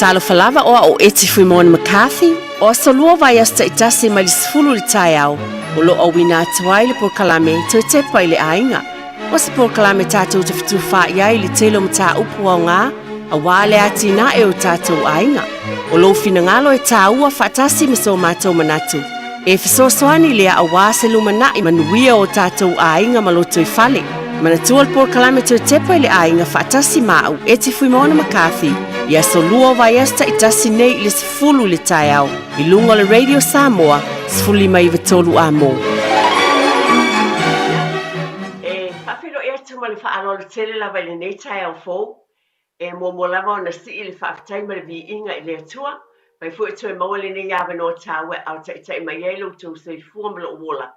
Talofa lava o au o Eti Fuimoana McCarthy, o aso lua vaiaso taitasi mai le 10 i le taeao, o lo o auina atu ai le polokalame Toe Tepa i le Aiga. O se polokalame tatou te fetufaai ai i le tele o mataupu aoga aua le atinae o tatou aiga. O lou finagalo e tāua faatasi ma so matou manatu. E fesoasoani lea aua se lumanai manuia o tatou aiga ma lotoifale. Manatua le polokalame Toe Tepa i le Aiga faatasi ma au Eti Fuimaono McCarthy i aso lua o vaiaso taitasi nei i le 10 i le taeao i luga o le Radio Samoa 1593 Amo. E faafeiloai atu ma le faaaloalo tele lava i lenei taeao fou. E muamua lava ona sii le faafetai ma le viiga i le Atua, fai foi e toe maua lenei avanoa taua e aotaitai mai ai lo outou soifua ma lou ola.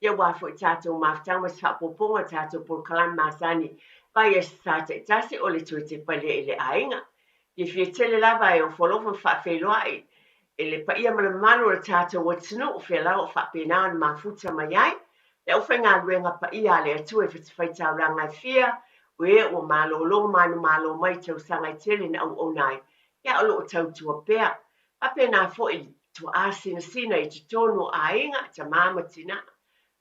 Ia aua foi tatou mafutaga ma se faaopoopoga o tatou polokalame masani vai Aso Sa taitasi o le toe tepa lea i le aiga. Fiafia tele lava e ofo alofa ma faafeiloai e le paia ma le mamalu o le tatou atunuu, fea lava o faapena ona mafuta mai ai le aufaigaluega paia a le Atua i fatafaitaulaga e fia, o e ua malolo manumalo mai i tausaga e tele na auauna ai, ia o lo o tautua pea. Faapena foi tuaa sinasina i totonu o aiga, tama ma tina.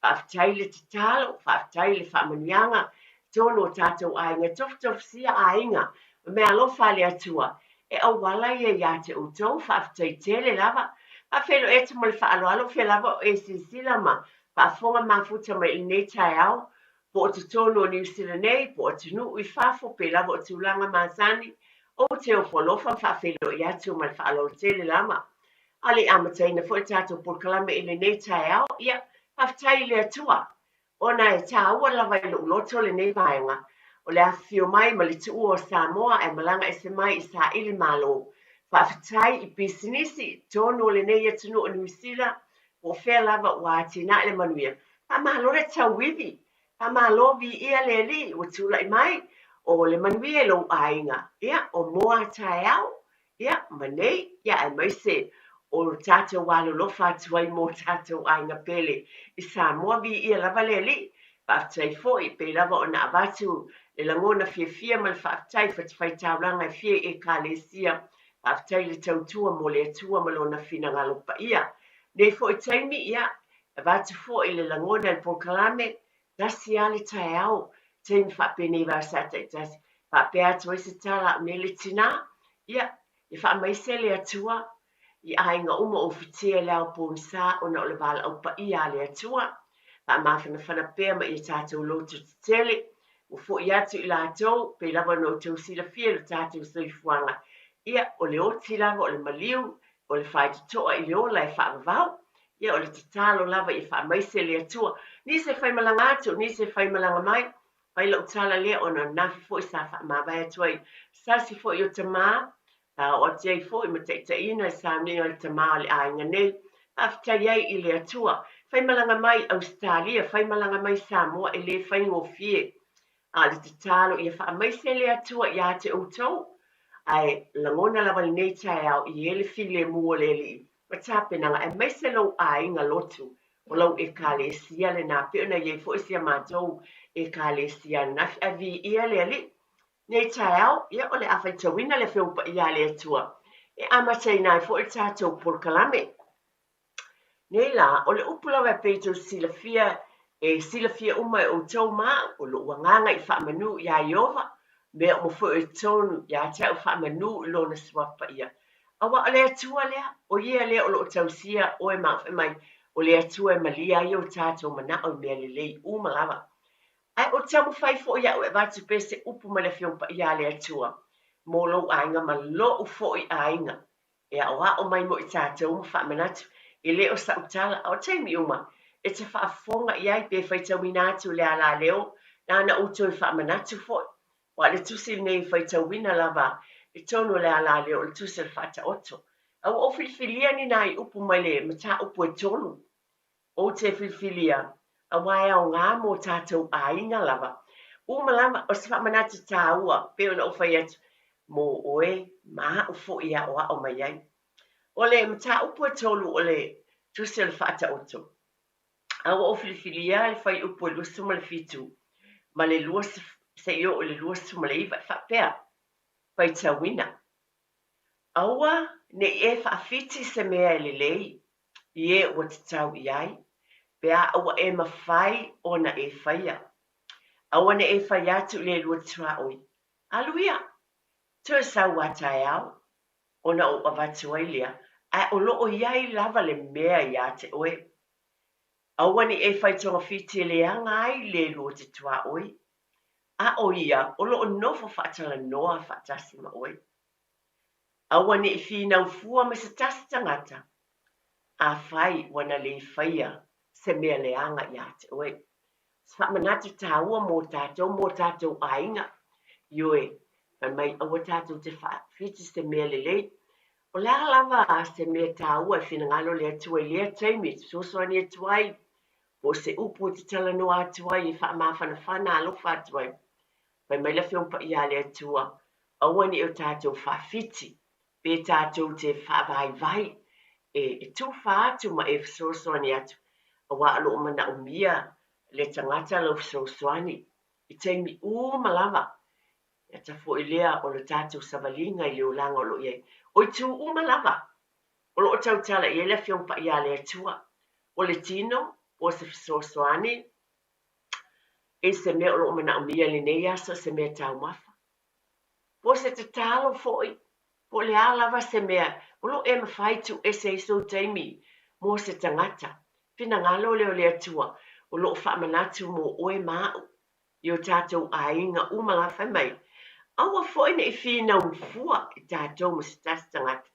Faafetai le tatalo, faafetai le faamanuiaga i totonu o tatou aiga, tofutofusia aiga ma meaalofa a le Atua e auala ia ia te outou, faafetai tele lava. Faafeiloai atu ma le faaaloalo, fea lava o e silasila ma faafofoga mafuta mai i lenei taeao, po o totonu o Niu Sila nei, po o atunuu i fafo, pe lava o tulaga masani, ou te ofo alofa ma faafeiloai atu ma le faaaloalo tele lava. A le i amataina foi le tatou polokalame i lenei taeao, ia, faafetai i le Atua, ona e tāua lava i lou loto lenei vaega, o le afifio mai ma le tuua o Samoa ae malaga ese mai i saili malo. Faafetai i pisinisi i totonu o lenei atunuu o Niu Sila, po o fea lava ua atinae le manuia. Faamalo le tauivi, faamalo viia le Alii ua tulai mai, o le manuia i lou aiga, ia, o moa taeao, Ia, ma nei, ia, aemaise o lo tatou alolofa atu ai mo tatou aiga pele i Samoa, viia lava le Alii. Faafetai foi, pei lava ona avatu le lagona fiafia ma le faafetai i fatafaitaulaga e fia i Ekalesia. Faafetai le tautua mo le Atua ma Lona finagalo paia. Nei foi taimi, ia, avatu foi le lagona i le polokalame, Tasi lava le taeao, taimi faapenei vasa taitasi, faapea atu ai se tala a au nei le tinā, ia, e faamaise le Atua i aiga uma o fitia i le ao pogisa ona o le valaau paia a le Atua. Faamafanafana pea ma ia tatou loto tetele, ua foi atu i latou, pei lava ona outou silafia i lo tatou soifuaga, ia, o le oti lava, o le maliu, o le faitotoa i le ola e faavavau. Ia, o le tatalo lava ia faamaise le Atua. Nisi e faimalaga atu, nisi e faimalaga mai. Fai lau tala lea ona ananafi foi sa faamavae atu ai sasi foi o tamā, sa oo atu ai foi ma taitaiina le sauniga a le tamā o le aiga nei. Faafetai ai i le Atua. Faimalaga mai Ausetalia, faimalaga mai Samoa e le faigofie. A o le tatalo ia faamaise le Atua iā te outou. Ae lagona lava lenei taeao i e le filemu o le Alii ma tapenaga aemaise lou aiga lotu o lau Ekalesia lena pei ona i ai foi si a matou Ekalesia ananafi ae viia le Alii. Nei taeao, ia o le a faitauina le Afioga Paia a le Atua e amataina ai foi le tatou polokalame. Nei lā, o le upu lava e pei tou silafia, e silafia uma e ʻoutou ma aʻu, o loʻu agaga i faamanū iā Ieova, mea uma foi o i totonu iā te aʻu faamanū i lona suafa paia. Auā o le Atua lea, ʻo ia lea o lo o tausia ʻoe ma aʻu fai mai, o le Atua e malia ai o tatou manaʻo i mea lelei uma lava. Ae ou te taumafai foi aʻu e avatu pea se upu mai le Afioga Paia a le Atua mo lou aiga ma loʻu foi aiga. E aʻoaʻo mai mo i tatou ma faamanatu, e le o saʻu tala, a o taimi uma, e te faafofoga i ai pe faitauina atu le alaleo nāna outou e faamanatu foi. Aua o le tusi lenei e faitauina lava i totonu o le alaleo o le tusi o le Faataoto. A ua ou filifilia ni nai upu mai le mataupu e tolu Ou te filifilia, aua e aoga mō tātou aiga lava. Uma lava, o se faamanatu tāua, pei ona ou fai atu, mō oe ma aʻu foi e aʻoaʻo mai ai. O le mataupu e tolu o le Tusi o le Faataoto, a ua ou filifilia le fuaiupu e 27 ma le 20 seia oo i le 29 e faapea, Faitauina. Aua ne i e faafiti se mea e lelei i e ua tatau i ai, pe a ua e mafai ona e faia. Aua ne i e fai atu i le lua tuaoi, Alu ia, toe sau a taeao, ona ou avatu ai lea, ae o lo o i ai lava le mea iā te oe. Aua ne i e fai togafiti e leaga ai le lua te tuaoi, a o ia o lo o nofo faatalanoa faatasi ma oe. Aua ne i finau fua ma se tasi tagata, afai ua na le faia se mea leaga iā te oe. Se faamanatu taua mō tātou, mō tātou aiga. Ioe, fai mai aua tātou te faafiti se mea lelei. O le a lava se mea taua e finagalo le Atua i lea taimi e fesoasoani atu ai, po o se upu e te talanoa atu ai e faamafanafana alofa atu ai. Fai mai le Afioga Paia a le Atua, aua ne i o tātou faafiti, pe tātou te faavaivai e tufa atu ma e fesoasoani atu, aua o lo o manaomia le tagata lau fesoasoani i taimi uma lava. E ata foi lea o le tatou savaliga i le olaga o lo o i ai. O itu uma lava o lo o tautala i ai le Afioga Paia a le Atua, o le tino, po o se fesoasoani i se mea o lo o manaomia i lenei aso, se mea taumafa, po o se tatalo foi, po o le a lava se mea o lo o e mafai tuu ese ai sou taimi mo se tagata. Finagalo lea o le Atua o lo o faamanatu mo oe ma a'u i o tatou aiga uma lava. Fai mai, aua foi ne i finau fua i tatou ma se tasi tagata.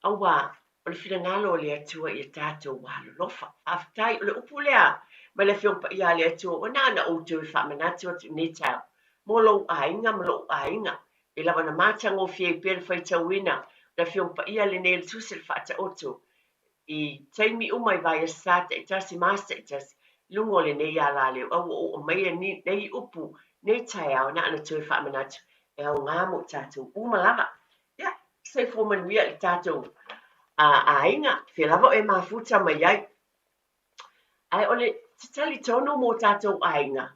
Aua o le finagalo o le Atua ia tatou alolofa. Faafetai, o le upu lea mai le Afioga Paia a le Atua, ua na ona ou toe faamanatu atu i lenei taeao mo lou aiga ma lo'u aiga, e lava ona matagofie ai pea le faitauina o le Afioga Paia lenei o le Tusi o le Faataoto i taimi uma i vaiaso sa taitasi ma aso taitasi i luga o lenei alaleo. A ua ou aumaia nei upu nei taeao na ona toe faamanatu e aoga mo i tatou uma lava. Ia, soifua manuia i le tatou aiga, fea lava o e mafuta mai ai. Ae o le te talitonu mō tātou aiga,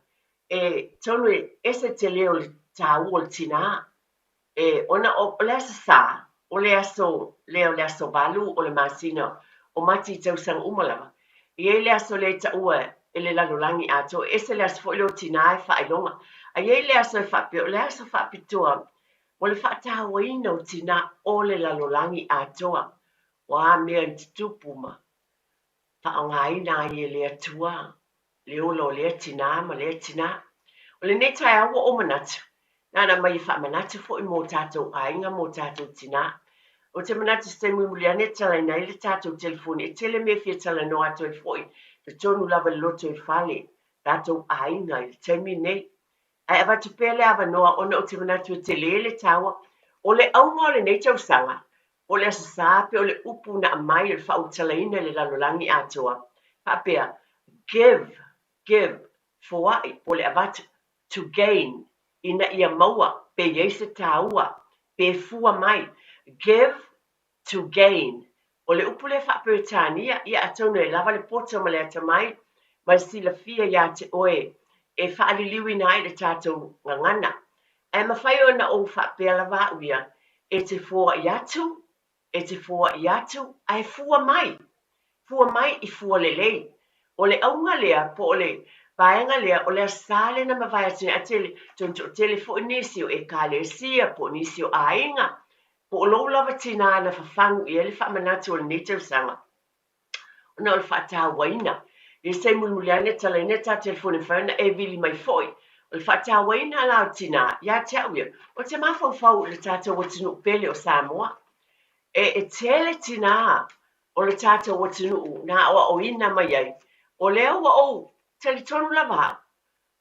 e tonu e ese te leo o le tāua o le tinā. E, ona o, o le Aso Sa, o le aso lea o le aso valu o le masina o Mati i tausaga uma lava, e i ai le aso lea e taua e le lalolagi atoa, e ese le aso foi lea o tinā e faailoga. A i ai le aso e faapea, o le aso faapitoa mo le faatauaina o tinā o le lalolagi atoa, o a mea na tutupu ma faaaogaina ai e le Atua le ola o lea tinā ma lea tinā. O lenei taeao ua ou manatu, na ona aumai e faamanatu foi mō tātou aiga, mō tātou tinā. Ou te manatu se taimi mulimuli ane e talaina ai le tātou telefoni, e tele mea e fia talanoa atu ai foi, totonu lava i le lotoifale, tātou aiga i le taimi nei. Ae avatu pea le avanoa ona ou te manatu e telē le taua. O le auga o lenei tausaga, po o le Aso Sa pe o le upu na aumai o le faaulutalaina i le lalolagi atoa, faapea, give, give, foai, po o le avatu, to gain, ina ia maua, pe i ai se taua, pe fua mai, give to gain. O le upu lea faa-Peretania, ia atonu e lava le poto ma le atamai ma le silafia iā te oe e faaliliuina ai le tatou gagana. Ae mafai ona ou faapea lava au ia, e te foai atu, e te foai atu, ae fua mai, fua mai i fua lelei. O le auga lea, po o le vaega lea, o le Aso Sa lea na mavae atu nei, a tele, atonu toatele foi nisi o Ekalesia, po o nisi o aiga, Po o lou lava tinā na fafagu i ai le faamanatu o lenei tausaga ona o le faatauaina i se taimi mulimuli ane e talaina le ta telefoni e mafai ona e vili mai foi. O le faatauaina la o tinā ia te au ia, ou te mafaufau i le tatou atunuu pele o Samoa. E, e tele tinā o le tatou atunuu na aoaoina mai ai, o lea ua ou talitonu lava au,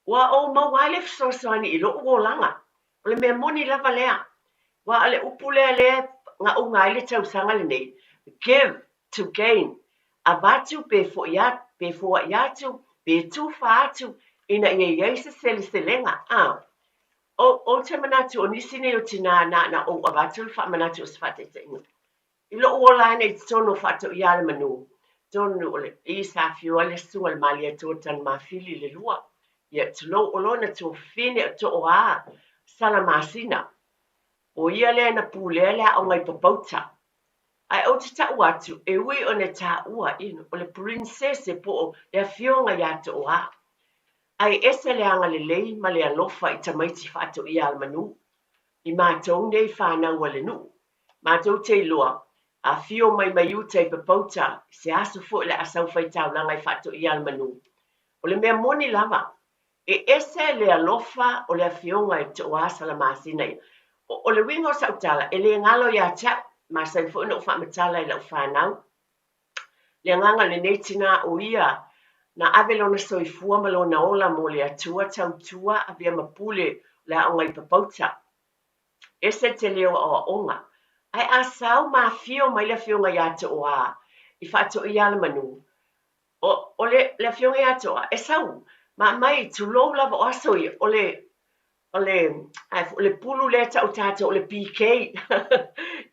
Ua ou maua ai le fesoasoani i loʻu olaga. O le mea moni lava lea. Aua o le upu lea lea e gauga ai le tausaga lenei, give to gain, avatu pe foʻi atu, pe foaʻi atu, pe tufa atu ina ia i ai se seleselega. A, o, ou te manatu o nisi nei o tinā na ona ou avatu le faamanatu o se faataitaiga. I loʻu ola ane i totonu o Faatoʻialemanu, tonu o le i sa afio ai le Susuga i le Malietoa Tanumafili i le lua, ia tulou o lona tuafafine o Tooā Salamasina. O ia lea na pulea le aoga i Papauta. Ae ou te tau atu, e ui ona e taua, you know, o le princess po o le afioga ia Tooa. Ae ese le agalelei ma le alofa i tamaiti faatoia alamanu. I matou nei fanau a le nuu, matou te iloa, a afio mai mai uta i Papauta, i se aso foi o le a sau faitaulaga i faatoia alamanu. O le mea moni lava, E ese le alofa o le Afioga i Tooa Salamasina ia. O le uiga o sau tala, e le galo ia te au, masani foi ona ou faamatala i lau fanau, le agaga o lenei tina o ia na ave lona soifua ma lona ola mo le Atua tautua avea ma pule o le aoga i Papauta. Ese le tele o aoaoga. Ae a sau ma afio mai le Afioga ia Tooa i Faatoia Alamanu, O, o le, le afioga ia Toa, e sau ma aumai, tulou lava o aso ia, o le, o le, ai, o le pulu lea e tau tatou o le PK.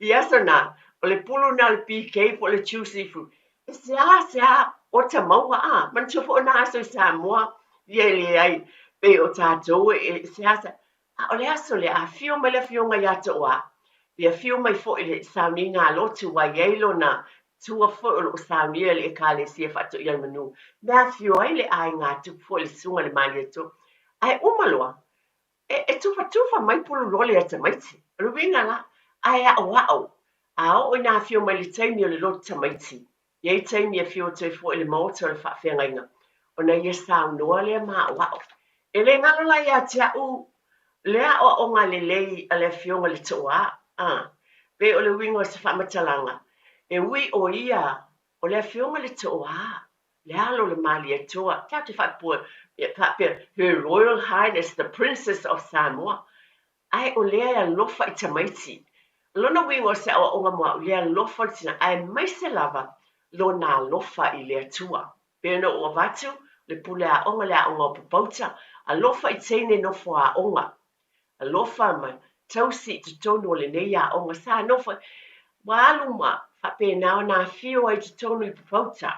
I aso na, o le pulu na o le PK po o le juicy fruit. E seāseā ota maua, a, manatua foi o na aso i Samoa, ia e leai, pei o tatou e, e seāseā. A o le aso lea, afio mai le Afioga ia Tooa, pe afio mai foi i le sauniga a lotu ua i ai lona tua foi o lo o saunia e le Ekalesia Faatoia le Manu, me afio ai le aiga tupu foi le Susuga i le Malietoa. Ae uma loa, e, e tufatufa mai pulu lole a tamaiti. O le uiga la, ae aoao, a oo ina afio mai le taimi o le lotu tamaiti, I ai taimi e afio atu ai foi i le maota o le faafeagaiga, ona ia saunoa lea ma aoao. E le galo la ia te au le aoaoga lelei a le Afioga i le Tooa, a, pei o le uiga o se faamatalaga, e ui o ia o le Afioga i le Tooa, le alo o le Malietoa, tatou te faapea, faapea, Her Royal Highness the Princess of Samoa, Ae o lea e alofa i tamaiti. O lona uiga o se aoaoga mo au, le alofa o le tina, aemaise lava lona alofa i le Atua. Pei ona ou avatu, o le pule aoga, le aoga o Papauta, alofa i teine nofo aoga. Alofa ma tausi i totonu o lenei aoga. Sa nofo, ua alu ma faapena ona afio ai i totonu i Papauta.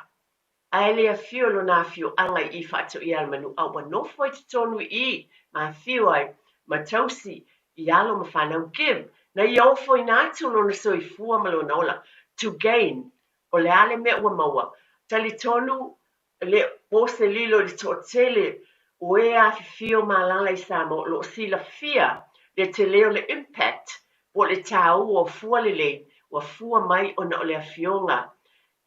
Ae le afio lona afioaga i i Faatoia le Manu a ua nofo ai totonu i i ma afio ai ma tausi i alo ma fanau give na ia ofoina atu lona soifua ma lona ola to gain o le a le mea ua maua talitonu le po se lilo i le toatele o e afifio ma alala i Samoa o lo o silafia le tele o le impact po o le taua o fua lelei ua fua mai ona o le afioga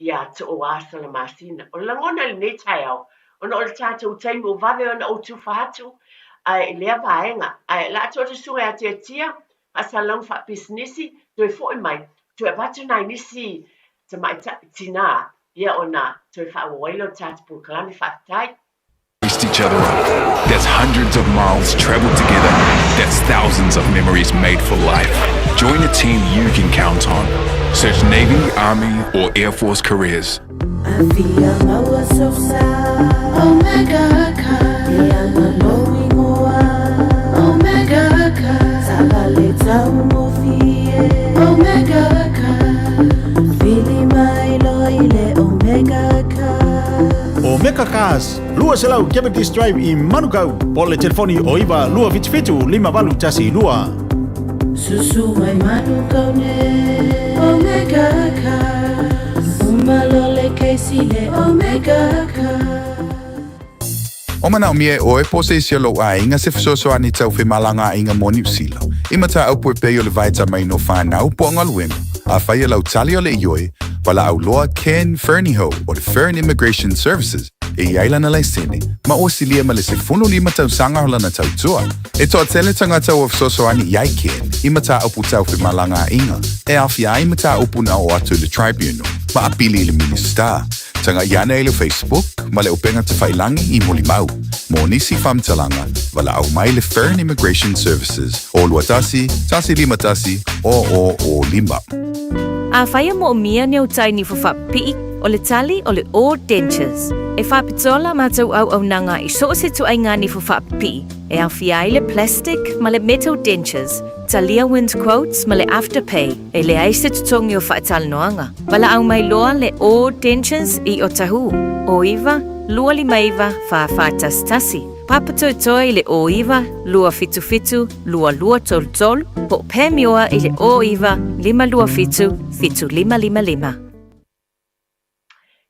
iā Tooa Salamasina. O le lagona i lenei taeao, ona o le tatou taimi ua vave ona ou tufa atu ae i lea vaega, ae o le a tuu atu susuga ia Tiatia, faasalalauga faapisinisi, toe foi mai, toe avatu nai nisi tamaitai, tinā, ia ona toe faaauau ai lea o le tatou polokalame. Faafetai. Each other up. That's hundreds of miles traveled together. That's thousands of memories made for life. Join a team you can count on. Search Navy, Army, or Air Force careers. Omega Cars, 200 Cavendish Drive i Manukau, po o le telefoni o 9 277 5812. Susu mai Manukau ne Omega Cars Uma lo le keisi le Omega Cars. O manaomia e ʻoe po o se isi o lou ʻaiga se fesoasoani tau femalagaaiga mo Niu Sila, i mataupu e pei o le vaetamaina no whānau po o galuega, afai e lau tali o le ioe, valaau loa Ken Fernihough o le Fern Immigration Services e i ai lana laisene, ma ua silia ma le 15 tausaga o lana tautua. E toatele tagata ua fesoasoani i ai Ken i mataupu tau femalagaaiga e aofia ai mataupu na oo atu i le Tribunal ma apili i le Minisita. Tagaʻi ane i le Facebook ma le upega tafailangi i Mulimau. Mo nisi faamatalaga, valaau mai le Fern Immigration Services o 21 151 0005. Afai e moomia ni au tai niho faapipii, o le tali o le O Dentures. E faapitoa la matou auaunaga i so o se ituaiga niho faapipii, e aofia ai le plastic ma le metal dentures, talia wind quotes ma le afterpay, e leai se totogi o faatalanoaga. Valaau mai loa le O Dentures i Otahuhu, o 9, 259 4411, Papatoetoe i le 09 277 2233, po o Pamioa i le 09 527 7555.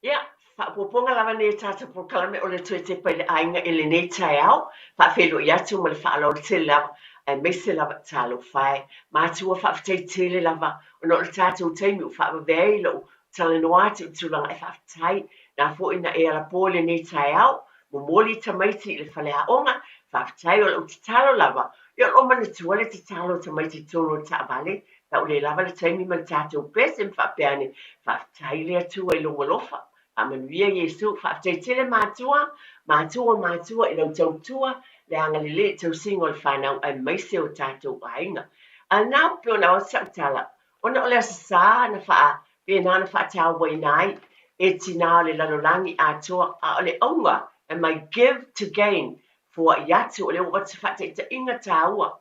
Ia, faaopoopoga lava nei tatou polokalame o le toe tepa i le aiga i lenei taeao, faafeiloai atu ma le faaaloalo tele lava, aemaise lava talofa e. Matua faafetai tele lava ona o le tatou taimi ua faavave ai lou talanoa atu i le tulaga e faafetai na foi na e alapo i lenei taeao, momoli tamaiti i le faleaoga, faafetai o lau tatalo lava, ia o lo o manatua le tatalo a tamaiti i totonu o le taavale, Tau le lava le taimi ma le tatou pese ma faapea ane, Faafetai le Atua i lou alofa, faamanuia Iesu, faafetai tele matua, matua matua i lau tautua, le agalelei i tausiga o le fanau aemaise o tatou aiga. A na pei ona avatu sau tala, ona o le Aso Sa na faapena ona faatauaina ai e tinā o le lalolagi atoa, a o le auga, am I give to gain, foai atu o lea ua avatu se faataitaiga taua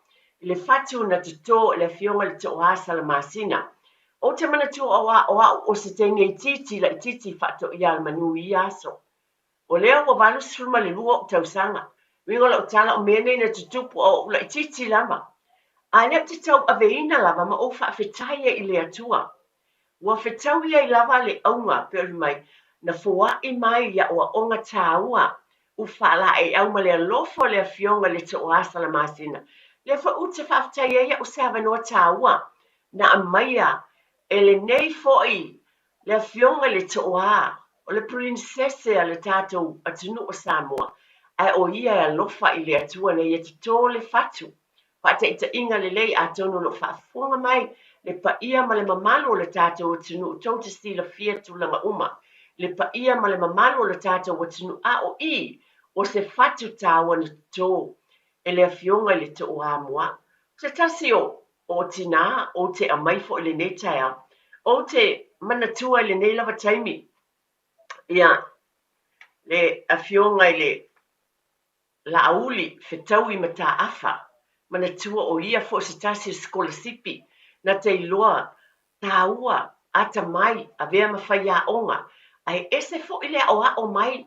i le fatu na totō e le Afioga i le Tooā Salamasina. Ou te manatua o o au o se teine itiiti laitiiti faatoia manu i ia aso. O lea ua 82 ou tausaga. Uiga o lau tala o mea nei na tutupu a o ou laitiiti lava. A lea ou te tauaveina lava ma ou faafetai ai i le Atua. Ua fetaui ai lava le auga pei ona mai, na foai mai i aoaoga tāua u faalaeiau ma le alofa o le Afioga i le Tooā Salamasina. Lea foi ou te faafetai ai au se avanoa tāua na aumaia e lenei foi le Afioga i le Tooā o le Purinisese a le tatou atunuu o Samoa, ae o ia e alofa i le Atua na ia totō le fatu. Faataitaiga lelei atonu o lo o faafofoga mai le paia ma le mamalu o le tatou atunuu tou te silafia tulaga uma le paia ma le mamalu o le tatou atunuu a o i o se fatu taua na toto e le Afioga i le Tooā Moa se tasi o o tinā ou te aumai foi i lenei taeao ou te manatua i lenei lava taimi ia le Afioga i le Laauli, fetaui mataafa, manatua o ia foi se tasi o sikolasipi na te iloa tāua, atamai, avea ma faiaoga, ae ese foi le aoao mai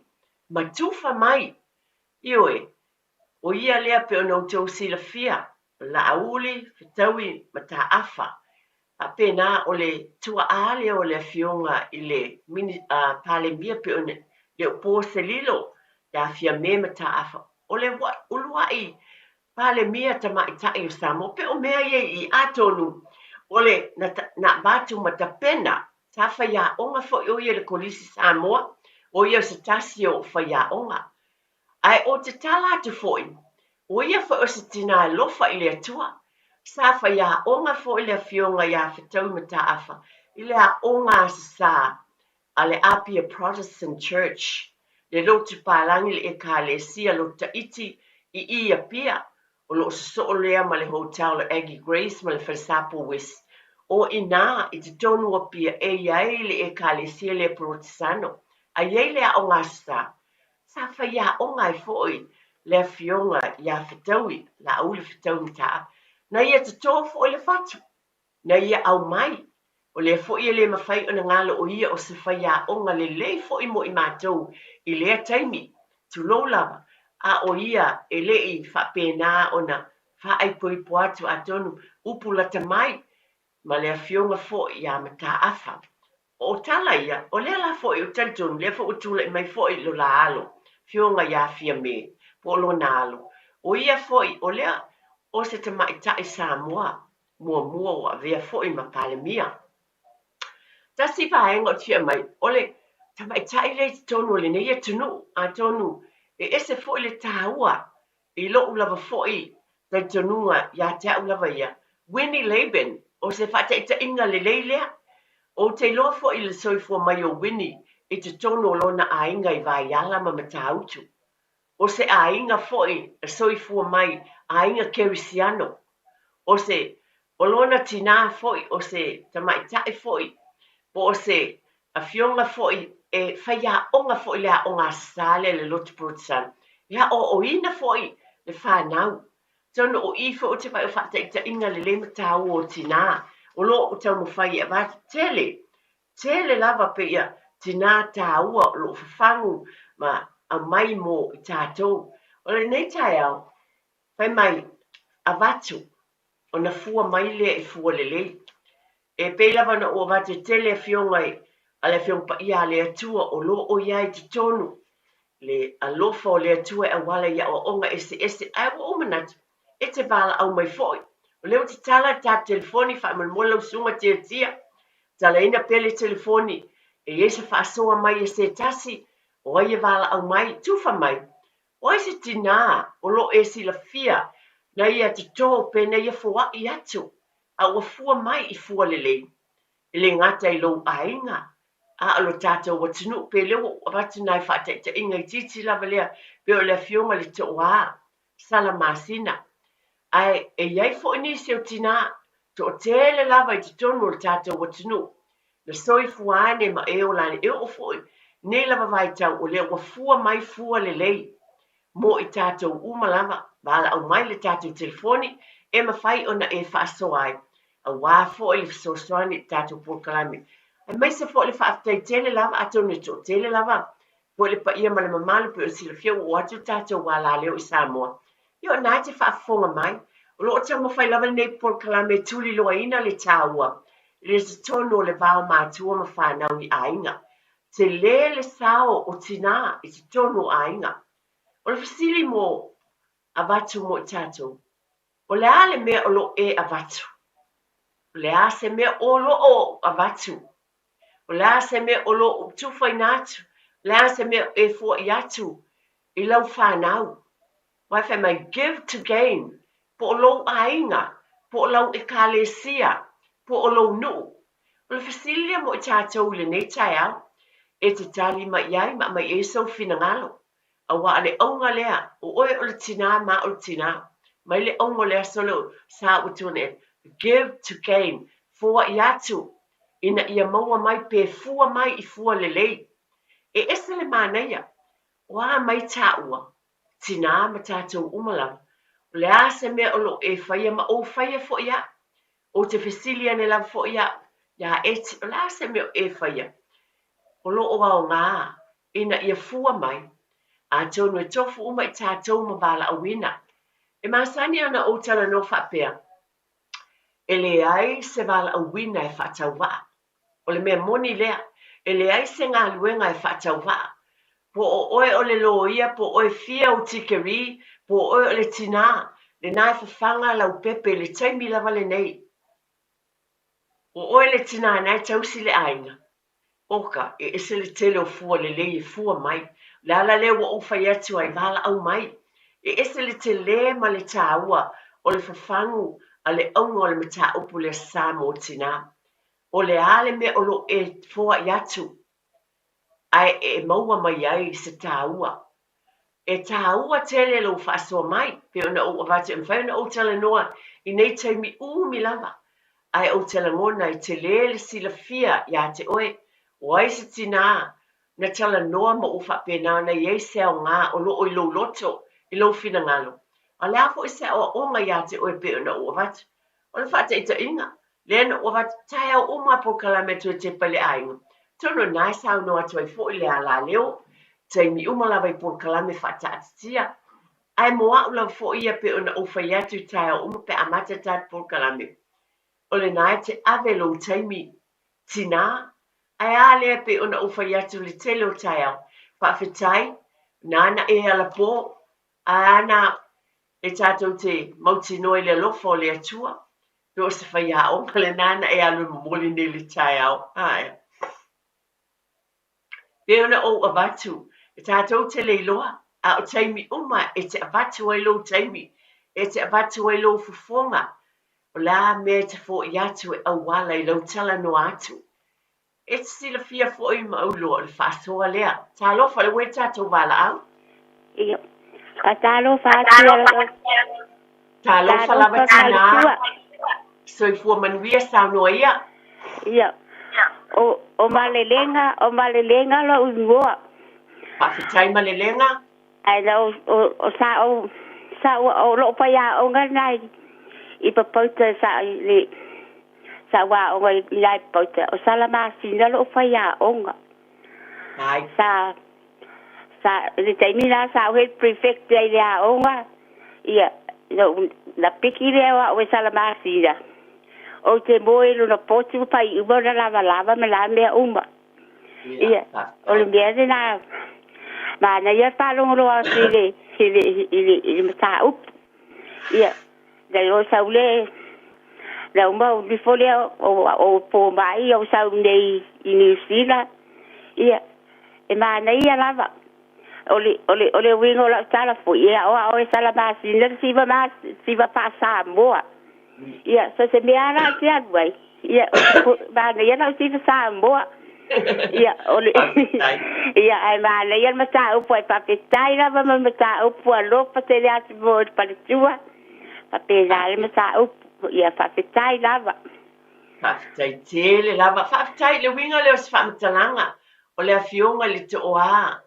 ma tufa mai. Ioe, o ia lea pei ona outou silafia, o Laauli, fetaui mataafa, Faapena, o le tuaa lea o le Afioga i le Palemia pei ona le o po se lilo ia Fiame Mataafa, o le uluai Palemia tamaitai o Samoa, pei o mea ia i atonu o le na avatu ma tapena, sa faiaoga foi o ia i le Kolisi Samoa, o ia o se tasi o faiaoga. Ae ou te tala atu foi, o ia foi o se tinā alofa i le Atua. Sa faiaoga foi le Afioga ia Fetaui Mataafa i le aoga Aso Sa a le Apia Protestant Church, le lotu palagi le Ekalesia Lotu Taiti i i Apia, o lo o sosoo lea ma le hotel o Aggie Grace ma le Falesapo West. O inā i totonu o Apia e i ai le Ekalesia lea Polotesano, a i ai le aoga Aso Sa. Sa faiaoga ai foi le Afioga ia Fetaui, Laauli Fetaui Mataafa, na ia totō foi le fatu, na ia aumai. O lea foi e le mafai ona galo o ia o se faiaoga lelei foi mo i matou i lea taimi, tulou lava, a o ia e le i faapena ona faaipoipo atu atonu upu lata mai ma le Afioga foi ia Mataafa. O tala ia, o lea la foi ou te talitonu, lea foi ua tulai mai foi lo la alo, Afioga ia Fiame, po o lona alo. O ia foi, o lea o se tamaitai Samoa muamua ua avea foi ma Palemia. Tasi vaega ou te fia aumai, o le tamaitai lea i totonu o lenei atunuu, atonu e ese foi le taua I lou lava foi talitonuga ia te au lava ia, Winnie Laban, o se faataitaiga lelei lea. Ou te iloa foi i le soifua mai o Winnie i totonu o lona aiga i Vaiala ma Matautu. O se aiga foi na soifua mai, aiga kerisiano. O se, o lona tinā foi, o se tamaitai foi, po o se afioga foi e faiaoga foi i le aoga Aso Sa lea i le Lotu Polotesana, e aoaoina foi le fanau. Atonu o i foi ou te vaai o faataitaiga lelei ma taua o tinā o lo o taumafai e avatu tele, tele lava pei ia tinā taua o lo o fafagu ma aumai mo i tatou. O lenei taeao, fai mai, avatu, ona fua mai lea i fua lelei. E pei lava ona ou avatu e tele afioga i a le Afioga Paia a le Atua o lo o i ai i totonu le alofa o le Atua e auala i aoaoga eseese, ae ua ou manatu, e te valaau mai foi. O lea ua tatala le tatou telefoni, faamolemole lau susuga Tiatia, tatalaina pea le telefoni, e i ai se faasoa mai e se tasi, o ai e valaau mai, tufa mai, o ai se tinā o lo o e silafia na ia toto pe na ia foai atu, a ua fua mai i fua lelei, e le gata i lou aiga, a o lo tatou atunuu, pe lea ua ou avatu nai faataitaiga itiiti lava lea, pei o le Afioga i le Tooa Salamasina. Ae e i ai foi nisi o tinā toatele lava i totonu o le tatou atunuu, na soifua ane ma e ola ane, e oo foi i nei lava vaitau o lea ua fua mai fua lelei mo i tatou uma lava. Valaau mai le tatou telefoni e mafai ona e faasoa ai, aua foi le fesoasoani i le tatou polokalame. Aemaise foi le faafetai tele lava, atonu e toatele lava foi le paia ma le mamalu pei ona silafia ua oo atu le tatou alaleo i Samoa. Ia o lena e te faafofoga mai, o lo o taumafai lava lenei polokalame e tuliloaina le taua i le totonu o le va o matua ma fanau i aiga. Tele le sao o tinā i totonu o aiga. O le fesili mo avatu mo i tatou, o le a le mea o lo o e avatu? O le a se mea o lo o ou avatu? O le a se mea o lo o ou tufaina atu? O le a se mea e fua'i atu i lau fanau? Aua fai mai, give to gain, po o lou aiga, po o lau ekalesia, po o lou nuu. O le fesili lea mo i tatou i lenei taeao, e te tali mai i ai ma aumai i ai sou finagalo. Aua o le auga lea, o oe o le tinā ma au o le tinā. Mai le auga o le aso lea sa ua tuanai atu, give to gain, foai atu ina ia maua mai pe fua mai i fua lelei. E ese le manaia, o a mai taua, tinā ma tatou uma lava, o le a se mea o lo o e faia ma ou faia foi au. Ou te fesili ane lava foi au iā Eti, o le a se mea o e faia? O lo o aoga ina ia fua mai, atonu e tofu uma i tatou ma valaauina. E masani ona ou talanoa faapea, e leai se valaauina e faatauvaa. O le mea moni lea, e leai se galuega e faatauvaa. Po o oe o le loia, po o oe fia ou tikerii, po o oe o le tinā, lena e fafaga lau pepe i le taimi lava lenei. O oe le tinā na e tausi le aiga. Oka, e ese le tele o fua lelei e fua mai. O le ala lea ua ou fai atu ai, valaau mai. E ese le tele ma le taua o le fafagu a le auga o le mataupu lea sa mo tinā. O le a le mea o lo o e foai atu ae e maua mai ai se taua? E taua tele lou faasoa mai, pei ona ou avatu e mafai ona ou talanoa i nei taimi umi lava, ae ou te lagona e tele le silafia iā te oe, o ai se tinā na talanoa ma ua faapena ona i ai se aoga o lo o i lou loto, i lou finagalo. A o le a foi se aoaoga iā te oe pei ona ou avatu? O le faataitaiga, lea na ou avatu taeao uma a polokalame atu e tepa i le aiga. Atonu o lena e saunoa atu ai foi le alaleo, taimi uma lava i polokalame faataatitia. Ae mo a'u lava foi ia pei ona ou fai atu i taeao uma pe a amata tatou polokalame, o lena e te ave lou taimi tinā, ae a lea pei ona ou fai atu le tele o taeao, faafetai, nāna e alapō, a ana e tatou te mautinoa i le alofa o le Atua, pe o se faiaoga lena na e alu e momoli nei i le taeao. Ae. Pei ona ou avatu, e tatou te le iloa, a o taimi uma e te avatu ai lou taimi, e te avatu ai lou fofoga, o le a mea e te fo'i atu e auala i lau talanoa atu. E te silafia foi ma ou iloa o le faasoa lea. Talofa, le ua i le tatou valaau. Ia. Faatalofa atu ia lau. Talofa lava tinā. Soifua manuia saunoa ia. Ia. O, o Malelega, o Malelega lou igoa. Faafetai Malelega. Ae na o, o, o sa o, sa o, o loo faiaoga lena i, i Papauta sa i le, sa o aoga i ina i Papauta. O Salamasina loo faiaoga. Ai. Sa, Sa le taimi la sa ou head prefect ai le aoga, ia na ou na piki lea o a'u e Salamasina ou te moe i lona potu ma pai uma ona lavalava ma la mea uma. Ia, Ia o le faafetai. mea lenā manaia le faalogologo atu i le i le i le i le mataupu. Ia na iloa sau le na uma ou nifo lea o o pomai ou sau nei i Niu Sila. Ia e manaia lava. O le o le o le uiga o lau tala foi, e aoao e Salamasina le siva ma siva faa-Samoa. Ia so se mea lava la e te alu ai, ia manaia lau siva Samoa. Ia o le Faafetai. ia ae manaia le mataupu ai faafetai lava ma le mataupu alofa tele atu mo le faletua. Faapena le Faafetai. mataupu. Ia faafetai lava. Faafetai tele lava. Faafetai i le uiga lea o se faamatalaga o le Afioga i le Tooa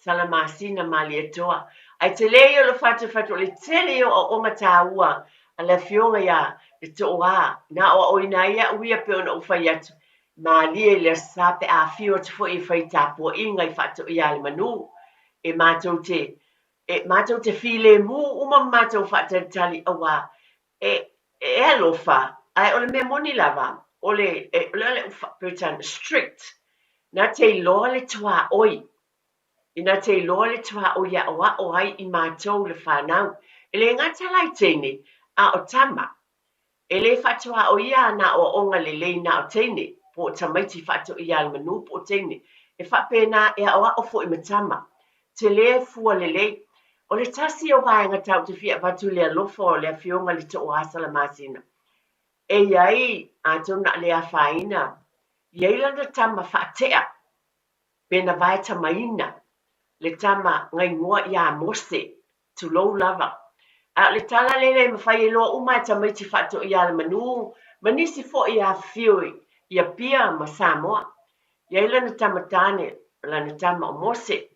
Salamasina Malietoa. Ae tele ia o le fatufatu o le tele ia o aoaoga taua a le Afioga ia le Tooa na aoaoina ai au ia pei ona ou fai atu, malie i le Aso Sa pe a afio atu foi e fai tapuaiga i Faatoia a le Manu e matou te e matou te filemu uma ma matou faatalitali auā e e alofa ae o le mea moni lava o le e o le a strict na te iloa le tuaoi ina te iloa le tuaoi e aoao ai i matou le fanau e le gata la i teine a o tama E le faatuaoia ana aoaoga lelei na o teine, po o tamaiti faatoia a le manu po o teine. E faapena e aoao foi ma tama. Tele fua lelei. O le tasi o vaega tatou te fia avatu i le alofa o le Afioga i le Tooa Salamasina, e i ai, atonu a le afaina, i ai lana tama faatea, pe na vaetamaina le tama gaigoa iā Mose, tulou lava. A o le tala lele e mafai e loa uma e tamaiti faatoia le manu ma nisi foi e afifio i Apia ma Samoa. I ai lana tama tane, o lana tama o Mose.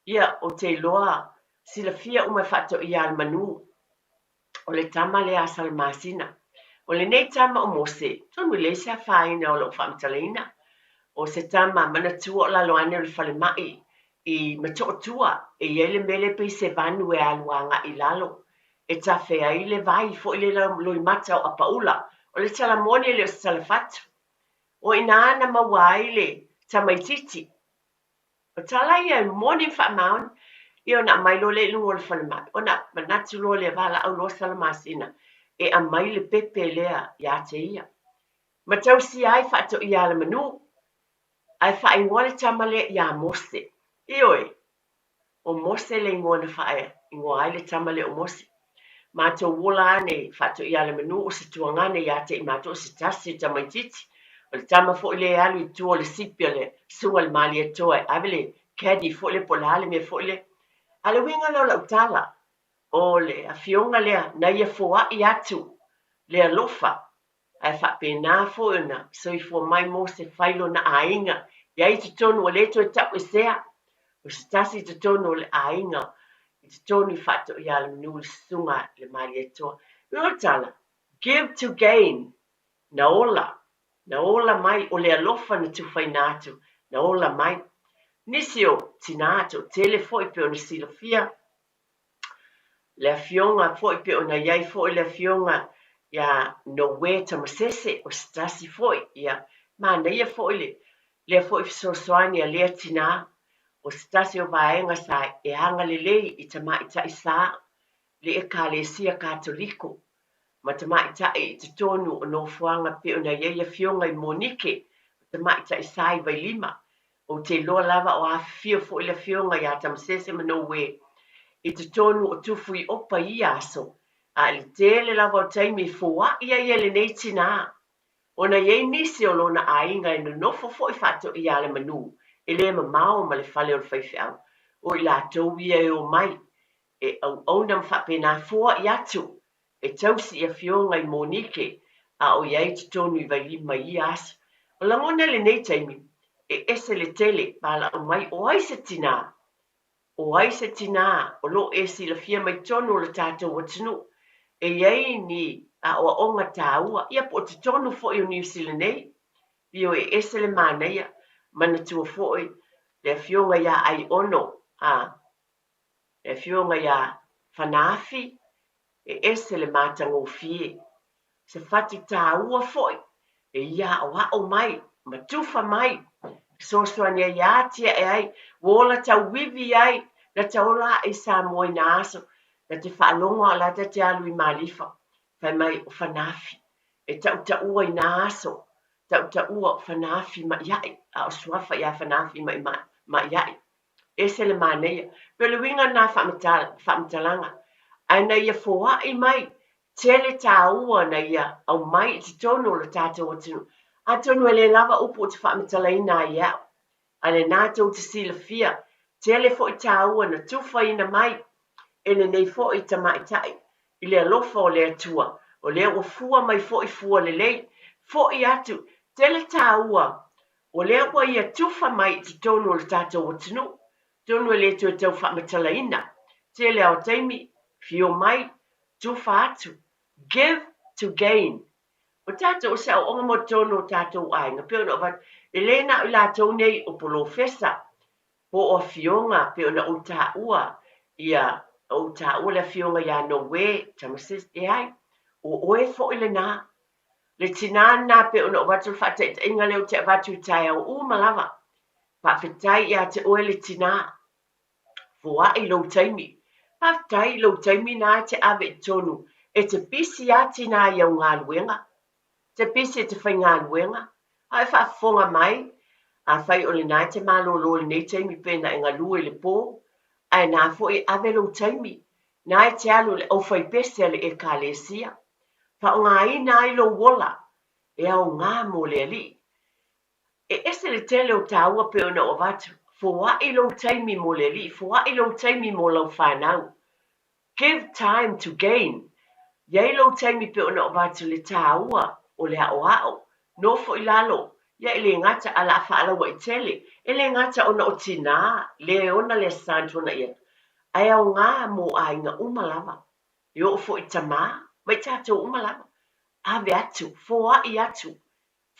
Ia, ou te iloa silafia uma e faatoia le manu. O le tama lea a Salamasina. O lenei tama o Mose, atonu e leai se afaina o lou faamatalaina. O se tama manatua o lalo ane o le falemai i Matootua e i ai le mea lea pei se vanu e alu agai i lalo e tafe ai le vai foi le loimata o Apaula. O le tala moni e le o se tala fatu. O i ina na maua ai le tamaitiiti. O tala ia e moni ma faamaoni, ia ona aumai loa lea i luga o le falemai, ona manatu loa lea valaau loa Salamasina e aumai le pepe lea ia te ia. Ma tausia ai faatoia a le manu, ae faaigoa le tama lea ia Mose. Ioe, O Mose le igoa na faaigoa ai le tama lea o Mose. Matou ola ane Faatoialemanu o se tuagane ia te i matou o se tasi o tamaitiiti. O le tama foi lea e alu i tua o le sipi o le Susuga i le Malietoa e ave le caddy foi lea po o le a le mea foi lea. A o le uiga lea o lau tala, o le afioga lea na ia foai atu le alofa Ae faapena foi ona soifua mai Mose fai lona aiga i ai i totonu ua le toe tauesea, o se tasi i totonu o le aiga i totonu i Faatoialemanu i le Susuga i le Malietoa. O le tala, give to gain, na ola, na ola mai, o le alofa na tufaina atu, na ola mai. Nisi o tina toatele foi pei ona silafia, Le afioga foi pei ona i ai foi le afioga ia Noe Tamasese, o se tasi foi, ia, manaia foi le lea foi fesoasoani a lea tinā, o se tasi o vaega sa e agalelei i tamaitai sa le Ekalesia Katoliko ma tamaitai i totonu o nofoaga pei ona i ai afioga i Monike, o tamaitai sa i Vailima. Ou te iloa lava o afifio foi le afioga ia Tamasese ma Noe i totonu o Tufu i Opa i ia aso, a i le tele lava o taimi e foai ai e lenei tinā, ona i ai nisi o lona aiga e nonofo foi faatoia a le manu e le mamao ma le fale o le faifeau, o i latou ia e omai e auauna ma faapena foai atu e tausi i afioga i Monike a o i ai i totonu i Vailima i ia aso. O lagona i lenei taimi, e ese le tele valaau mai o ai se tinā, o ai se tinā o lo o e silafia mai totonu o le tatou atunuu e i ai ni aoaoga taua, ia po o totonu foi o Niu Sila nei. Ioe, e ese le manaia, manatua foi le afioga ia Aiono, A, le afioga ia Fanaafi, e ese le matagofie. Se fatu taua foi e ia aoao mai ma tufa mai, fesoasoani ai ia atiae ai, ua ola tauivi ai, na ta ola ae i Samoa i nā aso, ta te faalogo a o la ta te alu i Malifa, fai mai o Fanaafi, e tautaua i nā aso, tautaua o Fanaafi ma'ia'i, a o suafa ia Fanaafi ma'ia'i. Ese le manaia. Pei o le uiga lena faamatalaga, ae na ia foa'i mai, tele tāua na ia aumai i totonu o le tatou atunuu. Atonu e le lava upu ou te faamatalaina ai e a'u, a lena tou te silafia, tele foi tāua na tufaina mai e lenei foi tamaitai i le alofa o le Atua, o lea ua fua mai foi fua lelei, fo'i atu, tele tāua O lea ua ia tufa mai i totonu o le tatou atunuu, atonu e le toe tau faamatalaina. Tele lava o taimi, fio mai, tufa atu. Give to gain. O tatou o se aoaoga mo totonu o tatou aiga, pei ona avatu, e le na o i latou nei o polofesa, po o afioga, pei ona ou taua, ia, ou taua le afioga ia Noe, Tamases, leai, o oe foi lena. Le tinā lena pei ona ou avatu le faataitaiga lea ou te avatu i taeao uma lava. Faafetai ia te oe le tinā. Foai lou taimi. Faafetai i lou taimi na e te ave i totonu e te pisi a tinā i au galuega. Te pisi e te faigaluega. A e faafofoga mai, afai o lena e te malolo i lenei taimi pe na e galue i le pō, ae na foi e ave lou taimi na e te alu i le aufaipese a le Ekalesia. Faaaogaina ai lou ola e aoga mo le Alii. E ese le tele o tāua pei ona ou avatu, foai lou taimi mo le Alii, foai lou taimi mo lau fanau. Give time to gain. I ai lou taimi pei ona ou avatu le tāua o le aʻoaʻo, nofo i lalo, ia e le gata a la faalauaitele, e le gata ona o tinā le ona le Aso Sa na tuanai atu, ae aoga mo aiga uma lava. E oo foi i tamā, ma i tatou uma lava. Ave atu, foai atu,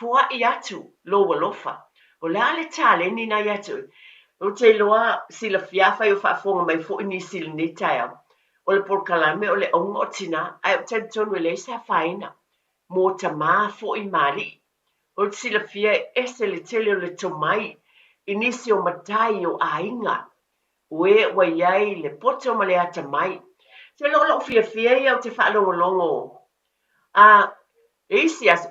foai atu lou alofa. O le a le taleni na ia te oe? Ou te iloa silafia afai o faafofoga mai foi nisi i lenei taeao, o le polokalame o le auga o tinā, ae ou te talitonu e leai se afaina mo tamā foi ma alii. Ou te silafia e ese le tele o le tomai i nisi o matai o aiga o e ua i ai le poto ma le atamai. Te iloa o lou fiafia ia ou te faalogologo a e isi aso,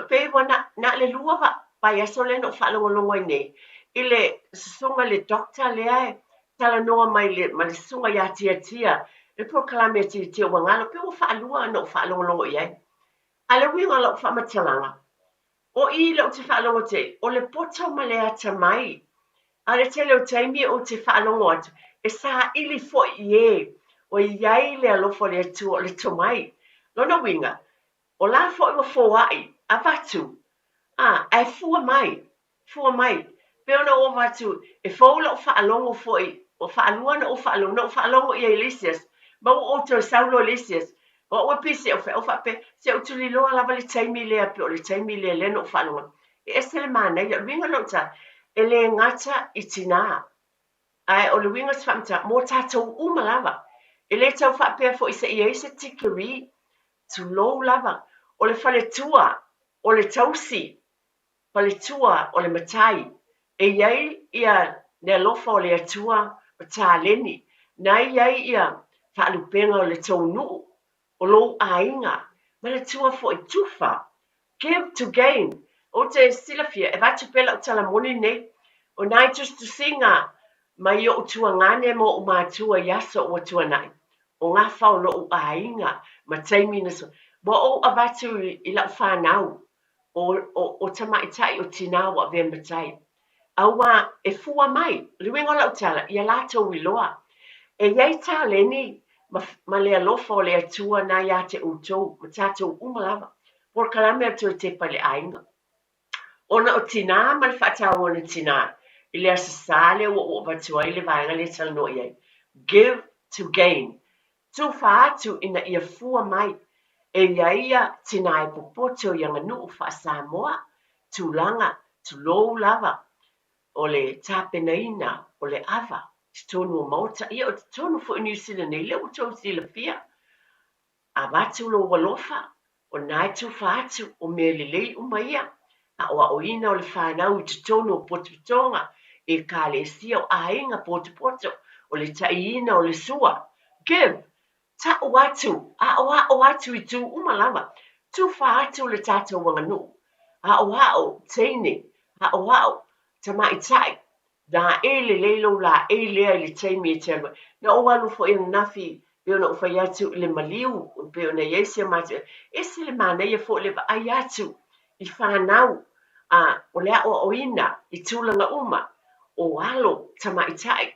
pei ua na, na o le lua vaiaso lea na ou faalogologo ai nei i le susuga i le doctor lea e talanoa mai le, ma le susuga ia Tiatia, le polokalame a Tiatia ua galo, pei ua faalua ona ou faalogologo i ai. A le uiga o lau faamatalaga, O i lea ou te faalogo atu ai, o le poto ma le atamai. A o le tele o taimi ou te faalogo atu, e saili foi i e ua i ai le alofa o le Atua, o le tomai. Lona uiga, o la foi ua foai, avatu, a, ae fua mai, fua mai. Pei ona ou avatu, e fou lau faalogo foi, ua faalua ona ou faalogo, na ou faalogo i ai i le isi aso, ma ua ou toe sau loa i le isi aso, o au e pisi au feau faapea, se ou tuliloa lava le taimi lea pei o le taimi lea lea na ou faalogo ai. E ese le manaia, o le uiga o lau tala, e le gata i tinā, ae o le uiga o se faamatalaga, mo tatou uma lava. E le tau faapea foi se i ai se tikeri, tulou lava, o le faletua, o le tausi, faletua o le matai, e i ai ia le alofa o le Atua ma taleni, na i ai ia faalupega o le tou nuu, o lou aiga, ma le Atua foi, tufa, give to gain. Ou te silafia, e avatu pea lau tala moni nei, o nai tusitusiga mai oʻu tuagane ma oʻu matua i aso ua tuanai, o gafa o loʻu aiga ma taimi na sola, ua ou avatu i lau fanau, o, o, o tamaitai, o tinā ua avea matai. Auā, e fua mai, o le uiga o lau tala, ia latou iloa. E i ai taleni ma, ma le alofa o le Atua na iā te outou, ma tatou uma lava. Polokalame a le Toe Tepa i le Aiga. Ona o tinā ma le faataua o tinā i le Aso Sa lea ua ou avatu ai le vaega lea e talanoa i ai, give to gain, tufa atu ina ia fua mai e i ai ia tinā e popoto i aganuu faa-Samoa, tulaga, tulou lava, o le tapenaina o le ava. totonu o maota, ia o totonu foi o Niu Sila nei, lea ua tou silafia. Avatu lou alofa, o na e tufa atu, o mea lelei uma ia. Aoaoina o le fanau i totonu o potopotoga, ekalesia, o aiga potopoto, o le taiina o le sua. Give! Tau atu, aoao atu i itu uma lava. Tufa atu le tatou aganuu. Aoao, teine, aoao, tamaitai, Laei lelei lou laei lea i le taimi e te alu ai. Na ou alu foi ananafi pei ona ou fai atu i le maliu pei ona i ai si a matou, ese le manaia foi le vaai atu i fanau a o le aoaoina i tulaga uma o alo tamaitai.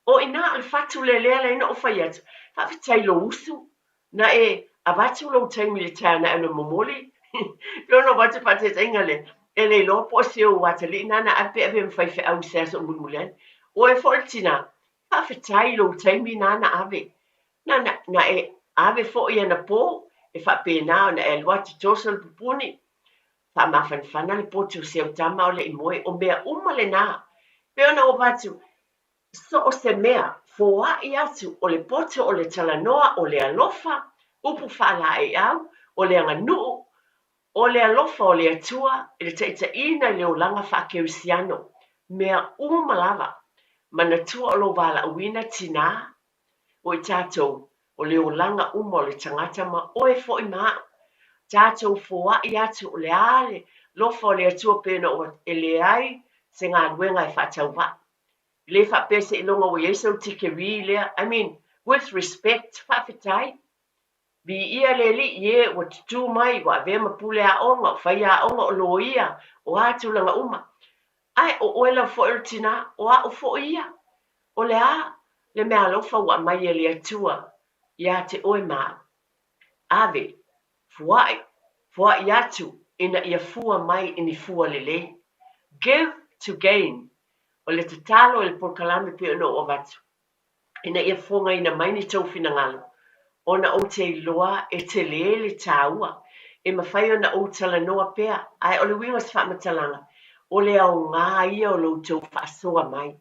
O i ina o le fatu lea lea la na ou fai atu, faafetai i lou usu na e avatu lou taimi i le taeao na e ona momoli. Pei ona ou avatu le faataitaiga lea, e le iloa po o si ou atalii na na ave pe ave ma faifeau i se aso mulimuli ane. Oe foi le tina, faafetai i lou taimi na na ave. Na, na, na e ave foi anapo e faapena ona e alu atu toso le pupuni, faamafanafana le potu o si au tama o le i moe. O mea uma lena. Pei ona ou avatu, So o se mea, foai atu, o le poto, o le talanoa, o le alofa, upu faalaeiau, o le aganuu, o le alofa o le Atua i le taitaiina i le olaga faakerisiano, mea uma lava. Manatua o lou valaauina, tinā, o i tatou, o le olaga uma o le tagata ma oe foi ma a'u. Tatou foai atu, o le a le alofa o le Atua pei ona ou e leai se galuega e faatauvaa. E le faapea seiloga ua i ai sou tikeri lea, I mean, with respect, faafetai. Viia le Alii, ie, ua tutū mai, ua avea ma pule aoga, o faiaoga, o loia, o a tulaga uma. Ae o oe lava foi o le tinā, o a'u foi ia. O le a le meaalofa ua aumai e le Atua ia te oe ma a'u? Ave, fua'i, fua'i atu ina ia fua mai i ni fua lelei. Give to gain. O le tatalo i le polokalame pei ona ou avatu, ina ia fogaina mai ni tou finagalo, ona ou te iloa e tele le taua, e mafai ona ou talanoa pea, ae o le uiga o se faamatalaga, o le aoga ia o lo outou faasoa mai,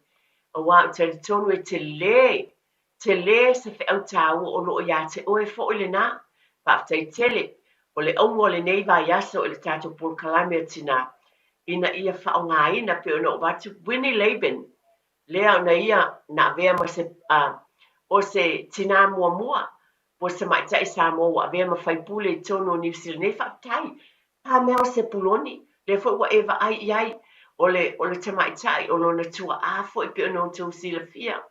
aua ou te talitonu e tele Tele se feau taua o lo o iā te oe foi lenā. Faafetai tele. O le auga o lenei vaiaso i le tatou polokalame a Tinā, ina ia faaaogaina pei ona ou avatu Winnie Laban, lea ona ia na avea ma se, o se tinā muamua po o se tamaitai Samoa ua avea ma faipule i totonu o Niu Sila nei. Faafetai. A mea o Sepuloni, lea foi ua e vaai i ai, o le, o le tamaitai, o lona tua'a foi pei ona outou silafia,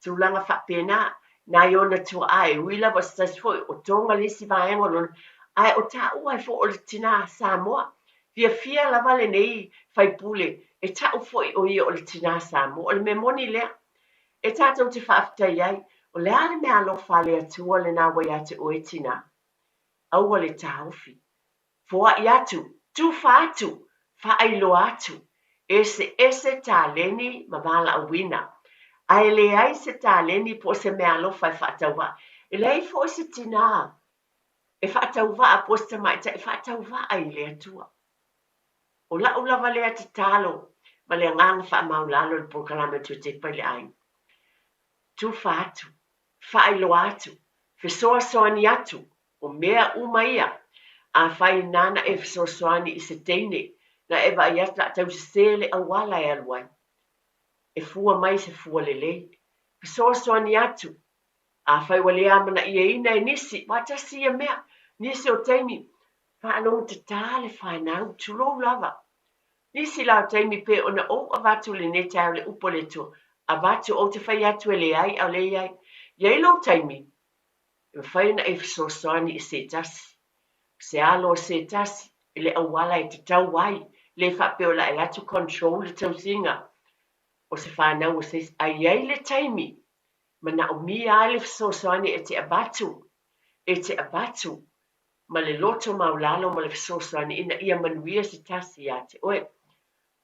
tulaga faapena, nai ona tua'a e ui lava o se tasi foi o Toga le isi vaega o lona, ae o taua ai foi o le tinā Samoa. Fiafia lava lenei faipule e ta'u foi o ia o le tinā Samoa. O le mea moni lea e tatou te faafetai ai, o le a le meaalofa a le Atua lena ua ia te oe tinā? Aua le taofi. Foai atu, tufa atu, faailoa atu, eseese taleni ma valaauina. Ae leai se taleni po o se meaalofa e faatauvaa. E leai foi se tinā e faatauvaa po o se tamaitai e faatauvaa i le Atua. O la'u lava lea tatalo ma le agaga faamaulalo i le polokalame o Tuatepa i le Aiga. Tufa atu, faailoa atu, fesoasoani atu, O mea uma ia, afai nāna e fesoasoani i se teine, na e vaai atu la tau sesē le auala e alu ai. E fua mai se fua lelei. Fesoasoani atu, afai ua le amanaiaina e nisi, ua tasi ia mea, nisi o taimi, faalogotatā le fanau, tulou lava. Nisi la o taimi pe ona ou avatu lenei taeao le upu a le Atua, avatu ou te fai atu e leai a o lea i ai. I ai lou taimi, E mafai ona e fesoasoani i se tasi, se alo o se tasi i le auala e tatau ai, le faapea o le a e alu atu control le tausiga o se fanau o se isi, ae i ai le taimi, manaomia ai le fesoasoani e te avatu, e te avatu ma le loto maulalo ma le fesoasoani ina ia manuia se tasi iā te oe.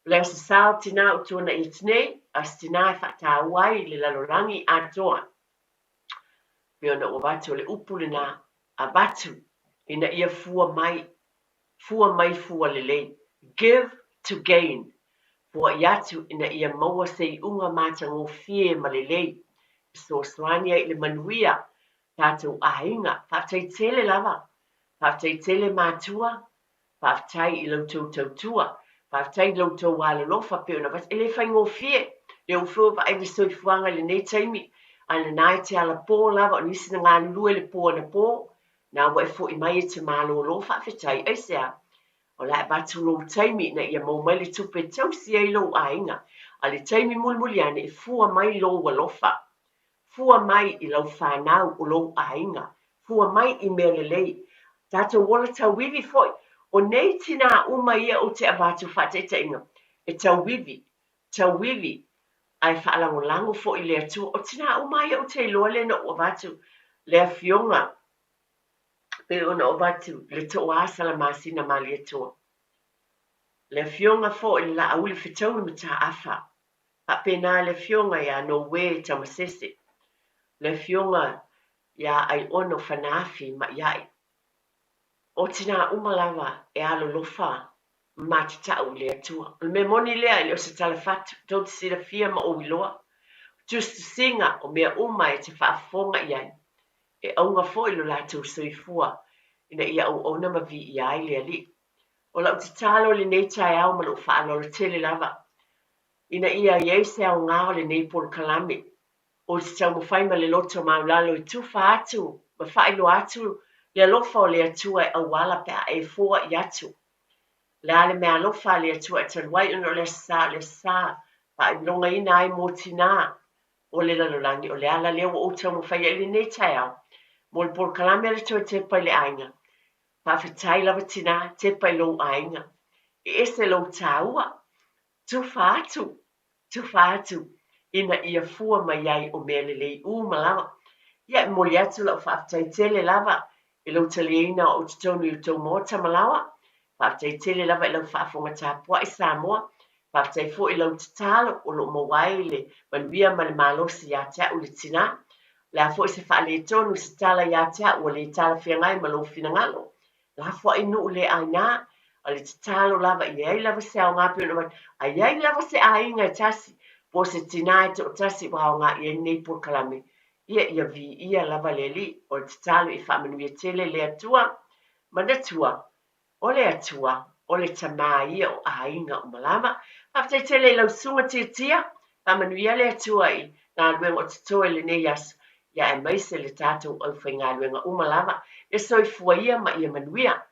O le Aso Sa o Tinā o tuanai atu nei, aso tinā e faataua ai le lalolagi atoa. Pei ona ou avatu o le upu lenā, avatu ina ia fua mai, fua mai fua lelei. Give to gain. Foai atu ina ia maua se iuga matagofie ma lelei, fesoasoani ai i le manuia tatou aiga. Faafetai tele lava. Faafetai tele matua. Faafetai i la outou tautua. Faafetai i lo outou alolofa pei ona avatu. E le faigofie le ou foi vaai i le soifuaga i lenei taimi, ae lena e te alapō lava o nisi na galulue i le po anapo, na ua e foi mai e te malōlō. Faafetai. Aisea? O le a avatu lou taimi ina ia maua mai le tupe e tausi ai lou aiga, a o le taimi mulimuli ane e fua mai lou alofa, fua mai i lau fanau o lou aiga, fua mai i mea lelei. Tatou ola tauivi foi. O nei tinā uma ia ou te avatu faataitaiga, e tauivi, tauivi, ae faalagolago foi i le Atua. O tinā uma ia ou te iloa lea na ou avatu le afioga pei ona ou avatu le Toa Salamasina Malietoa, le afioga foi le Laauli Fetaui Mataafa, faapena le afioga ia Noue Tamasese, le afioga ia Aiono Fanaafi Ma'ia'i. O tinā uma lava e alolofa ma te ta'u i le Atua. O le mea moni lea e le o se tala fatu, tou te silafia ma ou iloa. O tusitusiga o mea uma e te faafofoga i ai, e auga foi lo latou soifua ina ia auauna ma viia ai le Alii. O lau tatalo i lenei taeao ma lou faaaloalo tele lava, ina ia i ai se aoga o lenei polokalame, ou te taumafai ma le loto maulalo e tufa atu ma faailoa atu le alofa o le Atua e auala pe a e foai atu. O le a le meaalofa a le Atua e talu ai ona o le Aso Sa, o le Aso Sa faailogaina ai mo tinā o le lalolagi, o le ala lea ua ou taumafai ai i lenei taeao mo le polokalame a le Toe Tepa i le Aiga. Faafetai lava tinā, tepa i lou aiga. E ese lou tāua. Tufa atu, tufa atu ina ia fua mai ai o mea lelei uma lava. Ia, e momoli atu lau faafetai tele lava i lou taliaina o au totonu i outou maota ma laoa. Faafetai tele lava i lau faafofoga tapuai Samoa. Faafetai foi i lau tatalo o lo o maua ai le manuia ma le malosi ia te au le tinā. O le a foi se faaletonu se tala ia te au ua le talafeagai ma lou finagalo. Lafoai nuu le aina, o le tatalo lava i ai lava se aoga pei ona avatu, a i ai lava se aiga e tasi po o se tinā e toatasi ua aoga i ai lenei polokalame, ia ia viia lava le Alii. O le tatalo ia faamanuia tele le Atua. Manatua, o le Atua, o le Tama ia o aiga uma lava. Faafetai tele i lau susuga Tiatia, faamanuia le Atua i galuega o totoe i lenei aso, ia aemaise le tatou aufaigaluega uma lava. Ia soifua ia ma ia manuia.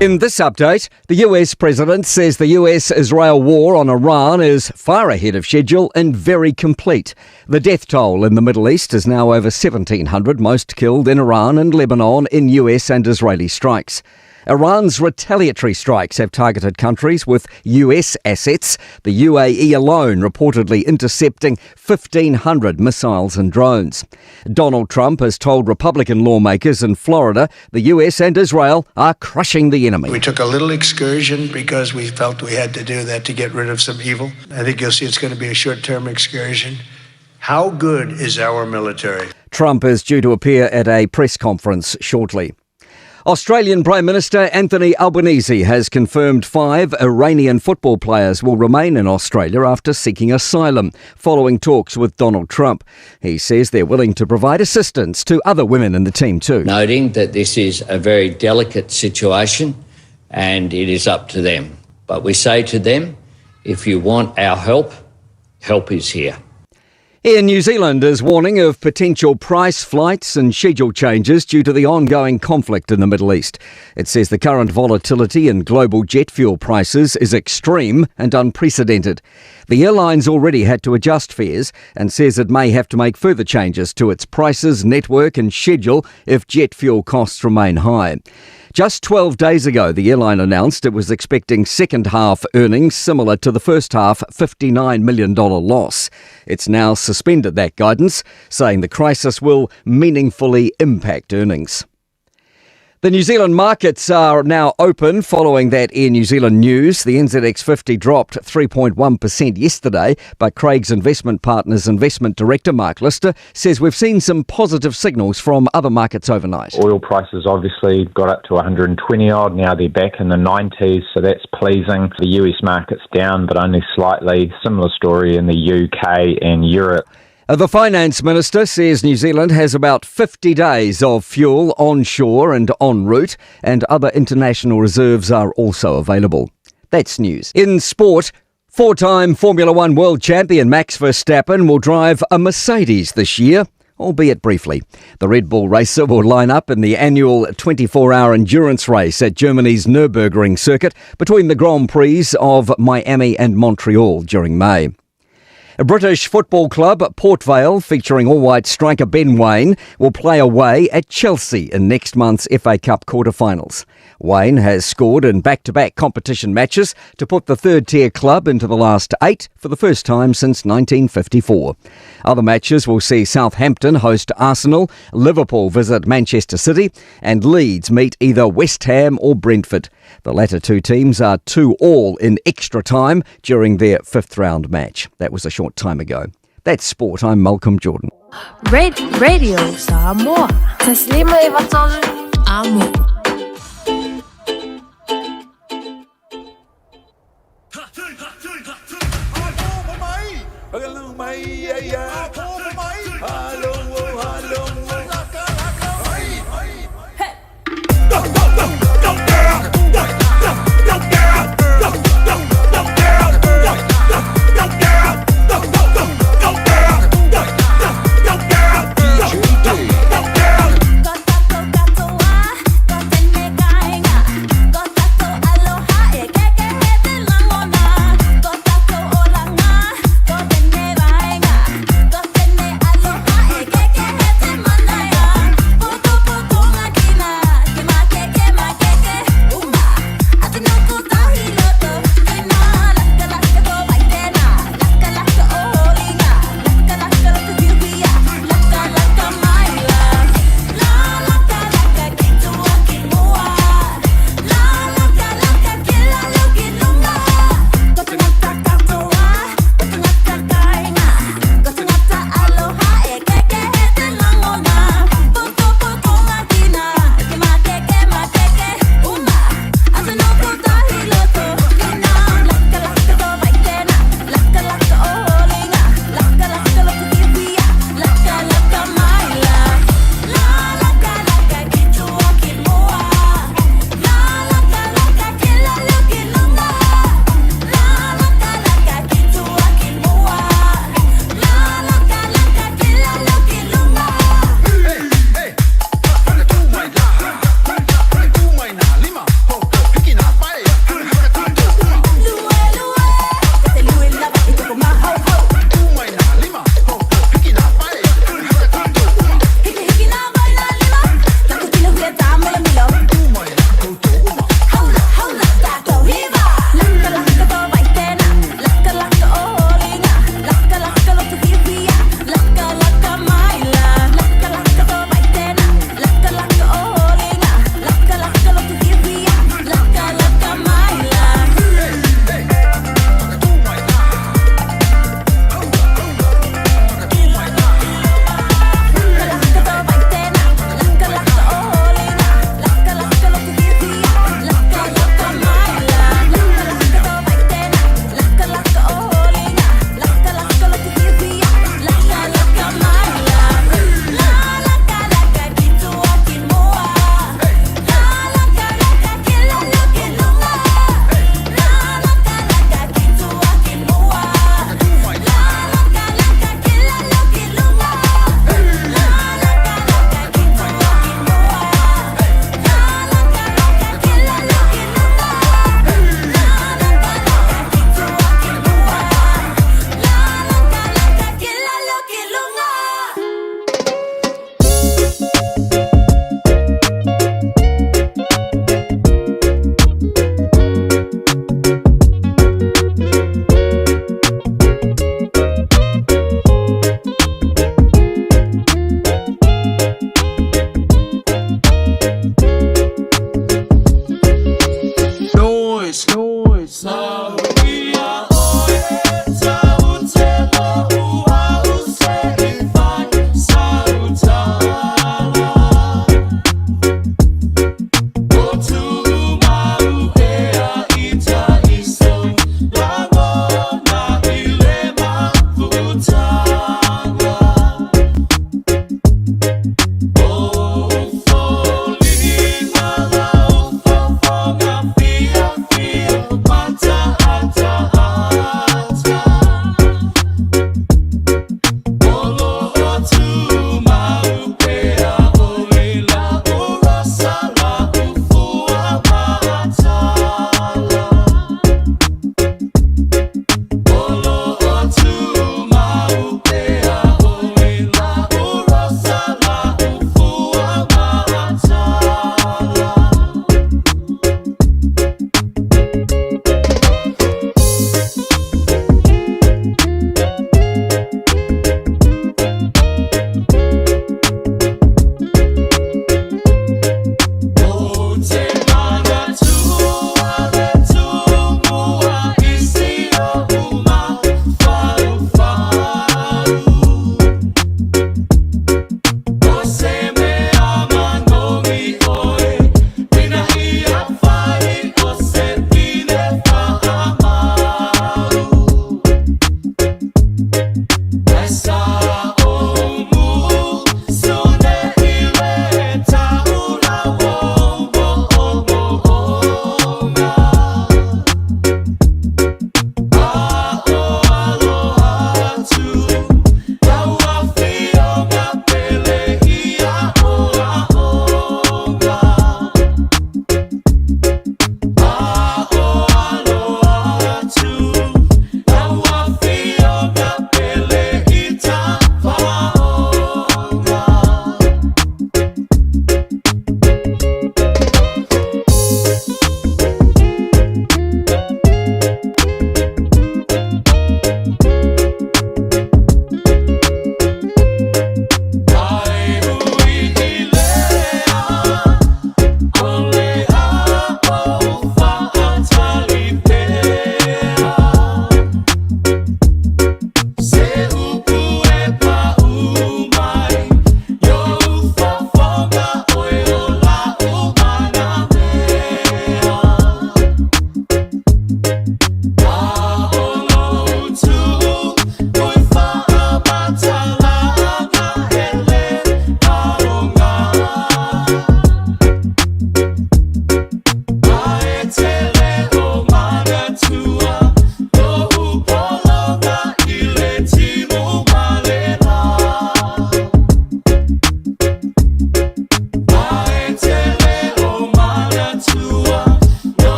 In this update, the US president says the US Israel war on Iran is far ahead of schedule and very complete. The death toll in the Middle East is now over 1,700, most killed in Iran and Lebanon in US and Israeli strikes. Iran's retaliatory strikes have targeted countries with US assets, the UAE alone reportedly intercepting 1,500 missiles and drones. Donald Trump has told Republican lawmakers in Florida the US and Israel are crushing the enemy. We took a little excursion because we felt we had to do that to get rid of some evil. I think you'll see it's going to be a short term excursion. How good is our military? Trump is due to appear at a press conference shortly. Australian Prime Minister Anthony Albanese has confirmed five Iranian football players will remain in Australia after seeking asylum following talks with Donald Trump. He says they're willing to provide assistance to other women in the team too. Noting that this is a very delicate situation and it is up to them. But we say to them, if you want our help, help is here. Air New Zealand is warning of potential price flights and schedule changes due to the ongoing conflict in the Middle East. It says the current volatility in global jet fuel prices is extreme and unprecedented. The airline's already had to adjust fares and says it may have to make further changes to its prices, network and schedule if jet fuel costs remain high. Just 12 days ago, the airline announced it was expecting second half earnings similar to the first half $59 million loss. It's now suspended that guidance, saying the crisis will meaningfully impact earnings. The New Zealand markets are now open following that Air New Zealand news. The NZX 50 dropped 3.1% yesterday, but Craigs Investment Partners Investment Director Mark Lister says we've seen some positive signals from other markets overnight. Oil prices obviously got up to 120 odd, now they're back in the 90s, so that's pleasing. The US market's down, but only slightly. Similar story in the UK and Europe. The finance minister says New Zealand has about 50 days of fuel onshore and en route, and other international reserves are also available. That's news. In sport, four time Formula One world champion Max Verstappen will drive a Mercedes this year albeit briefly. The Red Bull racer will line up in the annual 24 hour endurance race at Germany's Nürburgring circuit between the Grand Prix of Miami and Montreal during May. A British football club, Port Vale, featuring all white striker Ben Waine, will play away at Chelsea in next month's FA Cup quarter-finals. Waine has scored in back to back competition matches to put the third tier club into the last eight for the first time since 1954. Other matches will see Southampton host Arsenal, Liverpool visit Manchester City, and Leeds meet either West Ham or Brentford. The latter two teams are 2 all in extra time during their fifth round match. That was a short time ago. That's sport. I'm Malcolm Jordan. Red Radio Samoa. Taslima Amo.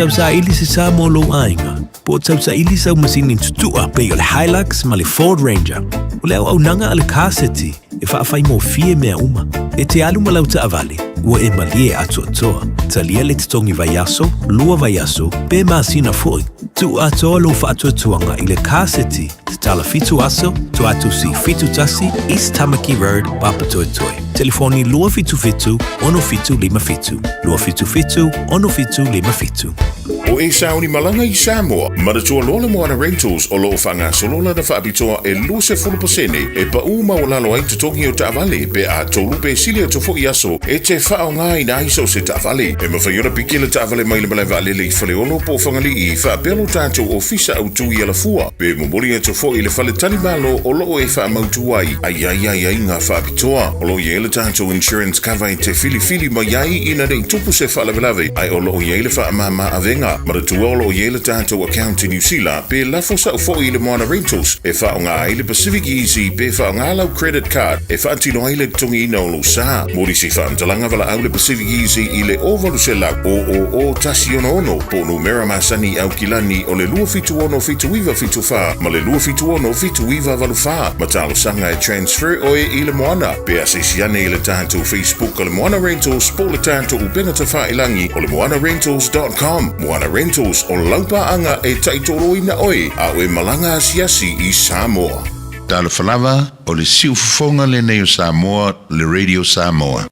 tausaili se sa mo lou aiga, po o tausaili sau masini tutua pei o le Hilux ma le Ford Ranger. O le auaunaga a le Car City e faafaigofie mea uma. E te alu ma lau taavale, ua e malie atoatoa. Talia le totogi vaiaso, lua vaiaso, pe masina foi. Tuu atoa lou faatuatuaga i le Car City, tatala fitu aso, Tuatusi 71, East Tamaki Road, Papatoetoe. Telefoni 277 6757, 277 6757. O e sauni malaga i Samoa, manatua loa le Moana Rentals o lo o faagasolo lana faapitoa e 20% e pau maualalo ai totogi o taavale pe a tolu pe sili atu foi aso e te faaaogaina ai so o se taavale. E mafai ona piki le taavale mai le malae vaalele i Faleolo po o Fagalii faapea lo tatou ofisa autu i Alafua pe momoli atu foi i le faletalimalo o lo o e faamautu ai ai ai ai ai ngā faapitoa. O lo o i ai le tatou insurance cover e te filifili mai ai ina ne i tupu se faalavelave ae o lo o i ai le faamāmā avega. Manatua o lo o i ai le tatou account i Niu Sila pe lafo sa'o foi i le Moana Rentals e faaaoga ai le Pacific Easy pe faaaoga lau credit card e faatino ai le totogiina o lou sa. Mo nisi faamatalaga valaau le Pacific Easy i le 0800 000 166 po o numera masani i Aukilani o le 276 7974 ma le 276 7984 ma talosaga e transfer oe i le Moana. Pe asiasi ane i le tatou Facebook o le Moana Rentals po o le tatou upega tafailagi o le moanarentals.com. Moana Rentals, o lau paaga e taitoloina oe a o e malaga asiasi i Samoa. Talofa lava, o le siufofoga lenei o Samoa, le Radio Samoa.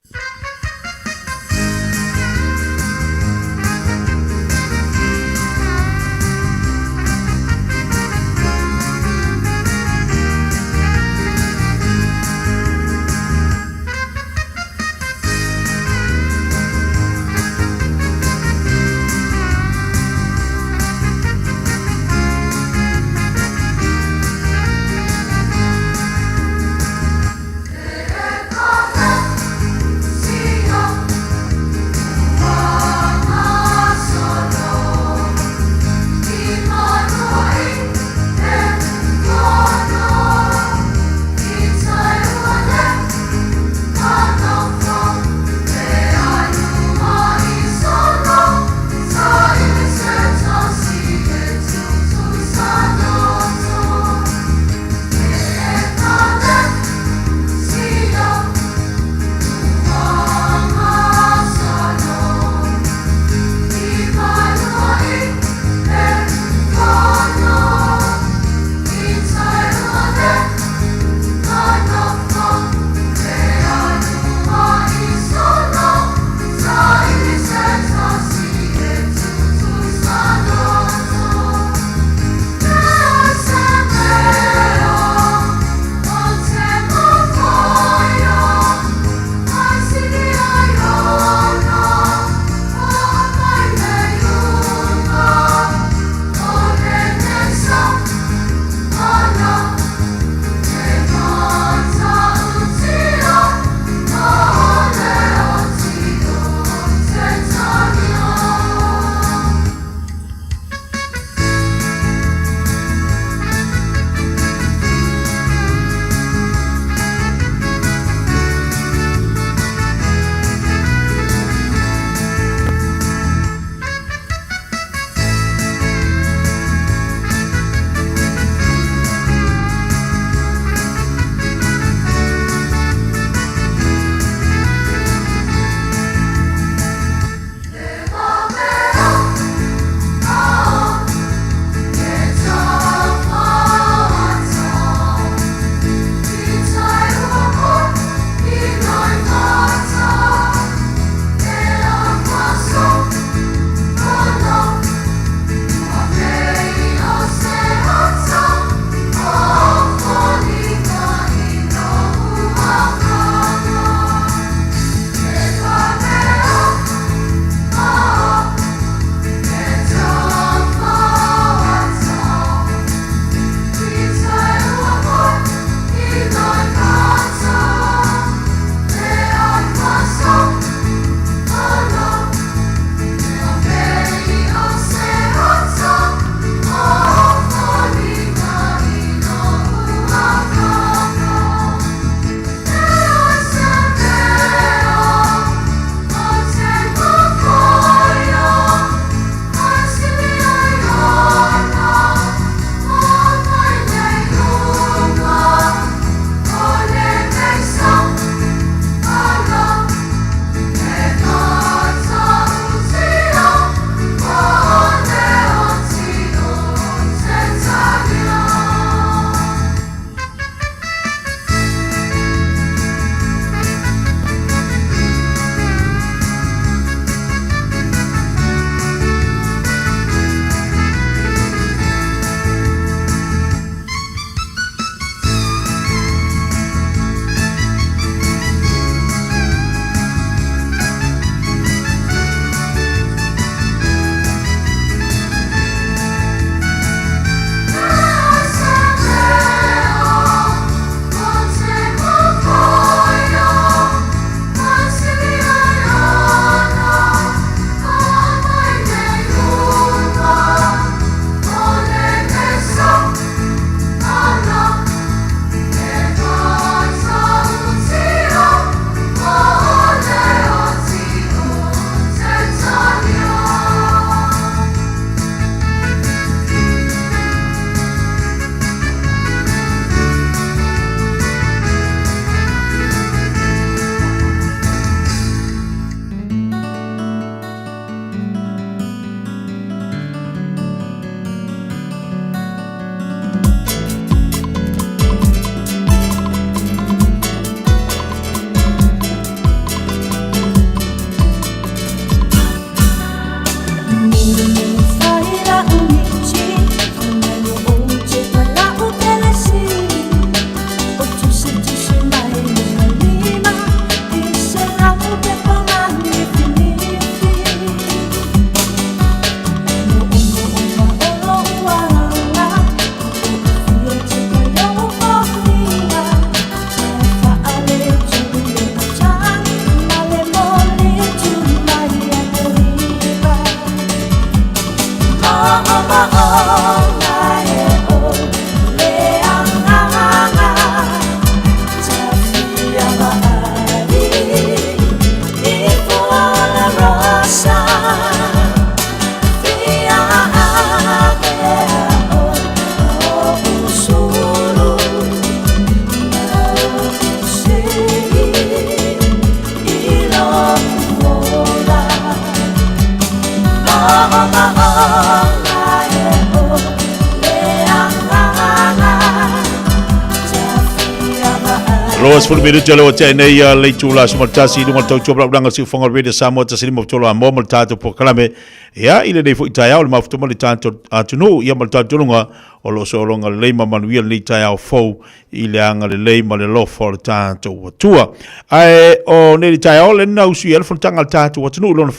20 minute le o nei ia le itula 11 i luga o le tautua laulanga siufoga o le Radio Samoa 153 Amoa ma le tatou polokalame ia i lenei foi taeao le mafuta ma le tatou atunuu ia ma le tatou luga o lo o sologa lelei ma manuia lenei taeao fou i le agalelei ma le alofa o le tatou Atua. Ae o nei le taeao le na usu i le fonotaga a le tatou atunuu lona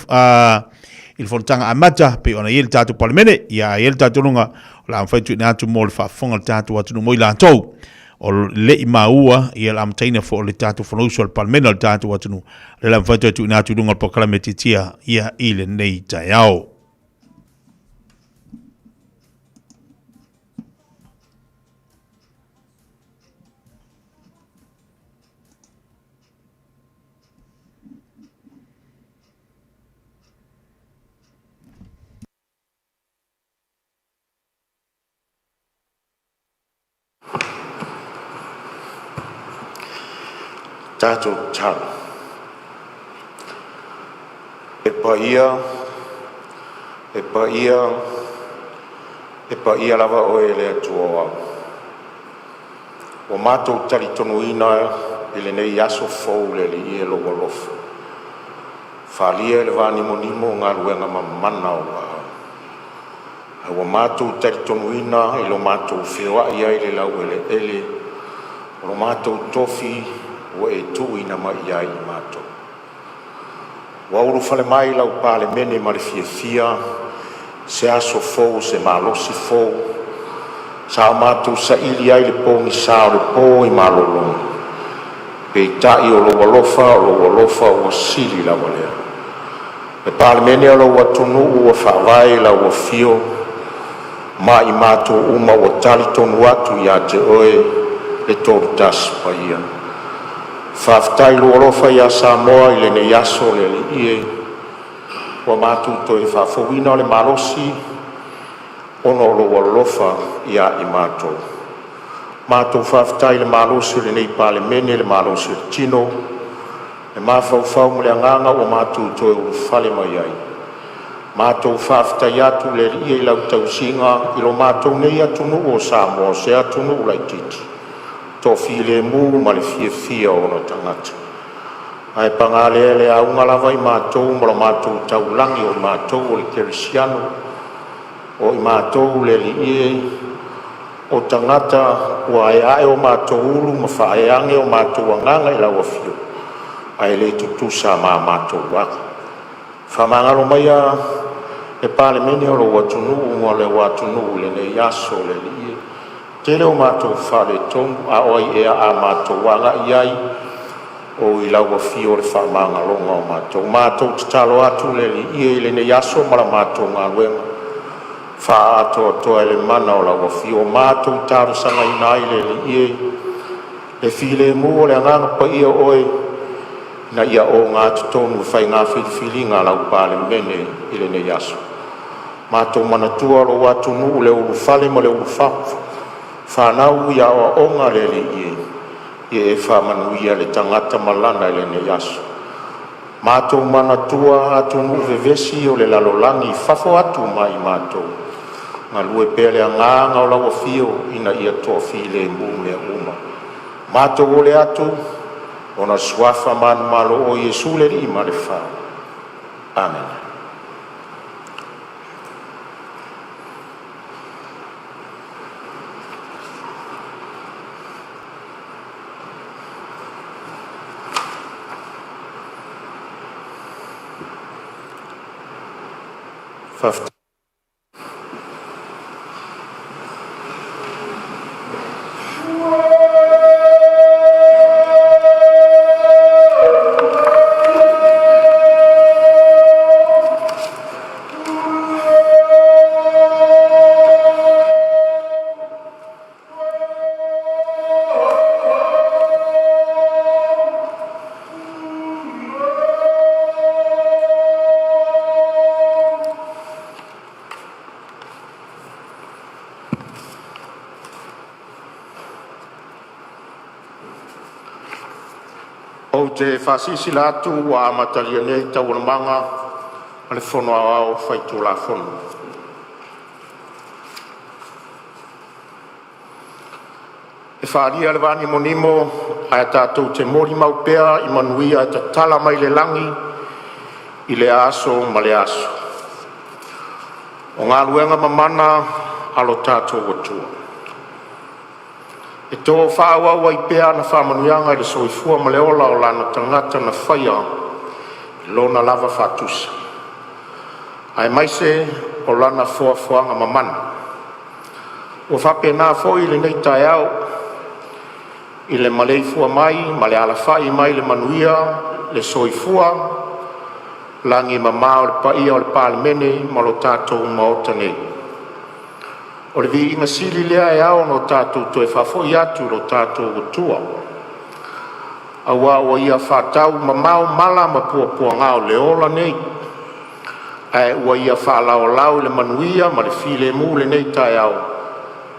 i le fonotaga amata pei ona i ai le tatou Palemene ia ai le tatou luga o le a mafai tuuina atu mo le faafofoga a le tatou atunuu mo i latou o le i maua ia le amataina foi o le tatou Fonousu a le Palemene o le tatou atunuu le la mafai toe tuuina atu i luga o le polokalame tiatia ia i lenei taeao. Tatou tatalo. E paia, e paia, e paia lava oe e le Atua o Ao. Ua matou talitonuina i lenei aso fou le Alii e lou alofa, faaalia i le vanimonimo galuega mamana o ou aao. Ae ua matou talitonuina i lo matou feoai ai i le laueleele o lo matou tofi ua e tuuina mai ai i matou. Ua ulufale mai lau Palemene ma le fiafia, se aso fou, se malosi fou sa o matou saili ai le pogisa o le po i malologa. Peitai o lou alofa, o lou alofa ua sili lava lea. Le Palemene o lou atunuu ua faavae i lau afio ma i matou uma ua talitonu atu ia te oe le Tolutasi Paia. Faafetai i lou alofa ia Samoa i lenei aso le Alii e, ua matou toe faafouina le malosi ona o lou alofa ia i matou. Matou faafetai i le malosi o lenei Palemene, le malosi o le tino, le mafaufau ma le agaga ua matou toe ulufale mai ai. Matou faafetai atu le Alii i lau tausiga i lo matou nei atunuu o Samoa, o se atunuu laitiiti toafilemu ma le fiafia o ona tagata. Ae paga lea, le auga lava i matou ma lo matou taulagi, o i matou o le kerisiano, o i matou le Alii e, o tagata ua aeae o matou ulu ma faaeaea o matou agaga i lau afio, ae le tutusa ma a matou aga. Faamagalo maia le Palemene o lou atunuu ma le atunuu i lenei aso le Alii e. Tele o matou faaletonu, a o ai ea a matou agai i ai o i lau afio le faamagaloga o matou. Matou tatalo atu le Alii e i lenei aso ma la matou galuega, faaatoatoa e le mana o lau afio. Matou talosagaina ai le Alii e, le filemu o le Agaga Paia o oe, ina ia ogatotonu i faiga filifiliga a lau Palemene i lenei aso. Matou manatua lou atunuu i le ulufale ma le ulufafo, fanau i aoaoga le Alii e, ia e faamanuia le tagata malana i lenei aso. Matou manatua atunuu vevesi o le lalolagi i fafo atu ma i matou, galue pea le agaga o lau afio ina ia toafilemu mea uma. Matou ole atu ona o le suafa manumalo o Iesu le Alii ma le Fau. Amene. Faafetai. Ou te faasilasila atu ua amatalia nei Taualumaga a le Fono Aoao Faitulafono. E faaalia le vaanimonimo ae tatou te molimau pea i manuia e tatala mai le lagi i lea aso ma lea aso. O galuega mamana a lo tatou Atua, e to faaauau ai pea ana faamanuiaga i le soifua ma le ola o lana tagata na faia i lona lava faatusa, aemaise o lana foafoaga mamana. Ua faapena foi lenei taeao i le maleifua mai ma le alafai mai i le manuia le soifua lagi e mama o le paia o le Palemene ma lo tatou Maota nei. O le viiga sili lea e ao ona tatou toe faafoi atu i lo tatou Atua, aua ua Ia faataumamao mala ma puapuaga o le ola nei, ae ua Ia faalaolao i le manuia ma le filemu lenei taeao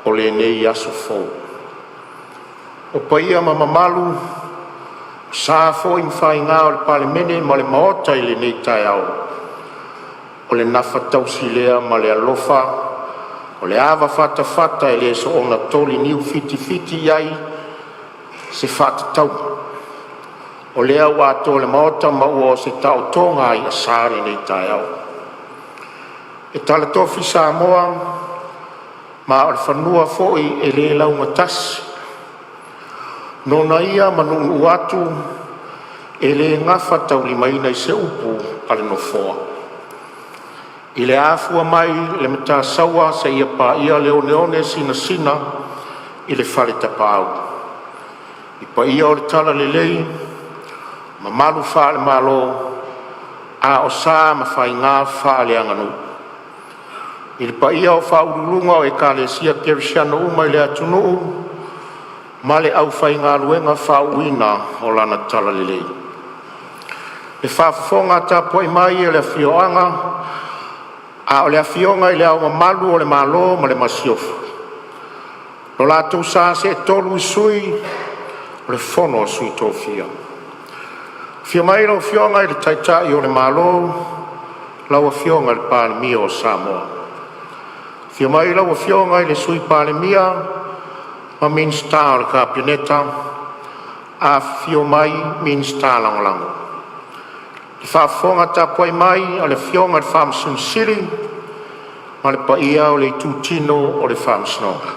o lenei aso fou. O paia ma mamalu, o sa foi ma faiga o le Palemene ma le Maota i lenei taeao, o le nafa tausi lea ma le alofa, o le ava fatafata e le soona toli niu fitifiti i ai se faatatauga. O lea ua atoa le Maota ma ua oo i se taotoga a i'asa lenei taeao. E talatofi Samoa ma o le fanua foi e le laugatasi. Nona ia ma nuunuu atu e le gafataulimaina i se upu a le Nofoa. I le afua mai le Matasaua seia paia le oneone sinasina i le Fale Tapaau, i paia o le Talalelei, mamalu faale-Malo, a o sa ma faiga faaleaganuu. I le paia o faauluuluga o Ekalesia Kerisiano uma i le atunuu ma le aufaigaluega faauuina o lana Talalelei. Le faafofoga tapuai mai a le afioaga a o le Afioga i Le Ao Mamalu o le Malo ma le Masiofo, lo latou sa seetolu i Sui o le Fono a Sui Tofia. Afio mai lau Afioga i le Taitai o le Malo, lau Afioga i le Palemia o Samoa. Afio mai lau Afioga i le Sui Palemia ma Minisita o le Kapeneta, afifio mai Minisita Lagolago. Le faafofoga tapuai mai a le Afioga i le Faamasino Sili ma le paia o le Itutino o le Faamasinoga.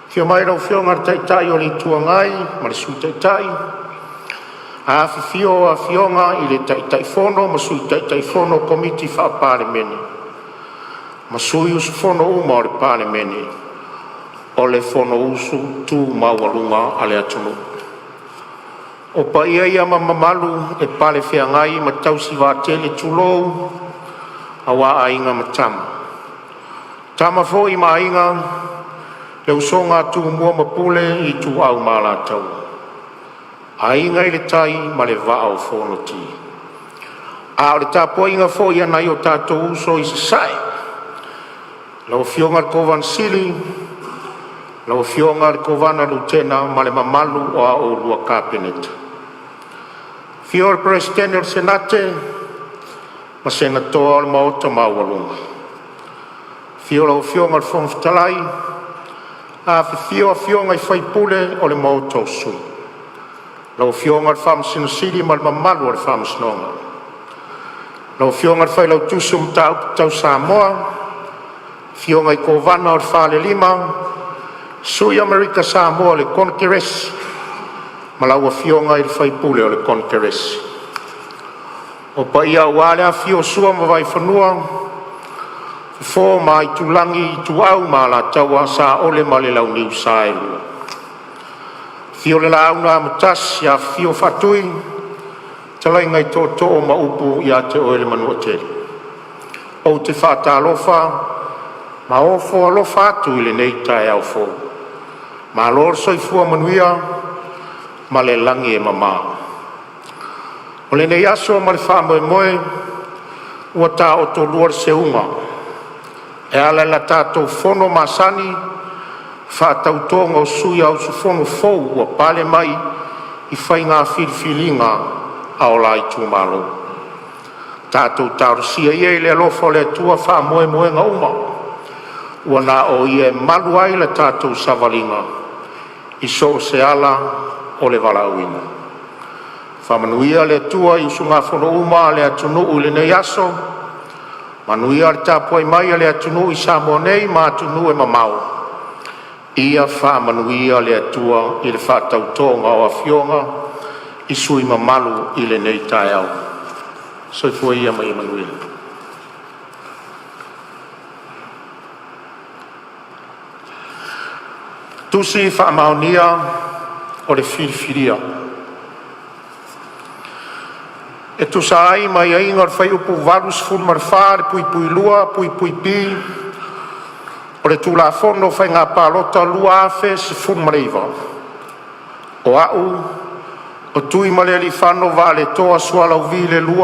Afio mai lau Afioga i le Taitai o le Itu Agai ma le Sui Taitai, afifio Afioga i Taitaifono ma Sui Taitaifono o Komiti Faa-Palemene ma sui usufono uma o le Palemene o le Fonousu tu maualuga a le atunuu. O paia ia ma mamalu e palefeagai ma tausi vaatele, tulou, aua Aiga ma Tama, Tama foi ma Aiga, le usoga a Tumua ma Pule, Ituau ma Alataua, Aiga i le Tai ma le Vaa o Fonoti. A o le tapuaiga foi a nai o tatou uso i Sasae, lau Afioga i le Kovana Sili, lau Afioga i le Kovana Lutena ma le mamalu o a oulua Kapeneta. Afio le Peresetene o le Senate ma Senatoa o le Maota maualuga. Afio lau Afioga i le Fofoga Fetalai, afifio afioga i faipule o le Maota o Sui, lau Afioga i le Faamasino Sili ma le mamalu o le Faamasinoga. Lau Afioga i le Failautusi o Mataupu Tau Samoa, afioga i Kovana o le Falelima, Sui o Amerika Samoa i le Konekeresi ma lau afioga i le Faipule o le Konekeresi. O paia aua le afifio o Sua ma Vaifanua, Fofo ma Aitulagi, Ituau ma Alataua, Saole ma le Launiu Saelua. Afio le Laau na Amotasi, afifio Faatui, fetalaiga i Tootoo ma upu ia te oe le Manuatele. Ou te faatalofa ma ofo alofa atu i lenei taeao fou. Malo le soifua manuia ma le lagi e mama. O lenei aso ma le faamoemoe ua taotolua le seuga e ala i la tatou fono masani, faatautoga o sui usufono fou ua pale mai i faiga filifiliga a o la itumalo. Tatou talosia ia i le alofa o le Atua faamoemoega uma, ua na o Ia e malu ai la tatou savaliga I so o se ala o le valaauina. Faamanuia le Atua i usugafono uma a le atunuu i lenei aso, manuia le tapuai mai a le atunuu i Samoa nei ma atunuu e mamao. Ia faamanuia le Atua i le faatautoga o afioga i sui usufono mamalu i lenei taeao. Soifua ia ma ia manuia. Tusi Faamaonia o le Filifilia. E tusa ai ma aiaiga o le Fuaiupu 84(2)(b) o le Tulafono o Faiga Palota 2019, o Au, LUTUIMALEALIIFANO VAALETOA Sualauvi II,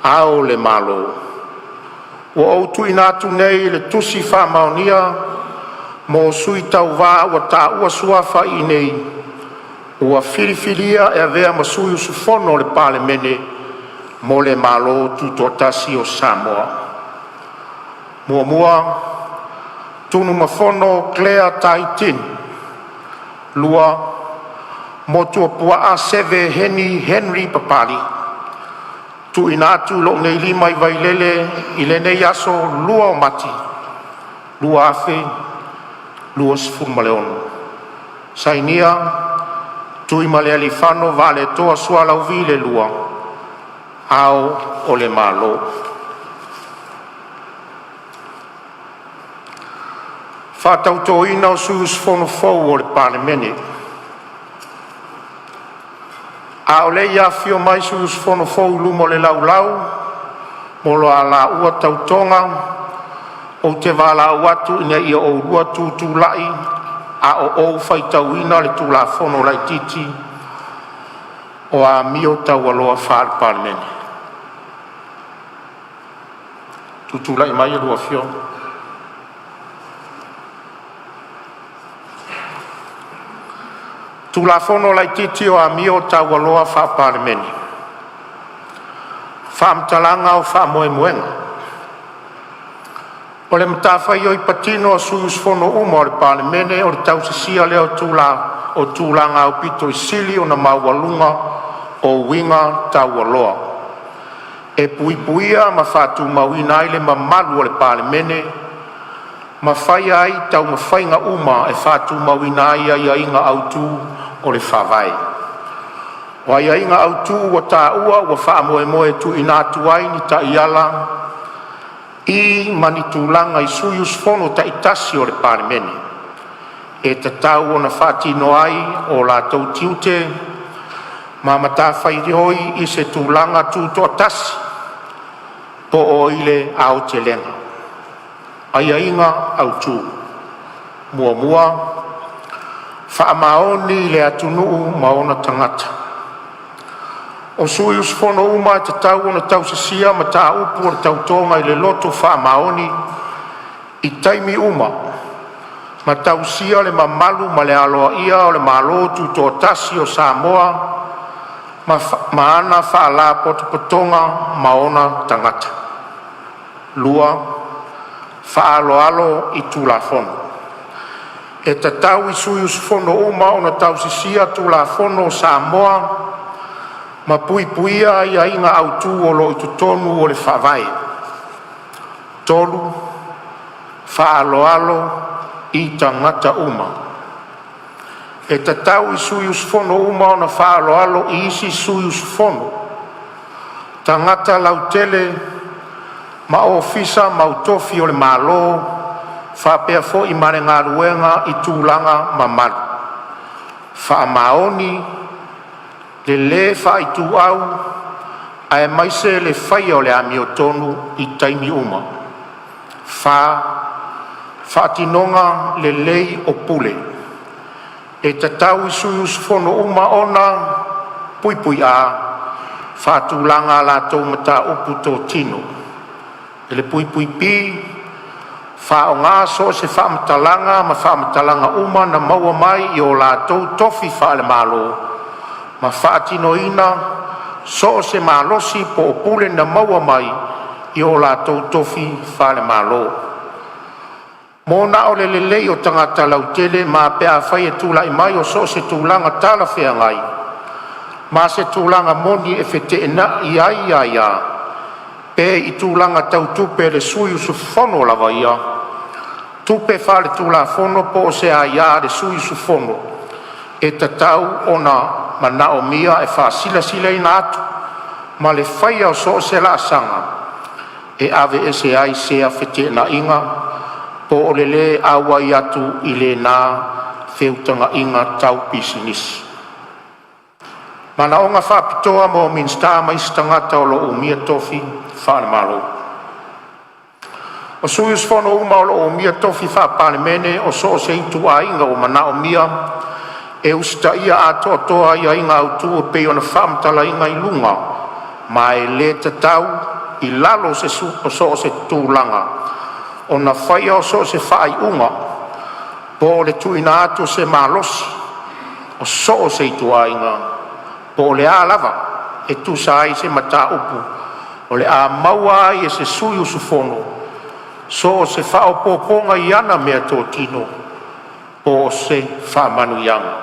Ao o le Malo, ua ou tuuina atu nei le Tusi Faamaonia mo Sui Tauva ua taua suafa i inei ua filifilia e avea ma sui usufono o le Palemene mo le Malo Tutoatasi o Samoa: 1. Tunumafono Claire Tai Tin. 2. Motuopuaa Seve Heni Henry Papali. TUUINA ATU i lou nei lima i Vailele i lenei aso 2 o Mati 2026. Sainia: Tuimalealiifano Vaaletoa Sualauvi II, Ao o le Malo. Faatautoina o Sui Usufono Fou o le Palemene. A o le i afifio mai sui usufono fou i luma o le Laulau mo la laua tautoga, ou te valaau atu ina ia oulua tutulai a o ou faitauina le Tulafono Laitiiti o Amio Taualoa Faale-Palemene. Tutulai mai a oulua afioga. TULAFONO LAITITI O Amio Taualoa Faa-Palemene. Faamatalaga o Faamoemoega. O le matafaioi patino a sui usufono uma o le Palemene o le tausisia lea o tulaga aupito sili ona maualuga o uiga taualoa e puipuia ma faatumauina ai le mamalu o le Palemene, ma faia ai taumafaiga uma e faatumauina ai aiaiga autu o le Faavae. O aiaiga autu ua taua ua faamoemoe e tuuina atu ai ni taiala i ma ni tulaga i sui usufono taitasi o le Palemene e tatau ona faatino ai o latou tiute ma matafaioi i se tulaga tutoatasi po o i le aotelega. Aiaiga Autu 1. Faamaoni i le atunuu ma ona tagata. O sui usufono uma e tatau ona tausisia mataupu o le Tautoga i le Loto Faamaoni i taimi uma ma tausia le mamalu ma le aloaia o le Malo Tutoatasi o Samoa ma ana Faalapotopotoga ma ona tagata. 2. Faaaloalo i Tulafono. E tatau i sui usufono uma ona tausisia Tulafono o Samoa ma puipuia aiaiga autu o lo o i totonu o le Faavae. 3. Faaaloalo i tagata uma. E tatau i sui usufono uma ona faaaloalo i isi sui usufono, tagata lautele ma ofisa ma tofi o le Malo, faapea foi ma le galuega i tulaga mamalu. Faamaoni le le faaituau aemaise le faia o le amiotonu i taimi uma. 4. Faatinoga lelei o pule. E tatau i sui usufono uma ona: A. Faatulaga a latou mataupu totino. B. Faaaoga so o se faamatalaga ma faamatalaga uma na maua mai i o latou tofi faale-Malo, ma faatinoina so o se malosi po o pule na maua mai i o latou tofi faale-Malo. Mo na o le lelei o tagata lautele ma pe afai e tulai mai o so o se tulaga talafeagai ma se tulaga moni e feteenai ai aia, pe i tulaga tau tupe a le sui usufono lava ia, tupe faaletulafono po o se aia a le sui usufono, e tatau ona manaomia e faasilasila atu ma le faia o so o se laasaga e aveese ai sea feteenaiga po o le le auai atu i lena feutagaiga tau pisinisi. Manaoga Faapitoa mo Minisita ma isi Tagata o lo o Umia Tofi Faale-Malo. O sui usufono uma o lo o umia tofi faa-Palemene o so o se ituaiga ua manaomia e usitaia atoatoa aiaiga autu e pei ona faamatalaina i luga, ma e le tatau i lalo o so o se tulaga ona faia so o se faaiuga po o le tuuina atu o se malosi o so o se ituaiga po o le a lava e tusa ai ma se mataupu o le a maua ai e se sui usufono so o se faaopoopoga i ana meatotino po o se faamanuiaga.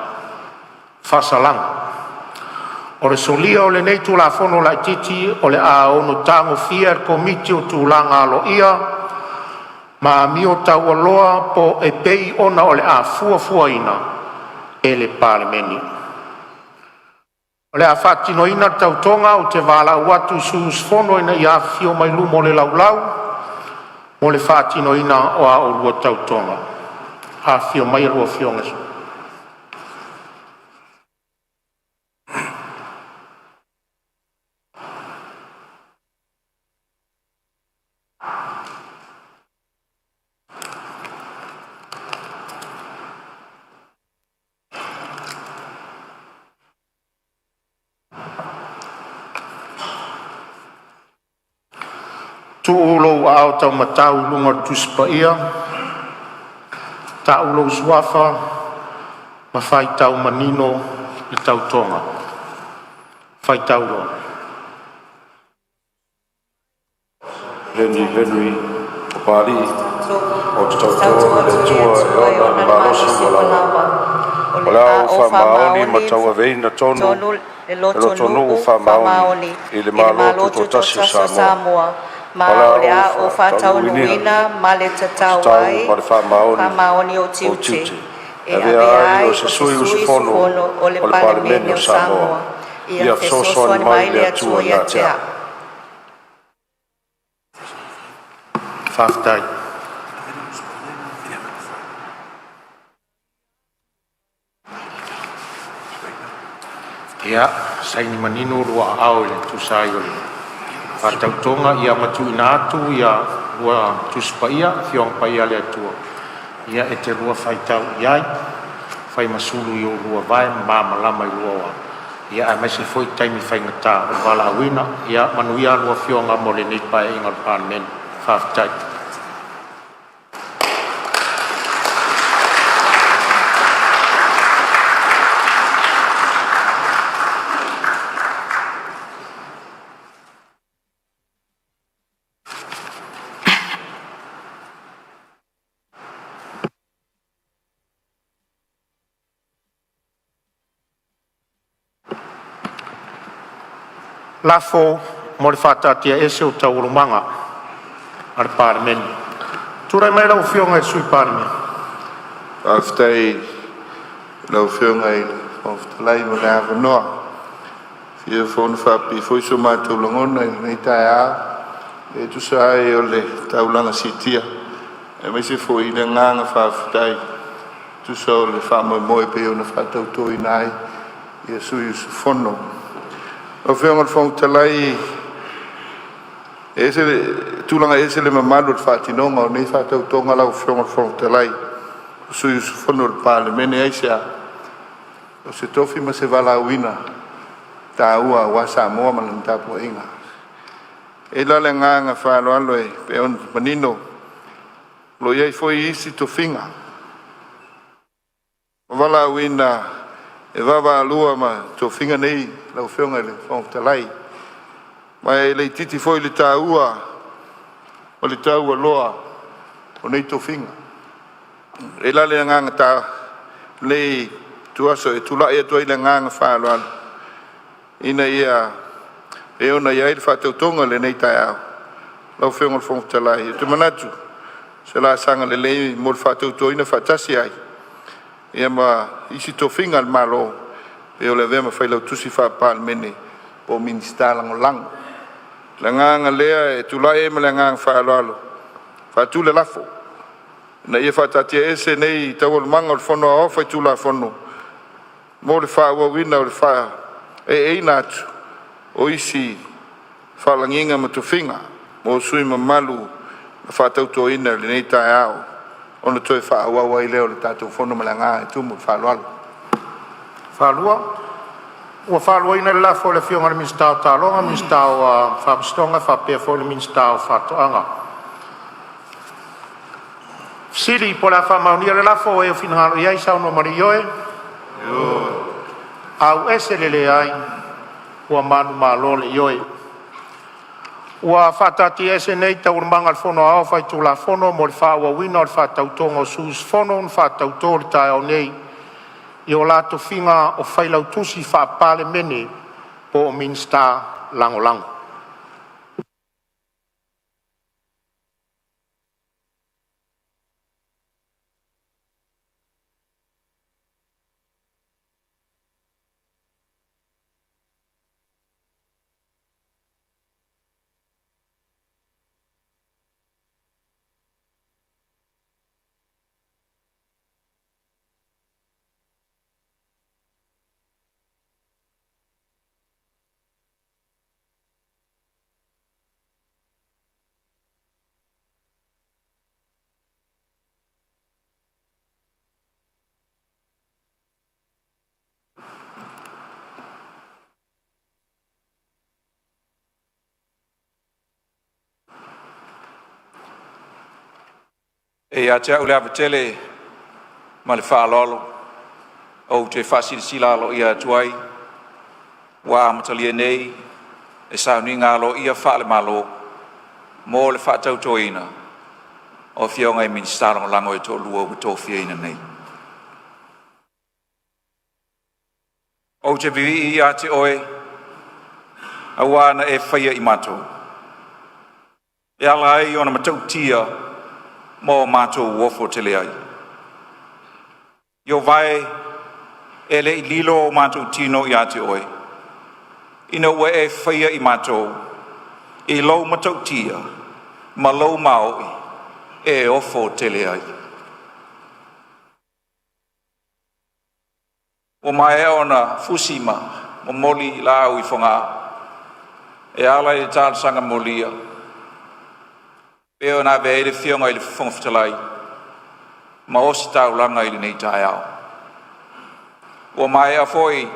Faasalaga: O le solia o lenei Tulafono Laititi o le a ono tagofia e le Komiti o Tulaga Aloaia ma Amio Taualoa e pei ona o le a fuafuaina e le Palemene. O le a faatinoina le tautoga ou te valaau atu i sui usufono ina ia afifio mai luma o le laulau mo le faatinoina o a oulua tautoga. Afifio mai a oulua afioga i sui. Tuu lou aao taumatau i luga o le Tusi Paia, tau lou Suafa ma faitau manino le tautoga. Faitau loa. Henry Henry Papali'i, ou te tauto i le Atua e ona le malosi ua lava. O le a ou faamaoni ma tauaveina tonu le lotonuu faamaoni i le Malo Tutoatasi o Samoa. Ma o le a ou faataunuuina ma le tatau ai ma le faamaoni ou tiute, tiute, e avea ai o se sui usufono o le Palemene o Samoa. Ia fesoasoani mai le Atua ia te au. Faafetai. Ia, saini manino lua aao e tusa ai o le faatautoga, ia ma tuuina atu ia lua Tusi Paia, Afioaga Paia a le Atua, ia e te lua faitau i ai, fai ma sulu i o oulua vae ma malamalama i lua ola, ia aemaise foi taimi faigata o le valaauina. Ia manuia a oulua afioga mo lenei Paeaiga o le Palemene. Faafetai. Lafo mo le faataatiaese o Taualumaga a le Palemene. Tulai mai lau Afioga i le Sui Palemia. Faafetai i lau Afioga i le Fofoga Fetalai mo le avanoa. E fia fonofaapipii foi so matou lagona i lenei taeao e tusa ai o le taulaga siitia aemaise foi le agaga faafetai e tusa o le faamoemoe e pei ona faatautoina ai sui usufono. Lau Afioga i le Fofoga Fetalai, e ese le tulaga e ese le mamalu o le faatinoga o nei faatautoga lau Afioga i le Fofoga Fetalai, o sui usufono o le Palemene. Aisea? O se tofi ma se valaauina taua aua Samoa ma lana tapuaiga. E i ai la le agaga faaaloalo e pei ona manino, o lo o i ai foi isi tofiga ua valaauina e vaavaalua ma tofiga nei lau Afioga i le Fofoga Fetalai, ma e le itiiti foi le taua o le taualoa o nei tofiga. E la le agaga ta lenei ituaso e tulai atu ai le agaga faaaloalo ina ia e ona i ai le faatautoga i lenei taeao. Lau Afioga i le Fofoga Fetalai, ou te manatu o se laasaga lelei mo le faatautoina faatasi ai ia ma isi tofiga a le Malo e pei o le avea ma Failautusi Faa-Palemene po o Minisita Lagolago. O le agaga lea e tulai ai ma le agaga faaaloalo e faatu le lafo, Ina ia faataatiaese nei Taualumaga o le Fono Aoao Faitulafono mo le faaauauina o le faavaeina atu o isi faalagiga ma tofiga mo sui usufono mamalu na faatautoina i lenei taeao, ona toe faaauau ai lea o le tatou Fono. Ma le agaga faaaloalo. Ua faaluaina le lafo e le Afioga i le Minisita o Taaloga, Minisita o Faamasinoga faapea foi le Minisita o Faatoaga. Po o le a faamaonia le lafo, e finagalo ai saunoa ma le ioe. Ua manumalo le Ioe. Ua faataatiaese nei Taualumaga a le Fono Aoao Faitulafono mo le faaauauina o le faatautoga o sui usufono na faatauto i le taeao nei i o la tofiga o Failautusi Faa-Palemene po o Minisita Lagolago. E ia te a'u le ava tele ma le faaaloalo ou te faasilasila aloaia atu ai ua amatalia nei le Sauniga Aloaia faale-Malo mo le faatautoina o Afioga i Minisita Lagolago e toalua ua tofiaina nei. Ou te vivii ia te Oe auā na e faia i matou, e ala ai ona matautia ma o matou ofo tele ai. Ieova e, e le i lilo o matou tino ia te Oe, ina ua e faia i matou i lou matautia ma lou maoʻi e ofo tele ai. Ua maea ona fusi ma momoli laau i Fogaa e ala i le talosaga molia e pei ona avea ai le Afioga i le Fofoga Fetalai ma ositaulaga i lenei taeao. Ua maea foi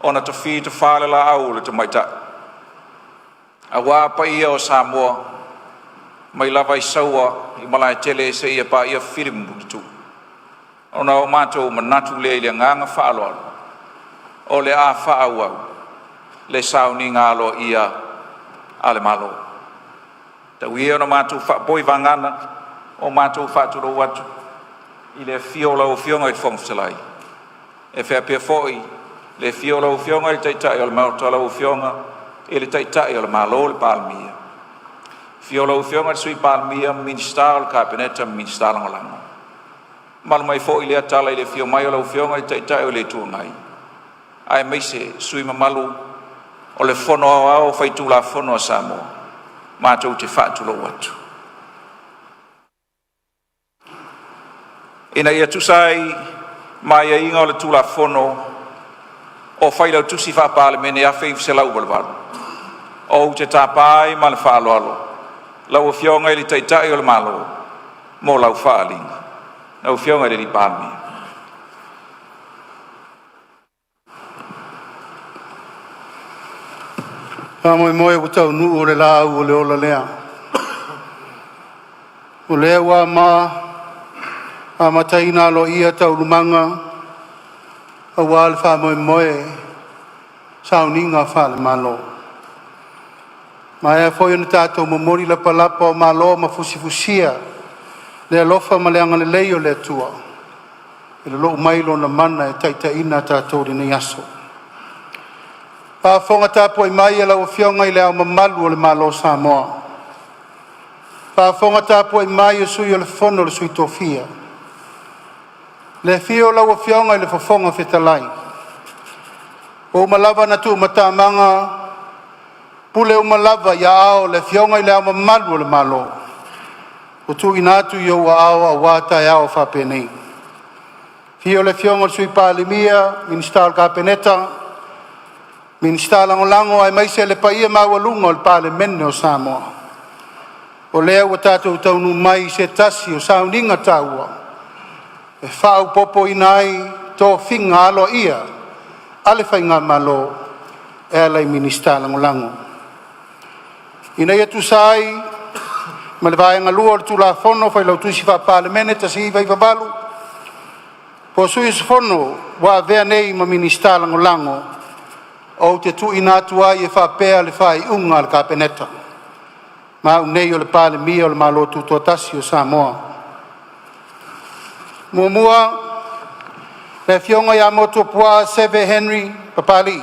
ona tofi tofa le laau o le tamaitai aua paia o Samoa mai lava i Saua i Malaetele seia paia Fili ma Puletuu. Ona o matou manatu lea i le agaga faaaloalo, o le a faaauau le sauniga aloaia a le Malo. Tau ia ona matou faapoi vagana o matou faatulou atu i le afio o lau Afioga i le Fofoga Fetalai, e faapea foi le afio o lau Afioga i le Taitai o le Maota, lau Afioga i le Taitai o le Malo, le Palemia, afio lau Afioga i le Sui Palemia, Minisita o le Kapeneta ma Minisita Lagolago. Mamalu mai foi lea tala i le afio mai o lau Afioga i le Taitai o le Itu Agai, aemaise sui usufono mamalu o le Fono Aoao Faitulafono a Samoa, matou te faatulou atu. Ina ia tusa ai ma aiaiga o le Tulafono o Failautusi Faa-Palemene 1988, ou te tapa ai ma le faaaloalo lau Afioga i le Taitai o le Malo mo lau faaaliga. Lau Afioga i le Palemia. Faamoemoe ua taunuu le laau o le ola lea. O lea ua amataina aloaia taualumaga aua le faamoemoe sauniga faale-Malo. Ua maea foi ona tatou momoli lapalapa o malo ma fusifusia Le alofa ma le agalelei o le Atua e lolou mai Lona mana e taitaiina tatou i lenei aso. Faafofoga tapuai mai a lau Afioga i Le Ao Mamalu o le Malo o Samoa, faafofoga tapuai mai le Sui o le Fono a Sui Tofia, le afio o lau Afioga i le Fofoga Fetalai, ua uma lava ona tuumatamaga pule uma lava i aao o le Afioga i Le Ao Mamalu o le Malo ua tuuina atu i ou aao aua taeao faapenei. Afio le Afioga i le Sui Palemia, Minisita o le Kapeneta, Minisita Lagolago aemaise le paia maualuga o le Palemene o Samoa. O lea ua tatou taunuu mai i se tasi o sauniga taua e faaopoopoina ai tofiga aloaia a le Faigamalo e ala i Minisita Lagolago. Ina ia tusa ai ma le Vaega 2 o le Tulafono o Failautusi Faa-Palemene 1998, o sui usufono ua avea nei ma Minisita Lagolago, ou te tuuina atu ai e faapea le faaiuga a le Kapeneta. Ma au nei o le Palemia o le Malo Tutoatasi o Samoa. 1. Le Afioga MOTUAPUAA Seve Henry Papali'i,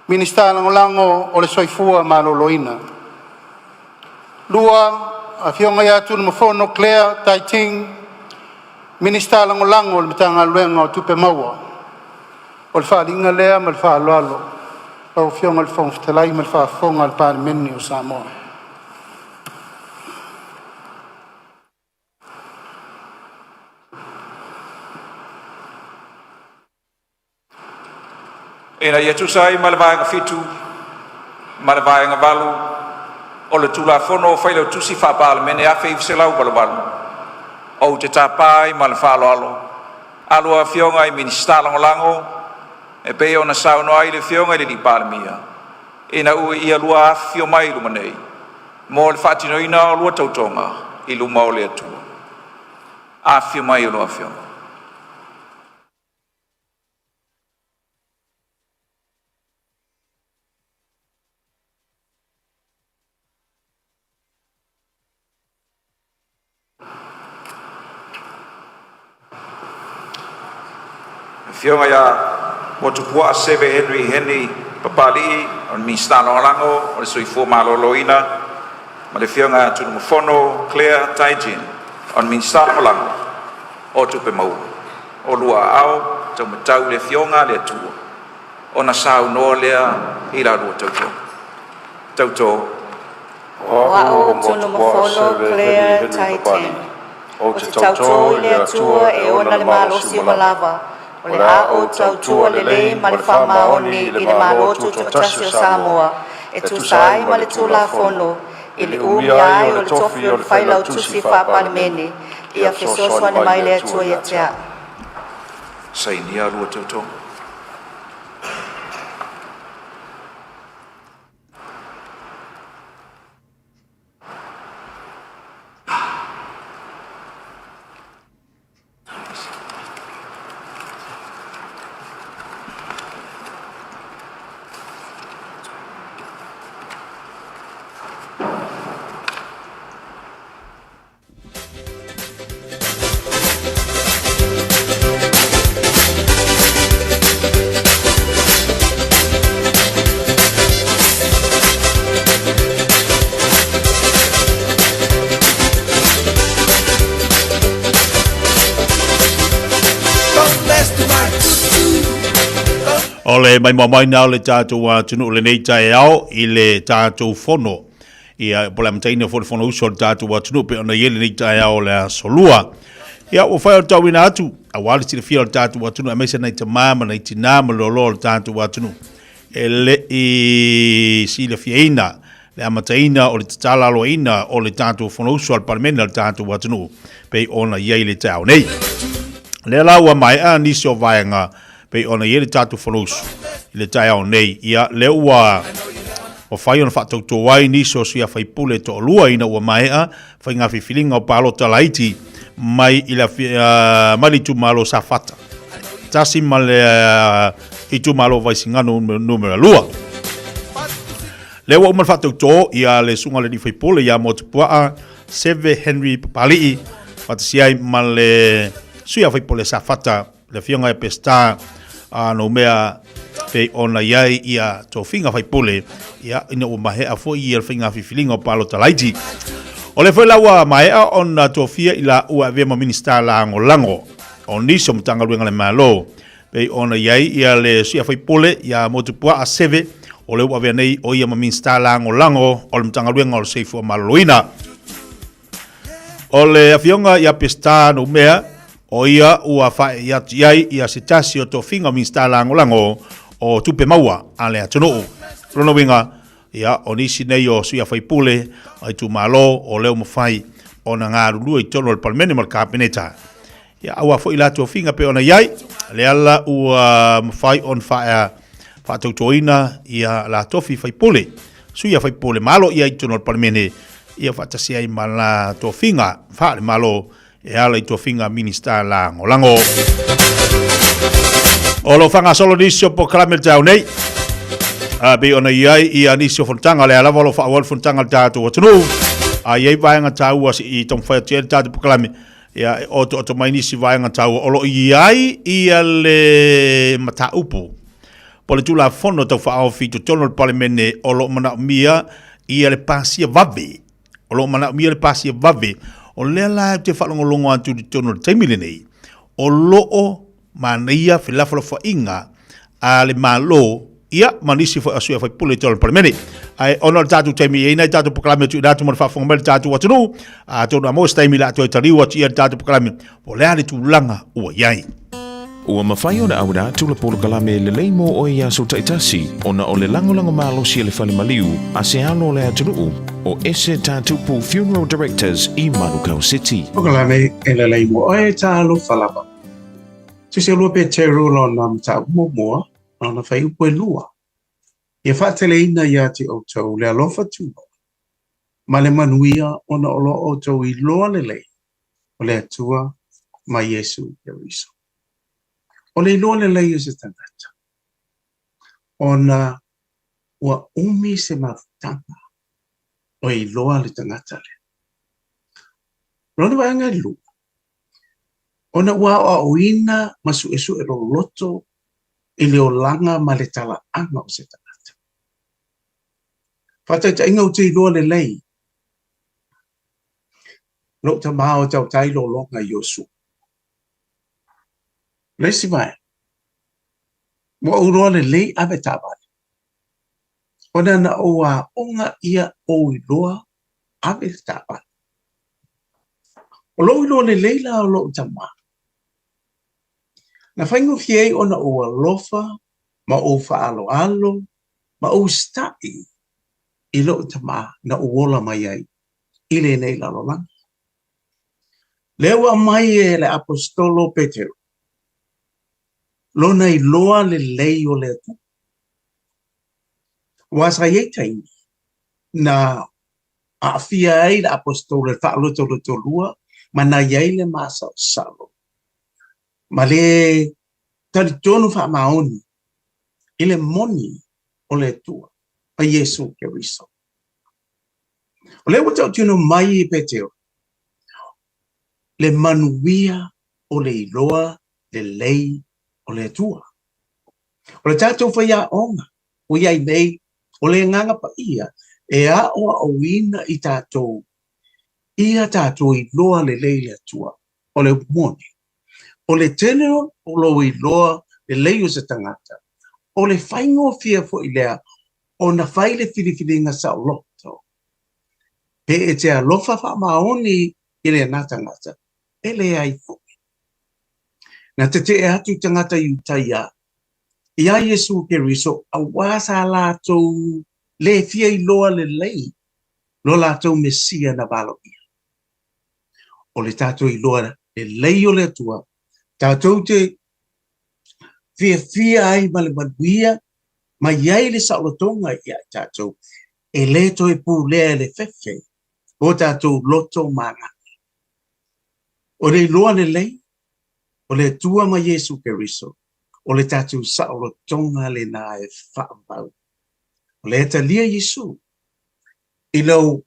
Minisita Lagolago o le Soifua Maloloina. 2. Afioga TUNUMAFONO Claire Tai Ting, Minisita Lagolago o le Matagaluega o Tupe Maua. O le faaaliga lea ma le faaaloalo lau Afioga i le Fofoga Fetalai ma le faafofoga a le Palemene o Samoa. Ina ia tusa ai ma le Vaega 7 ma le Vaega 8 o le Tulafono o Failautusi Faa-Palemene 1988, ou te tapa ai ma le faaaloalo a lua Afioga i Minisita Lagolago e pei ona saunoa ai le Afioga i le Palemia, ina ia lua afifio mai i luma nei mo le faatinoina o lua tautoga i luma o le Atua. Afifio mai a oulua Afioga. Afioga ia Motuopuaa Seve Henry Henry Papali'i o le Minisita Lagolago o le Soifua Maloloina ma le Afioga ia Tunumafono Claire Taijin o le Minisita Lagolago o Tupe Maua. O oulua aao taumatau i le Afioga a le Atua ona saunoa lea i la lua tautoga. Tauto. O Au o Tunumafono Claire Taiten, ou te tautō i le Atua e ona le malosi uma lava, o le a ou tautua lelei ma le faamaoni i le Malo Tutoatasi o Samoa, e tusa ai ma le Tulafono, i le umia ai o le tofi o le Failautusi Faa-Palemene, ia fesoasoani mai le Atua ia te au. Sainia lua tautoga. O le maimoa mai na o le tatou atunuu lenei taeao i le tatou fono. Ia, po o le amataina foi o le Fonousu a le tatou atunuu pei ona i ai lenei taeao o le Aso Lua. Ia, ua fai o le tauina atu, aua le silafia o le tatou atunuu, aemaise nai tamā ma nai tinā ma loaloa o le tatou atunuu, e le i silafiaina le amataina o le tatala aloaina o le tatou Fonousu a le Palemene a le tatou atunuu pei ona i ai le taeao nei. Lea la ua maea nisi o vaega pei ona i ai le tatou Fonousu i le taeao nei, ia, lea ua mafai ona faatauto ai nisi o sui usufono e toalua ina ua maea faiga filifiliga o palota laiti mai i le, mai le itumalo o Safata 1 ma le itumalo o Vaisigano numera 2. Lea ua uma le faatauto ia le susuga i le alii faipule ia Motupuaa Seve Henry Papali'i, faatasi ai ma le sui a faipule Safata, le afioga ia Peseta Noumea, pei ona i ai ia tofiga faipule, ia, ina ua maea foi ia le faiga filifiliga o palota laiti. O lea foi la ua maea ona tofia i laua e avea ma Minisita Lagolago o nisi o Matagaluega a le Malo, pei ona i ai ia le sui a faipule ia Motupuaa Seve, o lea ua avea nei o ia ma Minisita Lagolago o le Matagaluega o le Soifua Maloloina. O le afioga ia Peseta Noumea, o ia ua fae'i atu i ai ia se tasi o tofiga o Minisita Lagolago o Tupe Maua a le atunuu. O lona uiga, ia, o nisi nei o sui a faipule o itumalo o lea ua mafai ona galulue i totonu o le Palemene ma le Kapeneta. Ia, aua foi la tofiga pei ona i ai, lea la ua mafai ona faaea faatautoina ia la tofi faipule, sui a faipule malo ia i totonu o le Palemene, ia faatasi ai ma la tofiga faale-Malo e ala i tofiga Minista Lagolago. O lo o faagasolo nisi o polokalame i le taeao nei, a pei ona i ai ia nisi o fonotaga, lea lava o lo o faaauau le fonotaga a le tatou atunuu, a i ai vaega taua se i taumafai atu i ai le tatou polokalame, ia e otooto mai nisi vaega taua o lo o i ai ia le mataupu po o le Tulafono Tau Faaofi i totonu o le Palemene o lo o manaomia ia le pasia vave, o lo o manaomia le pasia vave. O lea la ou te faalogologo atu i totonu o le taimi lenei, o lo o manaia felafolafoaiga a le Malo, ia, ma nisi foi o sui usufono i totonu o le Palemene. Ae ona o le tatou taimi, e i ai nai tatou polokalame e tuuina atu mo le faafofoga mai a le tatou atunuu, atonu a maua se taimi o le a toe taliu atu i ai le tatou polokalame, po o le a le tulaga ua i ai. Ua mafai ona auina atu le polokalame lelei mo oe i aso taitasi ona o le lagolago malosi a le Fale Maliu a se alo o le atunuu o Ese Tatupu Funeral Directors i Manukau City. Polokalame e lelei mo oe, talofa lava. Tusi 2 Peteru lona mataupu muamua, lona fuaiupu e 2. Ia faateleina ia te outou le alofa tunoa ma le manuia ona o lo outou iloa lelei o le Atua ma Iesu Keriso. O le iloa lelei o se tagata, ona ua umi se mafutaga o iloa le tagata lea. Lona vaega e 2, ona ua aoaoina ma suesue loloto i le olaga ma le talaaga o se tagata. Faataitaiga ou te iloa lelei lou tama o tautai lologa i Iosua. Le isi vaega, ua ou iloa lelei ave taavale, ona na ou aoga ia ou iloa ave le taavale. O lou iloa lelei la o lou tama, na faigofie ai ona ou alofa ma ou faaaloalo ma ou usitai i lou tama na ou ola mai ai i lenei lalolagi. Lea ua aumai e le Aposetolo Petero lona iloa lelei o le Atua. Aua sa i ai taimi na aafia ai le Aposetolo i le faalotolotolua ma na i ai le masalosalo ma le talitonu faamaoni i le moni o le Atua ma Iesu Keriso. O lea ua tautino mai e Petero le manuia o le iloa lelei o le Atua. O le tatou faiaoga ua i ai nei, o le Agaga Paia e aoaoina i tatou ia tatou iloa lelei le Atua. O le upu moni, o le tele o lou iloa lelei o se tagata, o le faigofie foi lea ona fai le filifiliga saoloto. Pe e te alofa faamaoni i lena tagata, e leai foi. Na tetee atu tagata Iutaia iā Iesu Keriso aua sa latou le fia iloa lelei lo latou Mesia na valoia. O le tatou iloa lelei o le Atua, tatou te fiafia ai ma le manuia ma i ai le saolotoga ia i tatou, e le toe pulea e le fefe o tatou loto ma agaga. O le iloa lelei o le Atua ma Iesu Keriso, o le tatou saolotoga lena e faamau. O lea talia Iesu i lou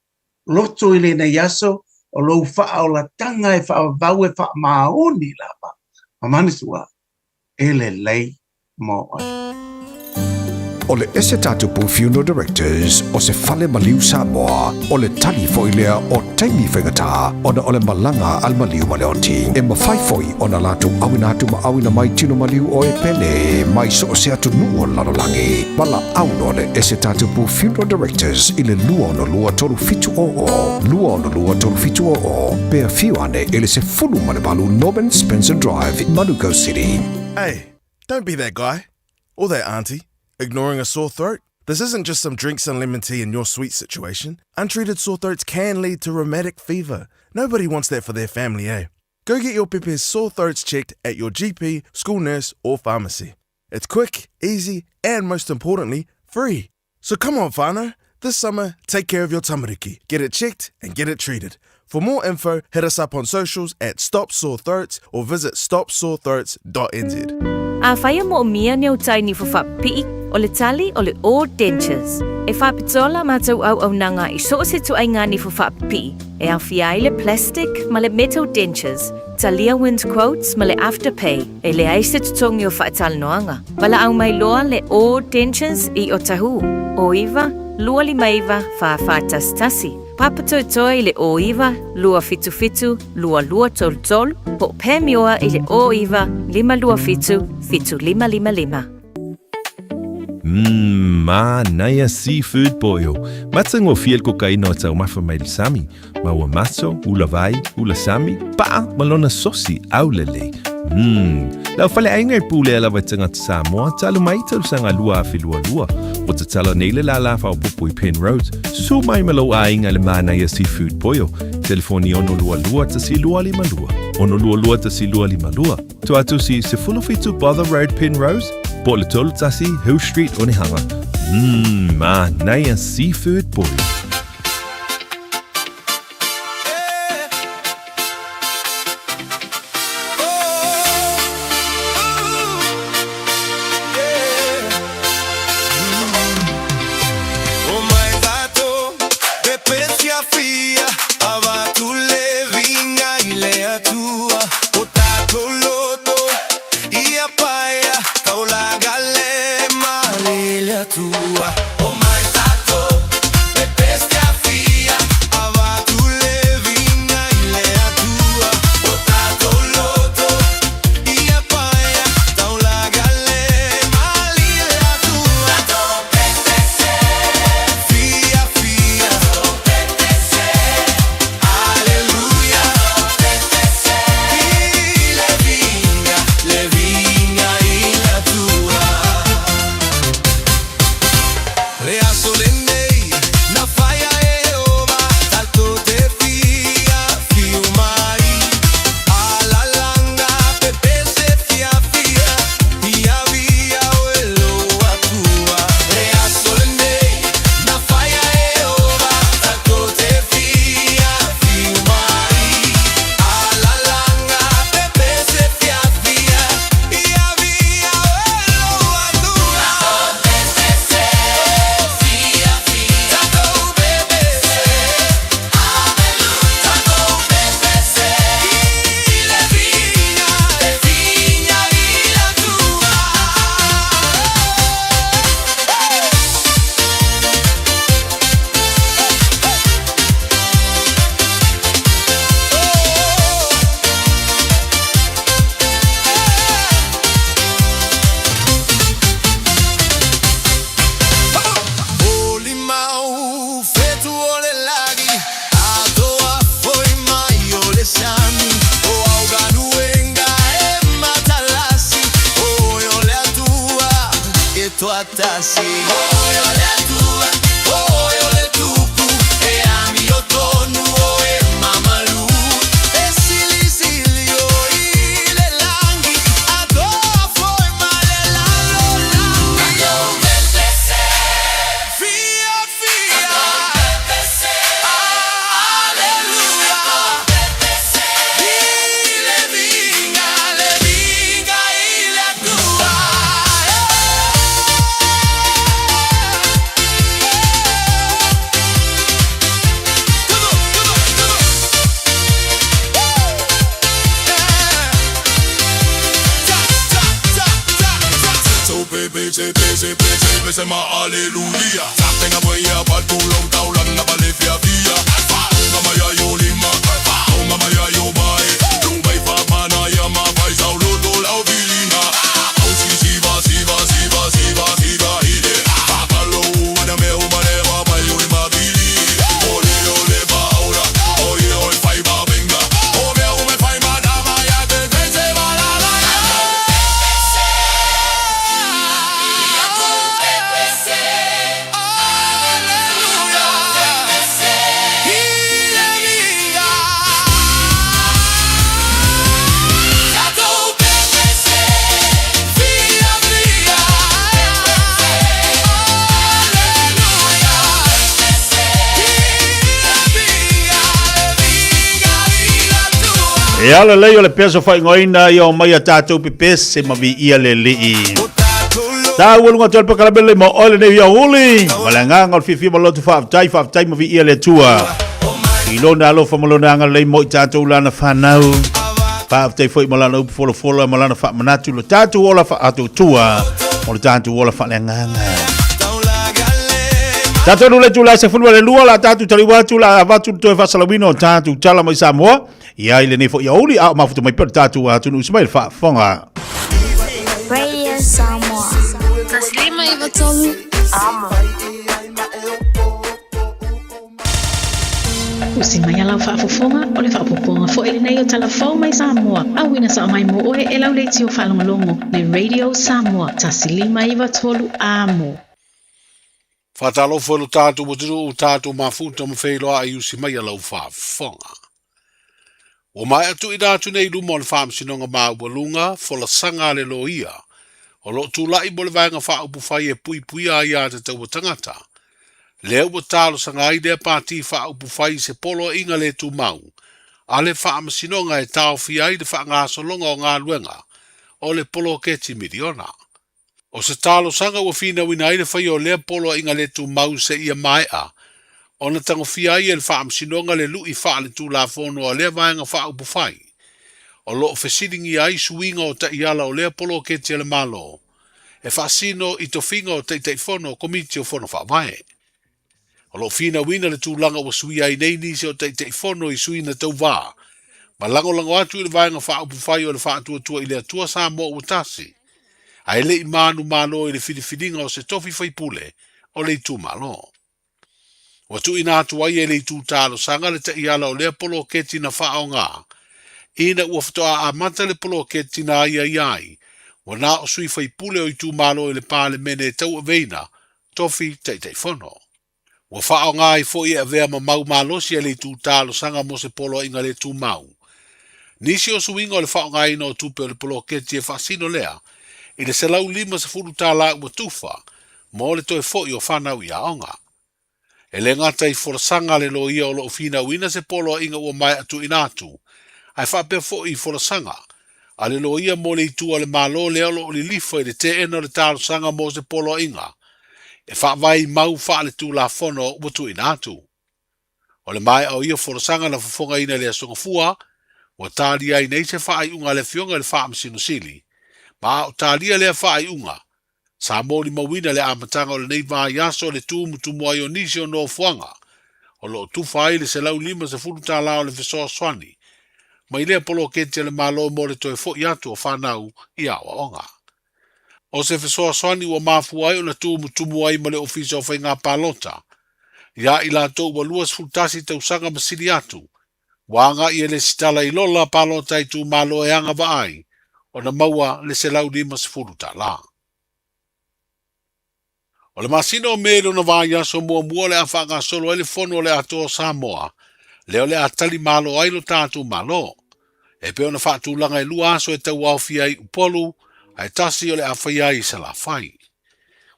loto i lenei aso O lou faaolataga e faavavau e faamaoni lava, ma manatua, e lelei mo oe. O le ese tatupu Funeral Directors o se fale maliu Samoa, o le tali foi lea o taimi faigata ona o le malaga a le maliu ma le oti. E mafai foi ona latou auina atu ma auina mai tino maliu o e pele mai so o se atunuu o le lalolagi. Valaau loa le ese tatupu Funeral Directors i le 262 3700, 262 3700, pe afio ane i le 18 Norman Spencer Drive, Manukau City. Hey, don't be that guy. Or that auntie, ignoring a sore throat. This isn't just some drinks and lemon tea in your sweet situation. Untreated sore throats can lead to rheumatic fever. Nobody wants that for their family, eh? Go get your pepe's sore throats checked at your GP, school nurse, or pharmacy. It's quick, easy, and most importantly, free. So come on, whānau. This summer, take care of your tamariki. Get it checked and get it treated. For more info, hit us up on socials at Stop Sore Throats or visit stopsorethroats.nz. Afai e moomia ni au tai nifo faapipii, o le tali o le All Dentures. E faapitoa la matou auaunaga i so o se ituaiga nifo faapipii, e aofia ai le plastic ma le metal dentures, talia wind quotes ma le afterpay, e leai se totogi o faatalanoaga. Valaau mai loa le All Dentures i Otahuhu, 09 259 4411. Papatoetoe i le 09 277 2233 po o Pamioa i le 09 527 7555. Mmm, manaia seafood boil. Matagofie le kokaina o taumafa mai le sami. Ma ua maso, ula vai, ula sami, paa ma lona sosi aulelei. Mmm, lau faleaiga e pulea lava i tagata Samoa talu mai tausaga 2022. Ua tatala nei le lālā faaopoopo i Penrose. Susu mai ma lou aiga i le manaia seafood boil. Telefoni 622 1252. 622 1252. Tuatusi 17 Bother Road Penrose, po o le 31 Hill Street Onehunga. Mmm, manaia seafood boil. Ia lelei o le peso faaigoaina ia o mai a tatou pepese ma viia le Alii. Taua luga atu ai le pakalame lelei ma oe lenei ia uli ma le agaga o le fiafia ma le loto faafetai, faafetai ma viia le Atua i lona alofa ma lona agalelei mo i tatou lana fanau. Faafetai foi ma lana upu folafola ma lana faamanatu lo tatou ola faaatuatua o le tatou ola faaleagaga. Tatou nule tula se fulu le lua la tatou taliua atu la avatu le toe faasalauina o tatou tala mai Samoa. Ia i lenei foi aoauli a o mafuta mai pea le tatou atunuu se mai le faafofoga. Radio Samoa. 153 Amo. Usi mai a lau faafofoga, o le faaopoopoga foi lenei o tala fou mai Samoa, auina sao mai mo oe e lau leitio faalogologo, le Radio Samoa 153 Amo. Faatalofa i lo tatou atunuu, tatou mafuta ma feiloai i usi mai a lau faafofoga. Ua maea tuuina atu nei i luma o le Faamasinoga Maualuga folasaga a le loia o lo o tulai mo le Vaega Faaupufai e puipuia aiatatau a tagata, lea ua talosaga ai lea pati faaupufai i se poloaiga le tumau a le Faamasinoga e taofia ai le faagasologa o galuega o le poloketi miliona. O se talosaga ua finauina ai le faia o lea poloaiga le tumau seia maea ona tagofia ai e le Faamasinoga le lui faaletulafono a lea vaega faaupufai o lo o fesiligia ai suiga o taiala o lea poloketi a le Malo e faasino i tofiga o Taitaifono o Komiti o Fono Faavae. O lo o finauina le tulaga ua suia ai nei nisi o Taitaifono i suiga tauvā ma lagolago atu i le Vaega Faaupufai o le Faatuatua i le Atua Samoa Ua Tasi, ae le i manumalo i le filifiliga o se tofi faipule o le itumalo. Ua tuuina atu ai e le itu talosaga le taiala o lea poloketi na faaaoga ina ua faatoa amata le poloketi na aiaia ai ua na o sui faipule o itumalo i le Palemene e tauaveina tofi Taitaifono. Ua faaaoga ai foi e avea ma mau malosi a le itu talosaga mo se poloaiga le tumau. Nisi o suiga o le faaaogaina o tupe o le poloketi e faasino lea i le $150 ua tufa mo le toe foi o fanau i aoga. E le gata i folasaga a le loia o lo o finauina se poloaiga ua maea tuuina atu, ae faapea foi i folasaga a le loia mo le itu a le Malo lea o lo o lilifa i le teena o le talosaga mo se poloaiga e faavae i mau faaletulafono ua tuuina atu. O le maea o ia folasaga na fofogaina i le Aso Gafua, ua talia ai nei se faaiuga a le Afioga i le Faamasino Sili, ma a o talia lea faaiuga, sa molimauina le amataga o lenei vaiaso le tumutumu ai o nisi o nofoaga o lo o tufa ai le $150 o le fesoasoani mai lea poloketi a le Malo mo le toe foi atu o fanau i aoaoga. O se fesoasoani ua mafua ai ona tumutumu ai ma le Ofisa o Faiga Palota iā i latou ua 21 tausaga ma sili atu ua agai e lesitala i lola palota itumalo e agavaa ai ona maua le $150. O le masina o Me lona vaiaso muamua o le a faagasolo ai le fono a le Atoa o Samoa, lea o le a tali malo ai lo tatou Malo. E pei ona faatulaga e lua aso e tauaofia ai Upolu, ae tasi o le a faia ai i Salafai.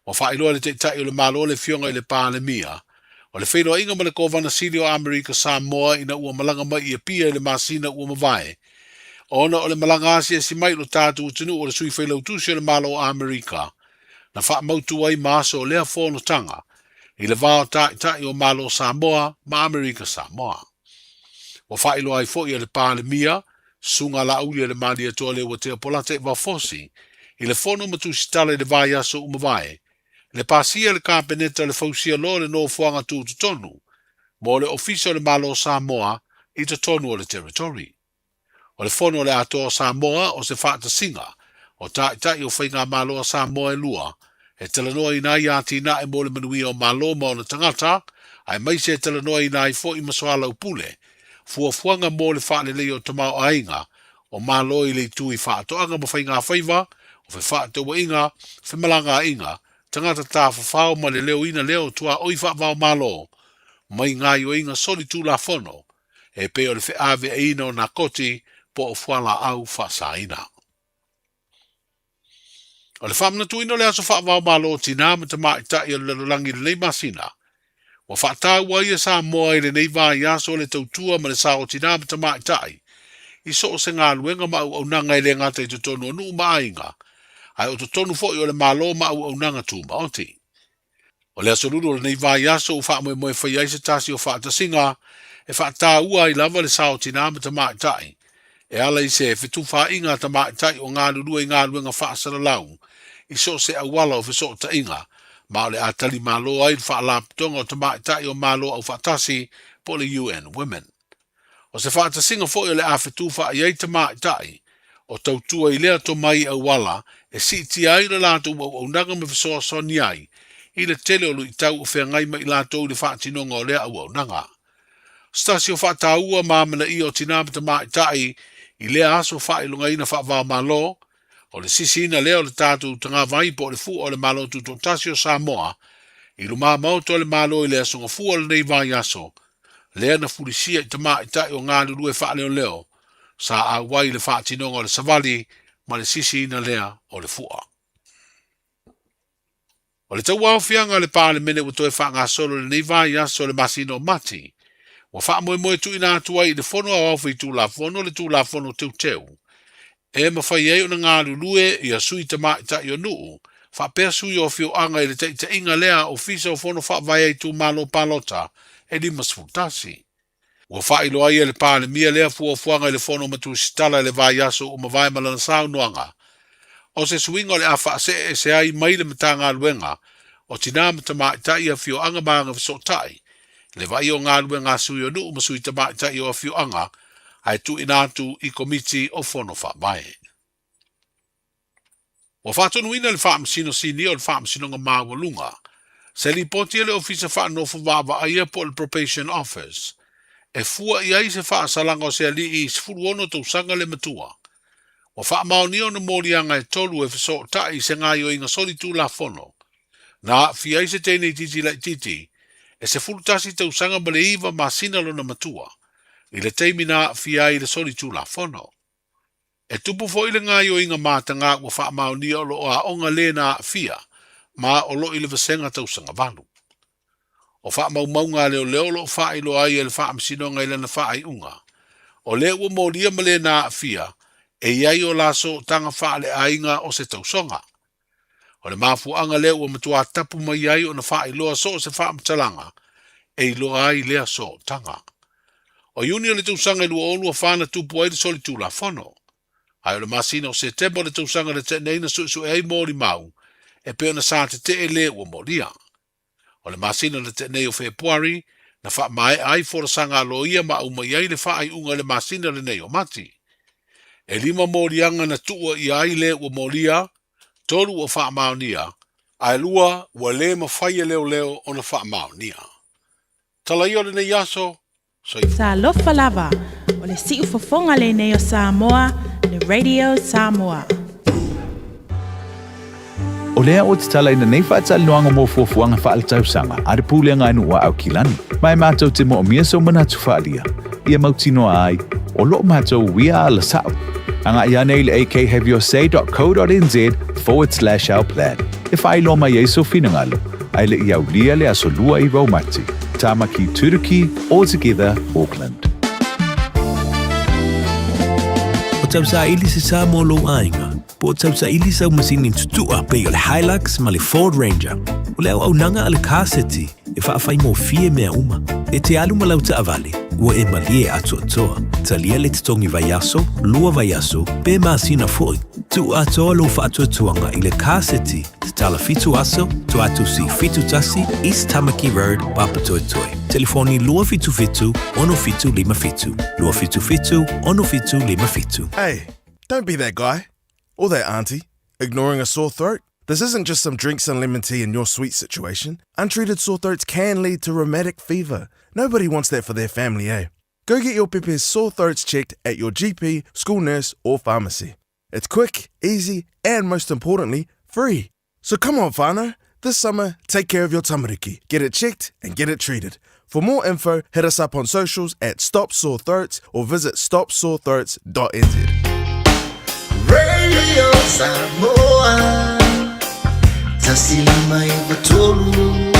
Ua faailoa e le Taitai o le Malo le Afioga i le Palemia, o le feiloaiga ma le Kovana Sili o Amerika Samoa ina ua malaga mai i Apia i le masina ua mavae, ona o le malaga asiasi mai i lo tatou atunuu o le Sui Failautusi o le Malo o Amerika, na faamautu ai ma aso o lea fonotaga i le va o Taitai o Malo Samoa ma Amerika Samoa. Ua faailoa ai foi e le Palemia, Susuga Laauli Malietoa Leuatea Polata i Vafosi, I le fono ma tusitala i le vaiaso ua mavae, le pasia e le Kapeneta le fausia loa o le nofoaga tutotonu mo le Ofisa o le Malo o Samoa i totonu o le Territory. O le Fono o le Atoa o Samoa o se faatasiga o Taitai o Faigamalo a Samoa e lua e talanoaina ai atinae mo le manuia o Malo ma ona tagata, aemaise e talanoaina ai foi ma soalaupule fuafuaga mo le faaleleia o tamaoaiga o Malo i le itu i faatoaga ma faigafaiva, o fefaatauaiga, femalagaaiga, tagata tafafao ma le leoina lea o tuaoi faavaomalo mai gaoioiga solitulafono e pei o le feaveaiina o nakoti po o fualaau faasaina. O le faamanatuina o le aso faavaomalo o tinā ma tamaitai o le lalolagi i lenei masina, ua faataua ai e Samoa i lenei vaiaso le tautua ma le sao o tinā ma tamaitai i so o se galuega ma auaunaga e le gata i totonu o nuu ma aiga, ae o totonu foi o le Malo ma auaunaga tumaoti. O le aso lulu o lenei vaiaso ua faamoemoe fai ai se tasi o faatasiga e faataua ai lava le sao o tinā ma tamaitai e ala i se fetufaaiga a tamaitai o galulue i galuega faasalalau i so o se auala o fesootaiga ma o le a tali malo ai le Faalapotopotoga o Tamaitai o Malo Aufaatasi po o le UN Women. O se faatasiga foi o le a fetufaai ai tamaitai o tautua i lea tomai auala e siitia ai le latou auaunaga ma fesoasoani ai i le tele o luitau o feagai ma i latou i le faatinoga o lea auaunaga. O se tasi o faataua ma amanaia o tinā ma tamaitai i lea aso faailogaina faava-o-Malo, o le sisiina lea o le tatou tagavai po o le fua o le Malo Tutoatasi o Samoa i lumamaota o le Malo i le Aso Gafua o lenei vaiaso, lea na fulisia i tamaitai o galulue faaleoleo sa auai i le faatinoga o le savali ma le sisiina lea o le fua. O le tauaofiaga a le Palemene ua toe faagasolo i lenei vaiaso i le masina o Mati, ua faamoemoe tuuina atu ai i le Fono Aoao Faitulafono le Tulafono Teuteu e mafai ai ona galulue ia sui tamaitai o nuu faapea sui o afioaga i le taitaiga lea a Ofisa o Fono Faavae a Itumalo Palota e 51. Ua faailoa ai e le Palemia lea fuafuaga i le Fono ma Tusitala i le vaiaso ua mavae ma lana saunoaga, o se suiga o le a faasee ese ai mai le Matagaluega o Tinā ma Tamaitai, Afioaga ma Agafesootai, le vaaia o galuega a sui o nuu ma sui tamaitai o afioaga ae tuuina atu i Komiti o Fono Faavae. Ua faatonuina le Faamasino Sinia o le Faamasinoga Maualuga se lipoti a le Ofisa Faanofo Vaavaaia po o le Probation Office e fua i ai se faasalaga o se alii i 16 tausaga le matua. Ua faamaonia ona moliaga e tolu e fesootai i se gaoioiga solitulafono na aafia ai se teine itiiti laitiiti e 11 tausaga ma le iva masina lona matua i le taimi na aafia ai i le solitulafono. E tupu foi le gaoioiga matagā ua faamaonia o lo o aoga le na aafia ma o lo i le vasega tausaga valu. O faamaumauga a leoleo o lo o faailoa ai e le Faamasinoga i lana faaiuga, o lea ua molia ma le na aafia e i ai o la sootaga faaleaiga o se tausoga. O le mafuaaga lea ua matua tapu mai ai ona faailoa so o se faamatalaga e iloa ai lea sootaga. O Iuni o le tausaga e 2024 na tupu ai le solitulafono, ae o le masina o Setema o le tausaga na tea nei na suesue ai molimau e pei ona sa tetee le ua molia. O le masina na tea nei o Fepuari na faamaea ai folasaga a loia ma aumai ai le faaiuga i le masina lenei o Mati. E lima moliaga na tuua ia ai le ua molia, tolu ua faamaonia, ae lua ua le mafai e leoleo ona faamaonia. Tala ia o lenei aso, soifua. Talofa lava, o le siufofoga lenei o Samoa, le Radio Samoa. O lea ou te talaina nei faatalanoaga mo fuafuaga faaletausaga a le Pulega a Nuu a Aukilani, ma e matou te moomia sou manatu faaalia, ia mautinoa ai, o loo matou uia ala sao. Agai ane i le akhaveyoursaydotco.nz forward slash our plan e faailoa mai ai sou finagalo, ae le i aulia le aso lua i Raumati, Tamaki Turuki, All Together, Auckland. O tausaili se sa mo lou aiga, Po o tausaili sau masini tutua pei o le Hilux ma le Ford Ranger. O le auaunaga a le Car City e faafaigofie mea uma. E te alu ma lau taavale, ua e malie atoatoa. Talia le totogi vaiaso, lua vaiaso, pe masina foi. Tuu atoa lou faatuatuaga i le Car City, tatala 7 aso, Tuatusi 71, East Tamaki Road, Papatoetoe. Telefoni 277 6757, 277 6757. Hey, don't be that guy. Or that auntie. Ignoring a sore throat? This isn't just some drinks and lemon tea in your sweet situation. Untreated sore throats can lead to rheumatic fever. Nobody wants that for their family, eh? Go get your pepe's sore throats checked at your GP, school nurse, or pharmacy. It's quick, easy, and most importantly, free. So come on, whānau. This summer, take care of your tamariki. Get it checked and get it treated. For more info, hit us up on socials at Stop Sore Throats or visit stopsorethroats.nz. Radio Samoa 1593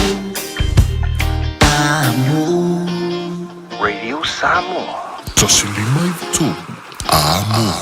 Amo Radio Samoa 1593 Amo.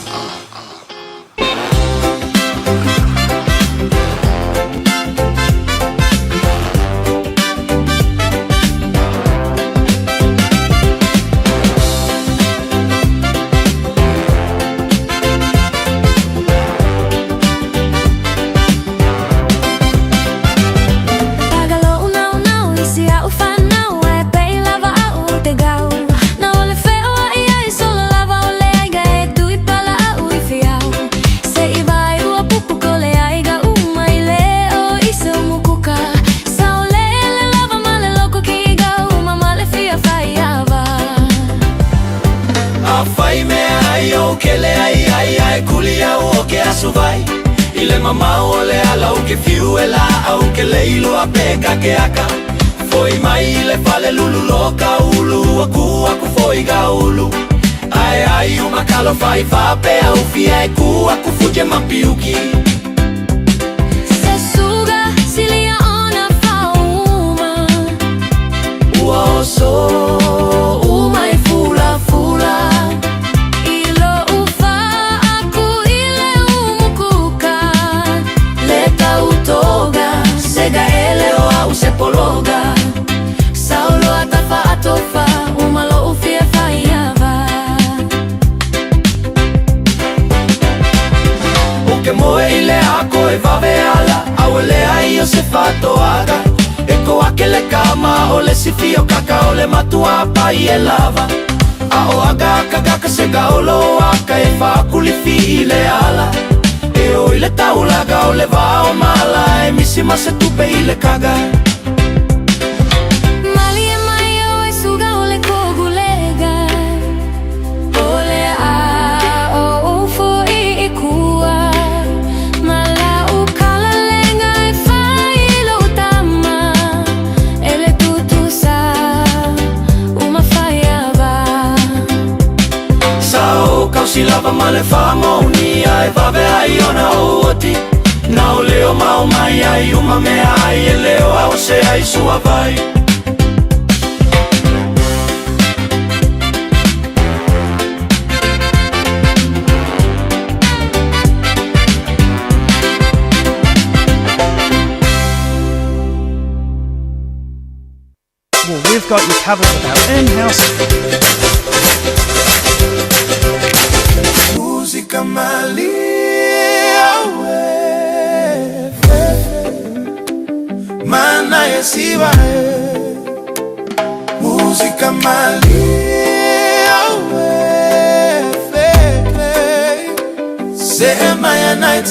Afai mea ai ou ke leai ai ae kuli au o ke asu vai I le mamao o le ala o ke fiu e la au ke leiloa pe ka ke aka Foi mai i le fale lulu loka ulu aku aku foi ga ulu Ae ai uma kalo fai fa pe au fia e ku aku fuje mapiuki Se suga silia ona fauma Ua oso uma i fula fula I lou faaku i le umukuka Le tautoga sega ele o au se pologa Saulo atafa atofa uma lou fia faiava O ke moe i le ako e vave ala Au e lea i o se fatoaga E ko ake le kama o le sifi o kaka o le matua pai e lava A o aga aka gaka se gaolo aka e faakulifi i le ala E o i le taulaga o le vao mala E misi ma se tupe i le kaga Malie mai o e suga o le kogulega O le a o ufo i i kua Ma la ukala lenga e fai lo tama E le tutusa uma faiava Sa o kausi lava ma le whaangonia E vave ai ona o oti Na o leo mau mai ai uma mea ai E leo au se ai sua vai Well, we've got you covered with our in-house Música malia we Mana yesiba Música malia we Sema ya night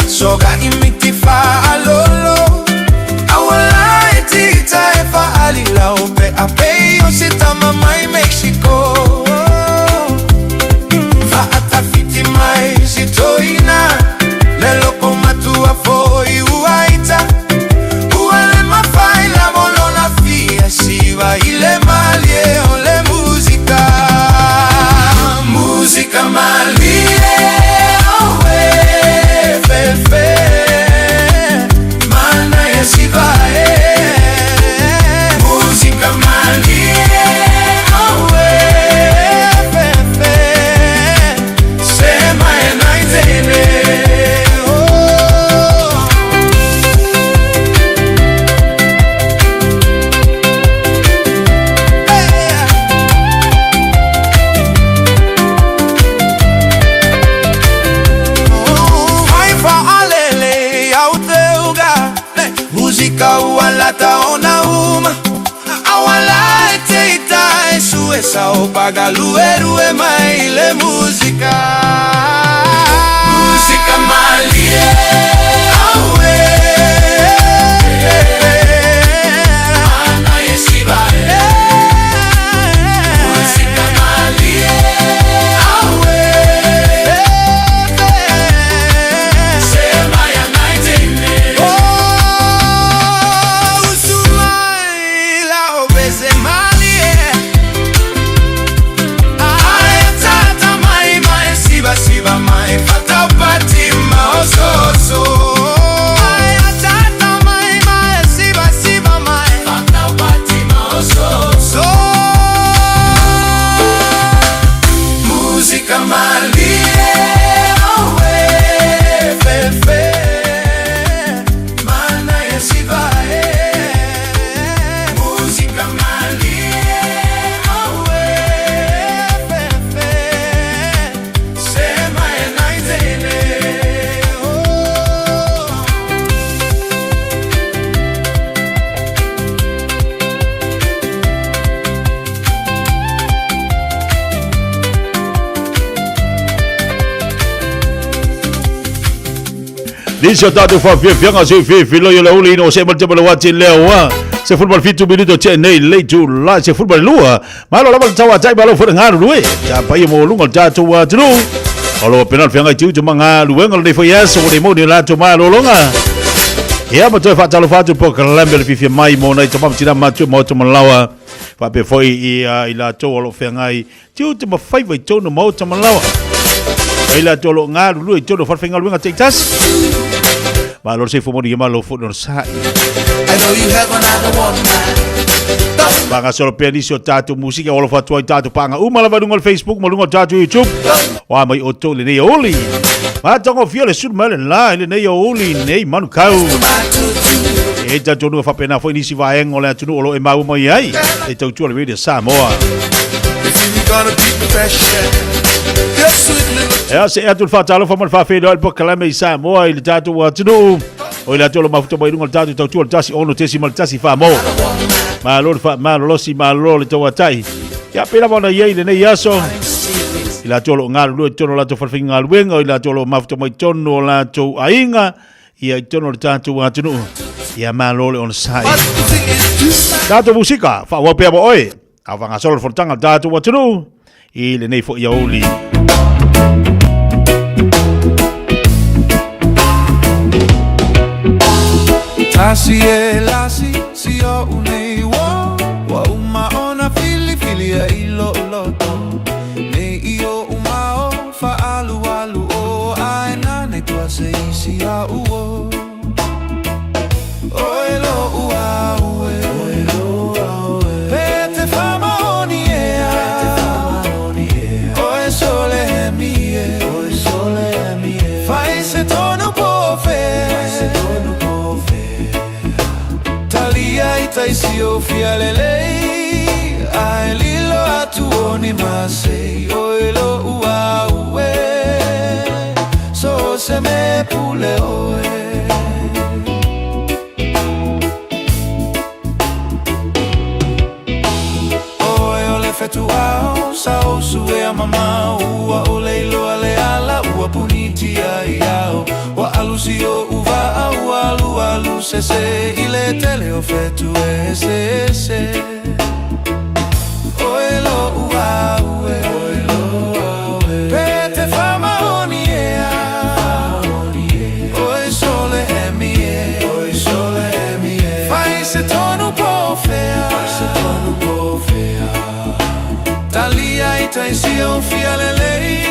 Soga imitifa alolo Awala etita efa alila ope Ape osita mama i Mexico Fa'atafiti mai sitoina Le loko matua foi uaita Ua le mafai la bolona fia Siva ile malie o le musica Musica malie awe fefe mana yesivae Música malie awe fefe sema enaitene oh. Haifa alele yauteuga Música ualata ona uma Awala eteita esuesa o paga luerue maile música Música malie awe Ana yesiba Música malie awe Sema ya naitene Oh, usumaila obese malie Tata mai mai siba siba mai fata pati maososo Tata mai mai siba siba mai fata pati maososo Música malie awe fefe mana yesivae Música malie awe fefe sema enaitene oh. Nisi o tātou whawhiawhianga se whiwhilo i o le uli ino se mal te mala wati leo wa. Se fulma fitu minuto te nei lei tu la se fulma lua. Malo lava le tawa tai malo fura ngaru rue. Ta pai mo lunga tātou wa tunu. O lo penal whianga i tiutu manga luenga le foi aso o le moni la tu malo longa. Ia ma toe whaatalo whaatu po kalambe le whiwhia mai mo nei tamam tina matu mo tu malawa. Whape foi i i la tō o lo whiangai. Tiutu ma whaiwa i tōnu mo tu malawa. I la tō lo ngā lulu i tōnu wharwhenga luenga te tasi. Malo se fomoni ia malo fo no sai. I know you have another one man. Panga solo pea nisi o tātou musika o alofa atu ai tātou panga uma lava lunga o le Facebook ma lunga o tātou YouTube. Wa mai o tō le nei oli. Mātongo fia le sulu mai le la i le nei oli nei manu kau. E tātou nua whapena foi nisi vaenga o le atunu o lo e mau mai ai. E tautua le Radio Samoa. If you gonna keep the fashion, your sweet little Ea se atu le whātalofa ma le whawhenua i le pokalame i Samoa i le tātou atunuu. O i latou lo mafuta mai lunga o le tātou tautua le 16.1 whamō. Malo le wha, malo losi, malo le tauatai. Ia pēlā lava ona i ai lenei aso. I latou lo ngalulue i tonu o latou whalewhinga ngaluenga, o i latou lo mafuta mai tonu o latou aiga, ia i tonu o le tātou atunuu. Ia malo le onosai. Tātou musika, whaawau pea mo oe. A whangasolo le fonotaga o le tātou atunuu i lenei foi aoauli. Tasi e lasi si o unei wo Wa uma ona fili fili e ilo loto Nei i o uma o fa alu alu o Ae nane tua se isi a uo Oe lo ua ue Oe lo ua ue Pe te fama oni ea Oe sole he mie Oe sole he mie Fai se tonu po fe se tonu po fe Talia i taisi o fia lelei Ae lilo atu o ni masei Oe lo ua ue So se me pule oe Oe o le fetuao sa o sue a mamao Ua o leiloa le ala ua punitia i ao Ua alusi o uvaa ua alu alu sese I le tele o fetu e se se Oe lo ua ue Oe lo ua ue Pe te whamaoni ea Oe sole emi e Oe sole emi e Fai se tonu po fea Fai se tonu po fea Talia i taisi o fia lelei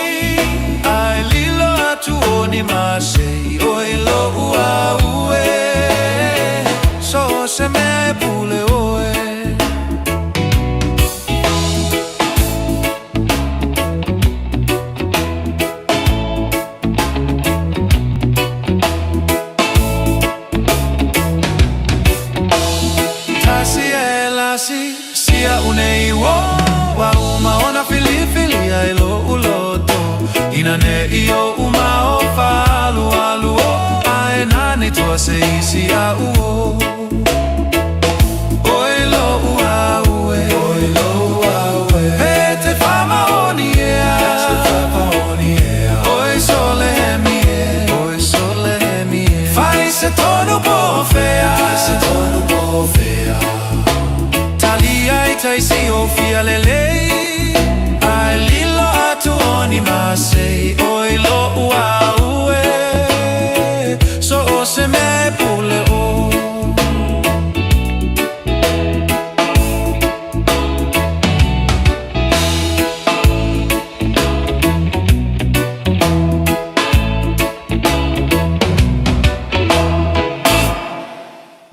Ina ne i o uma o whaalu alu o Ae nane toa se isi a uo Oi lo ua ue Oi lo ua ue Pe te whamaoni ea Te whamaoni ea Oi sole hemi e Oi sole hemi e Whai se tonu po whea Whai se tonu po whea Talia i taisi o fia lelei Ai lilo atu oni masei Oi lo ua ue So o se me pule o.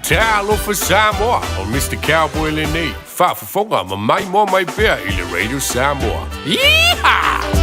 Talofa Samoa, o Mister Cowboy lenei, faafofoga ma maimoa mai pea i le Radio Samoa. Yeehaw!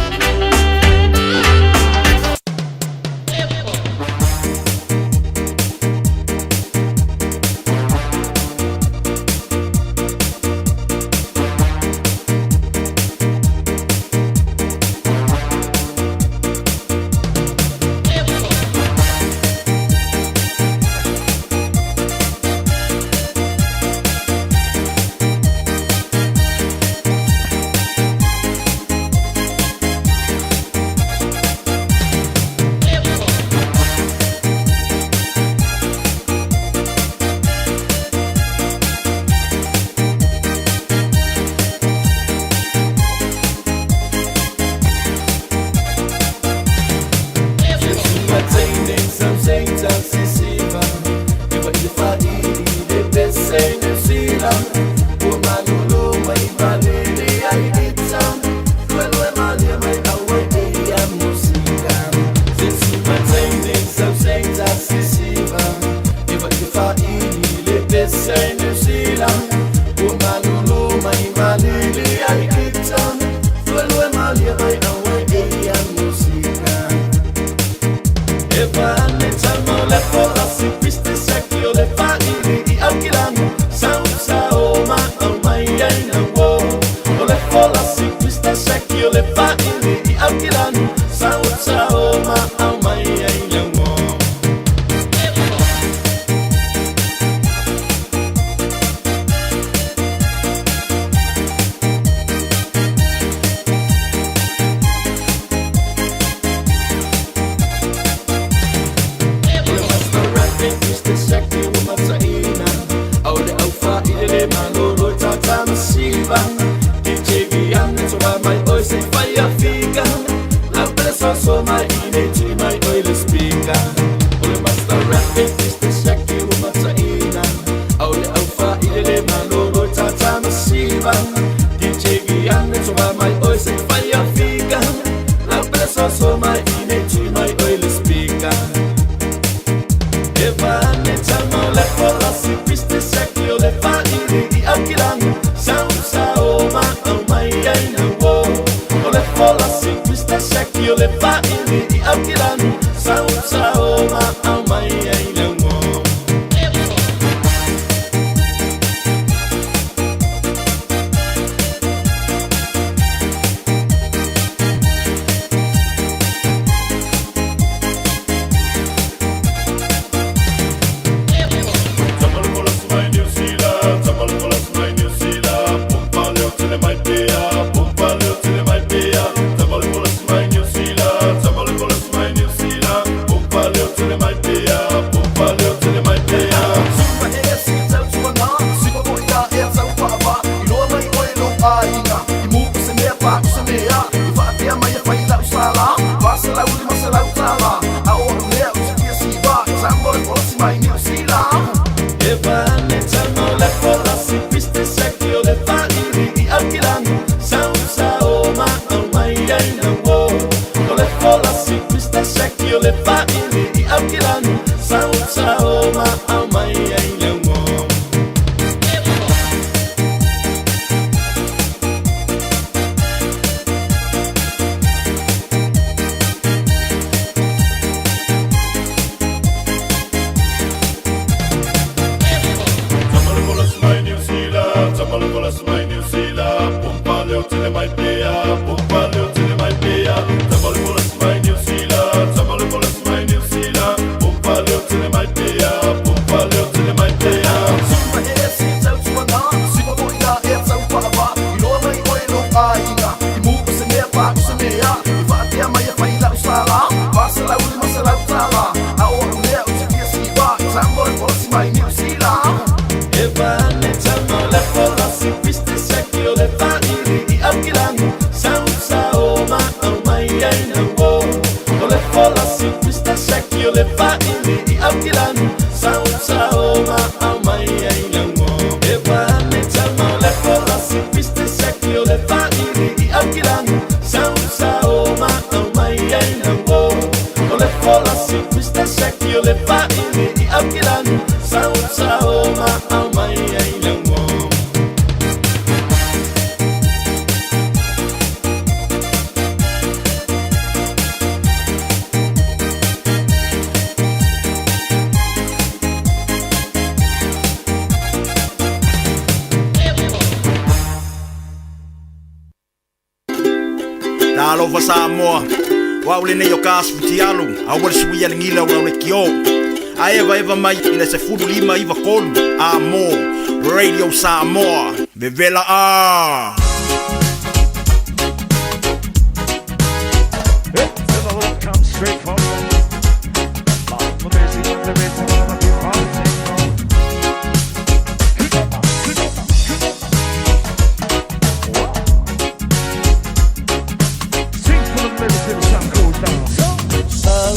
mai lau sala 450 tala A o au lea o te fia siva Samoa le folasi mai Niu Sila E vane tama le folasi Piste seki o le whairi i Aukilani Sau sa o ma au mai ai na o O le folasi piste seki o le whairi i Aukilani Sau sa o ma au mai ai na o E vane tama le folasi piste seki o le whairi i Aukilani Sau sa o ma au mai ai na o O le folasi piste seki o le whairi i Aukilani Sau sa o ma au mai ai na o Talofa Samoa, o au lenei o ka asu futialu, aua le suia le gila o lau lekiō. A evaeva mai i le 15 93 a mo Radio Samoa, vevela a! Straight from the busy, the rhythm of the people. Sing for the lyrics till the sun goes down.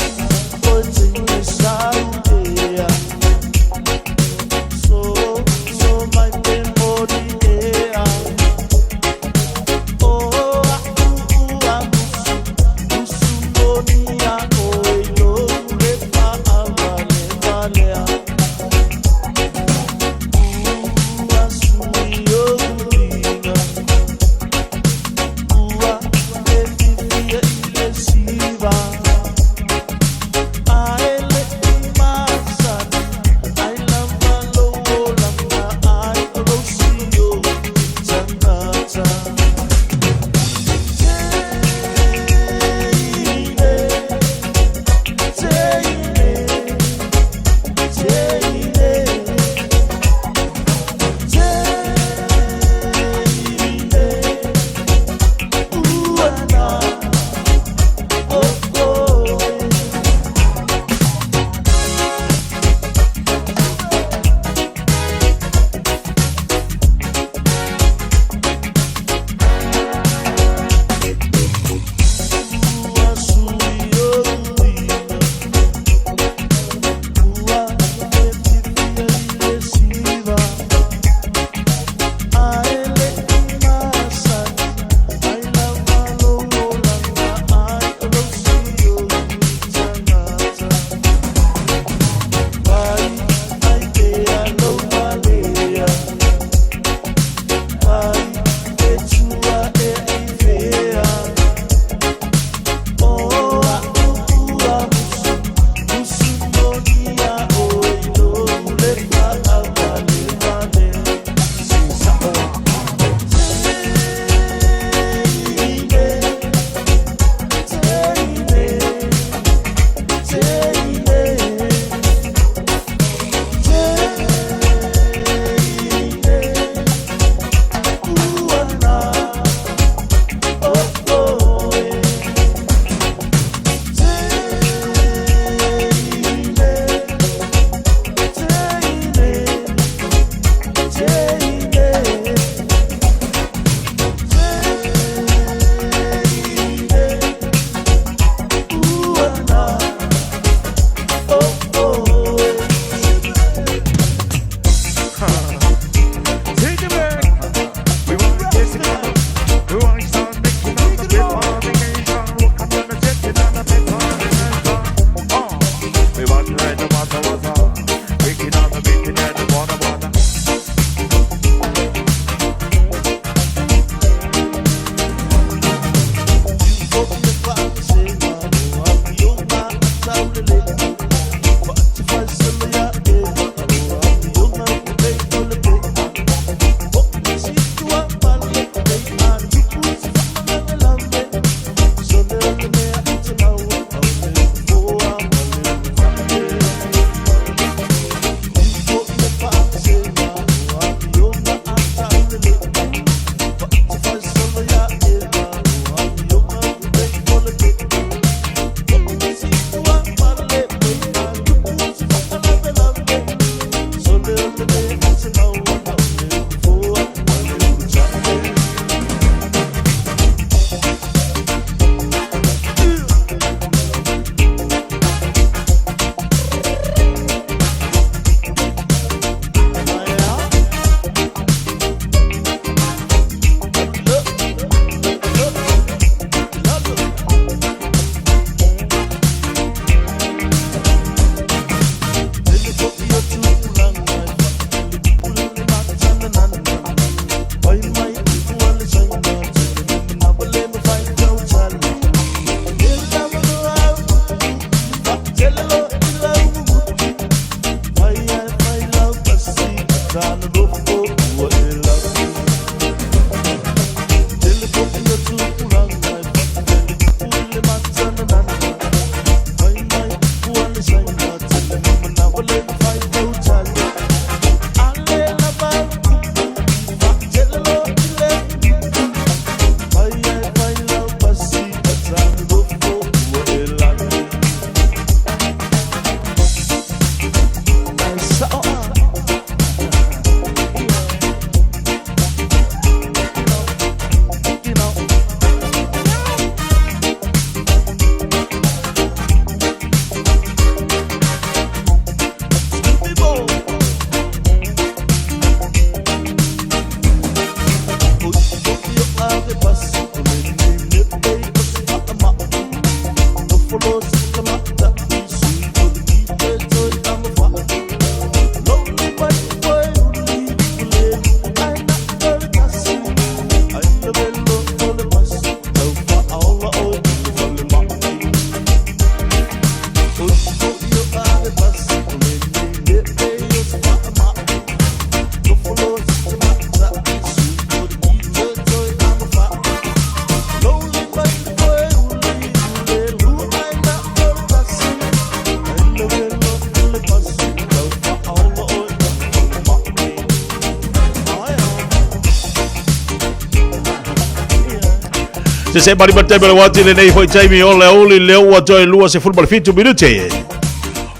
Se se mari ma taimi o le wati lenei foi taimi o le uli le ua toe 27 minute.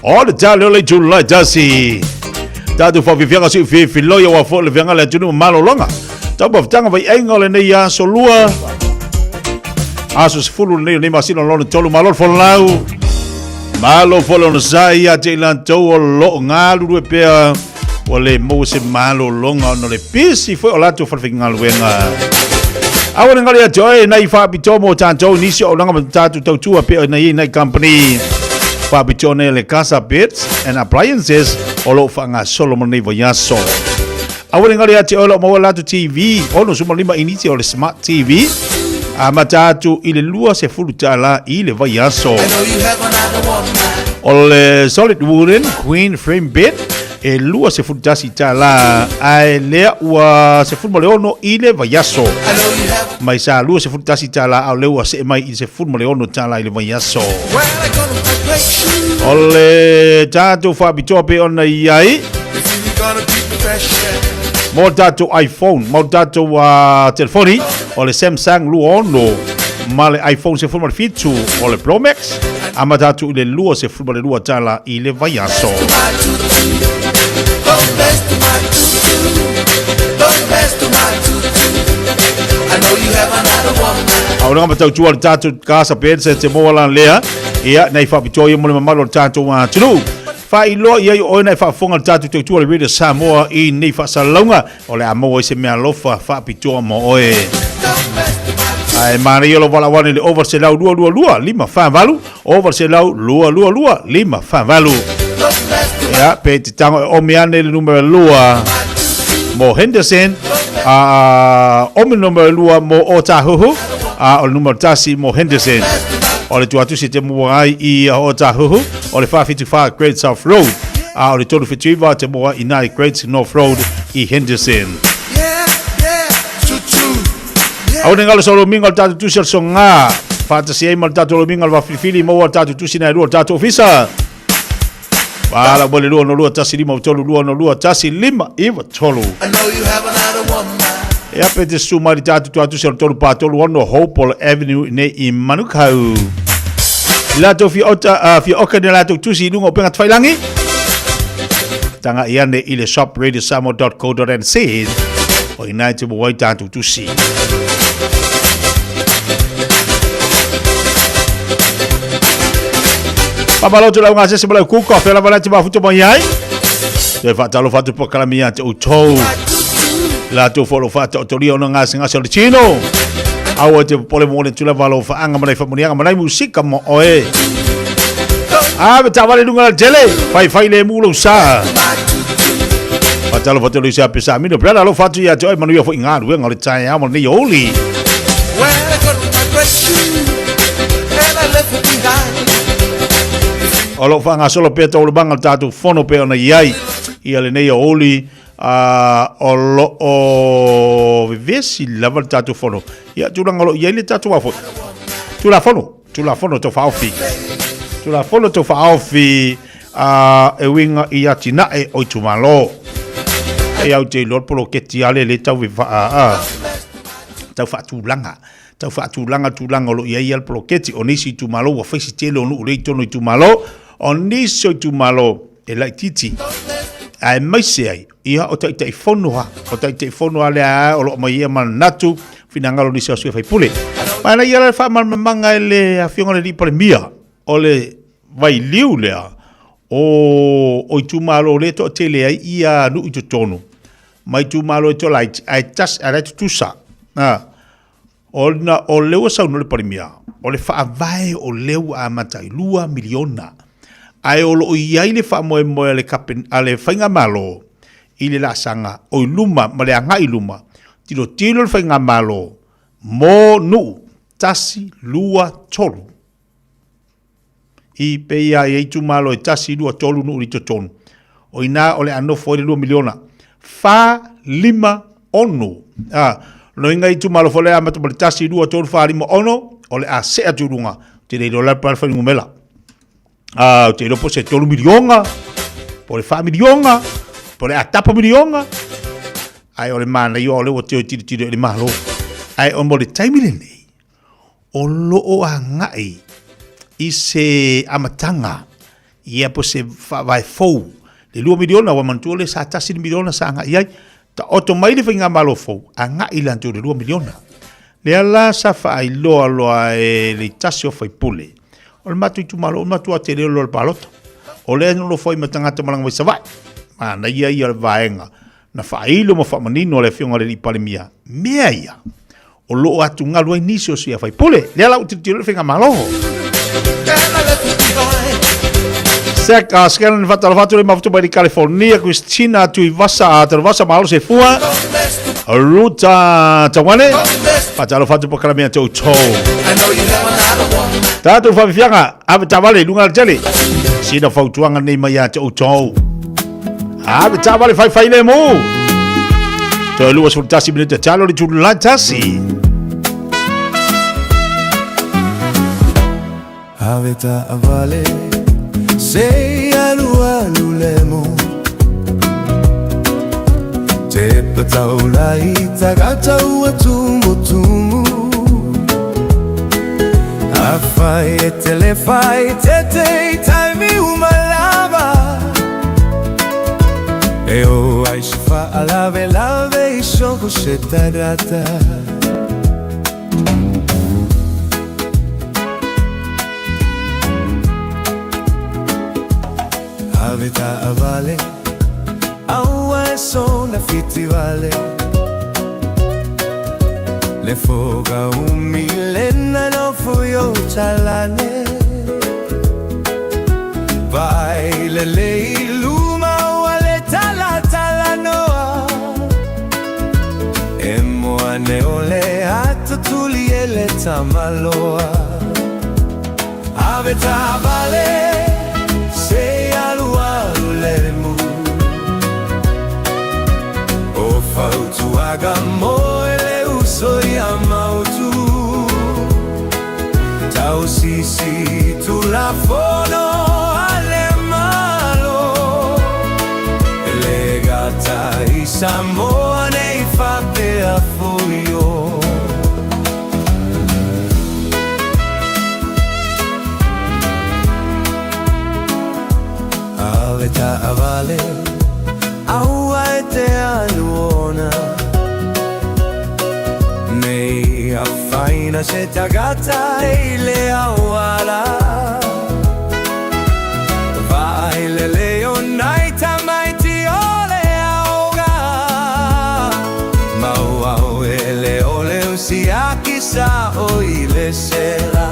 O le tale o le July tasi. Tātou whawhiwhianga si whiwhiloi o fo le whianga le atunu malolonga. Tau mafutanga vai ainga o lenei aso lua. Aso sefulu lenei o nei masina o lona tolu malo le folau. Malo fo le onosai ia te i lantou o loo galulue pea ua le maua se malologa ona o le pisi foi o latou falefaigaluega. Aua ne galo ia te oe nai faapitoa mo tatou nisi o auaunaga ma tatou tautua pei ona i ai nai company faapitoa nei a le Casa Beds and Appliances o lo o faagasolo mo lenei vaiaso. Aua ne galo ia te oe o lo o maua latou TV 65 initi o le Smart TV amata atu i le $20 i le vaiaso. O le Solid Wooden Queen Frame Bed e $21 ae lea ua 16 i le vaiaso. Mai sa $21 a o lea ua see mai i le $16 i le vaiaso. O le tatou faapitoa pei ona i ai mo tatou iPhone, mo tatou telefoni, o le Samsung 26 ma le iPhone 17 o le Pro Max, amata atu i le $22 i le vaiaso. Aoga ma tautua le tatou Casa Bed te moa la lea ia nei faapitoa ia mo le mamalu o le tatou atunuu. Faailoa i ai o oe na e faafofoga le tatou tautua le Radio Samoa i nei faasalalauga o le a maua ai se meaalofa faapitoa mo oe. Ae manaia lou valaau ane i le 0 100 222 548, 0 100 222 548. Ia, pe te tango e omi ane le numera lua mo Henderson, a omi le numera lua mo Otahuhu, a o le numera tasi mo Henderson. O le tuatusi te mua ai i Otahuhu, o le 474 Great South Road, a o le 379 te mua i nai Great North Road i Henderson. Aua ne galo sa lomiga o le tatou tusi o le soga faatasi ai ma le tatou lomiga o le vafilifili maua le tatou tusi na e lua o le tatou ofisa. Vala mo le 2 2 1 5 3 2 2 1 5 9 3. Ia pe te susu mai le tatou tuatusi o le 3 pa 3 6 Hopewell Avenue nei i Manukau. I latou fia ota, fia oka ni latou tusi i lunga o penga tawhailangi. Tanga i ane i le shopradiosamoa.co.nz o i nai te mo ai tātou tusi. Papaloto lau ngā sese ma lau kuka, whea lava lai te mafuta mai ai. Toe whaatalofa atu pakalami ia te outou. La tou folo whaataotoria ona ngā se ngase o le tino. Aua te popole mo le tula valo whaanga ma nei whamunianga ma nei musika mo oe. A me tāwale lunga la tele, whai whai le mu lou sa. Whaatalofa te luisa pesa amino, brada alo whatu ia te oe manuia fo i ngā ruenga o le tae ao ma nei oli. Well, I got my great shoe and I left it behind. O lo whangasolo pea taualumanga o le tatou fono pea ona i ai ia lenei aoauli a o lo o vevesi lava le tatou fono. Ia tulaga o lo o i ai le tatou afoi. Tulafono, Tulafono Tau Faaofi. Tulafono Tau Faaofi a e uiga i atinae o itumalo. E au te iloa le poloketi a le le tau a, tau faatulaga. Tau faatulaga tulaga o lo o i ai le poloketi. O nisi itumalo ua fai se tele o nuu lea i totonu o itumalo. O nisi o itumalo e laitiiti aemaise ai ia o Taitaifono lava. O Taitaifono lava lea o lo o aumai ai manatu finagalo o nisi o sui usufono. Ma e ia la le faamalamalamaga e le Afioga i le Alii Palemia o le vailiu lea o itumalo lea e toatele ai ia nuu i totonu ma itumalo e tolaiti ae tasi ae la e tutusa. Ona o lea ua saunoa le Palemia, O le faavae o lea ua amata i $2 miliona, ae o lo o i ai le faamoemoe a le kapen, a le Faigamalo i le laasaga o i luma ma le agai i luma, tilotilo le Faigamalo mo nuu, tasi, lua, tolu. I pei a i ai itumalo e tasi, lua, tolu nuu i totonu. O ina o le a nofo ai le 2 miliona. Fa, lima, ono. A, loiga i itumalo foi le amata ma le tasi, lua, tolu, fa, lima, ono, o le a see atu i luga. Ou te le iloa la le fuainumera. A, ou te iloa po o se 3 miliona, po o le 4 miliona, po o le a tapa miliona. Ae o le manaia o lea ua toe tilotilo i le Malo. Ae o mo le taimi lenei, o lo o agai i se amataga ia po se faavae fou le 2 miliona ua manatua le sa tasi le miliona sa agai i ai taoto mai le faigamalo fou agai latou i le 2 miliona lea la sa faailoa loa e le tasi o faipule o le matou itumalo o le matua tele loa le palota o lea nonofo ai ma tagata malaga mai Savaii manaia ia o le vaega na faailo ma faamanino a le afioga i le alii Palemia mea ia o lo o atugalu ai nisi o sui faipule. Lea la ua tilotilo i le faigamalo. Sek, uh, Scanlon faatalofa atu le mafuta mai le California, Christina Tuivasa, Talavasa Malo Sefua, Ruta Tawane, faatalofa atu pakalamea te outou. Tatou faafiafiaga, ave taavale i luga le tele. Sina fautuaga nei mai ia te outou. Ave taavale faifai le mu. Toe 21 minute talo le tulu tasi. Ave taavale se i alu alu lemu Te pataula i tagata ua tumu tumu Afai e tele fai tete i taimi uma lava E o ai se faalavelave i soko se tagata Ave taavale Aua e sona fitivale Le foga umi le nofo i o talane Vai le lei luma ua le tala tala noa E moa ne o le ato tuli e le tamaloa Ave taavale se i alu alu lemu O fautuaga mo e le uso ia mautu Tausisi tulafono a le Malo E le gata i Samoa nei faapea foio. Ave taavale aua e te alu ona Nei afaina se tagata i le auala Vaai lelei o nai tamaiti o le aoga Mau au e le ole o siaki sa o i le sela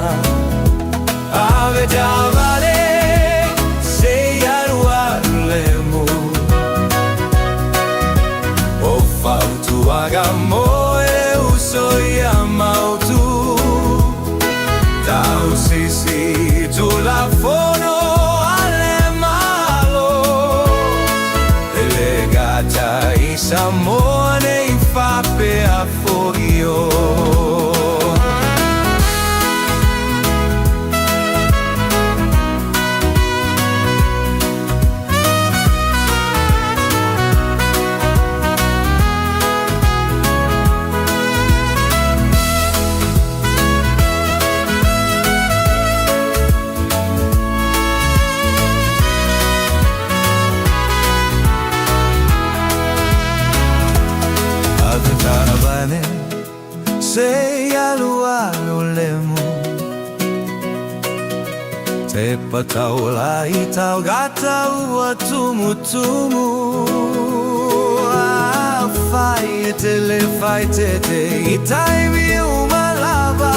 Ave taavale se i alu alu lemu O fautuaga mo e le uso ia mautu Tausisi tulafono a le Malo E le gata i Samoa nei faapea foi o. Ave taavale se i alu alu lemu Te pataula i taugata ua tumutumu Afai e te le fai tete i taimi uma lava.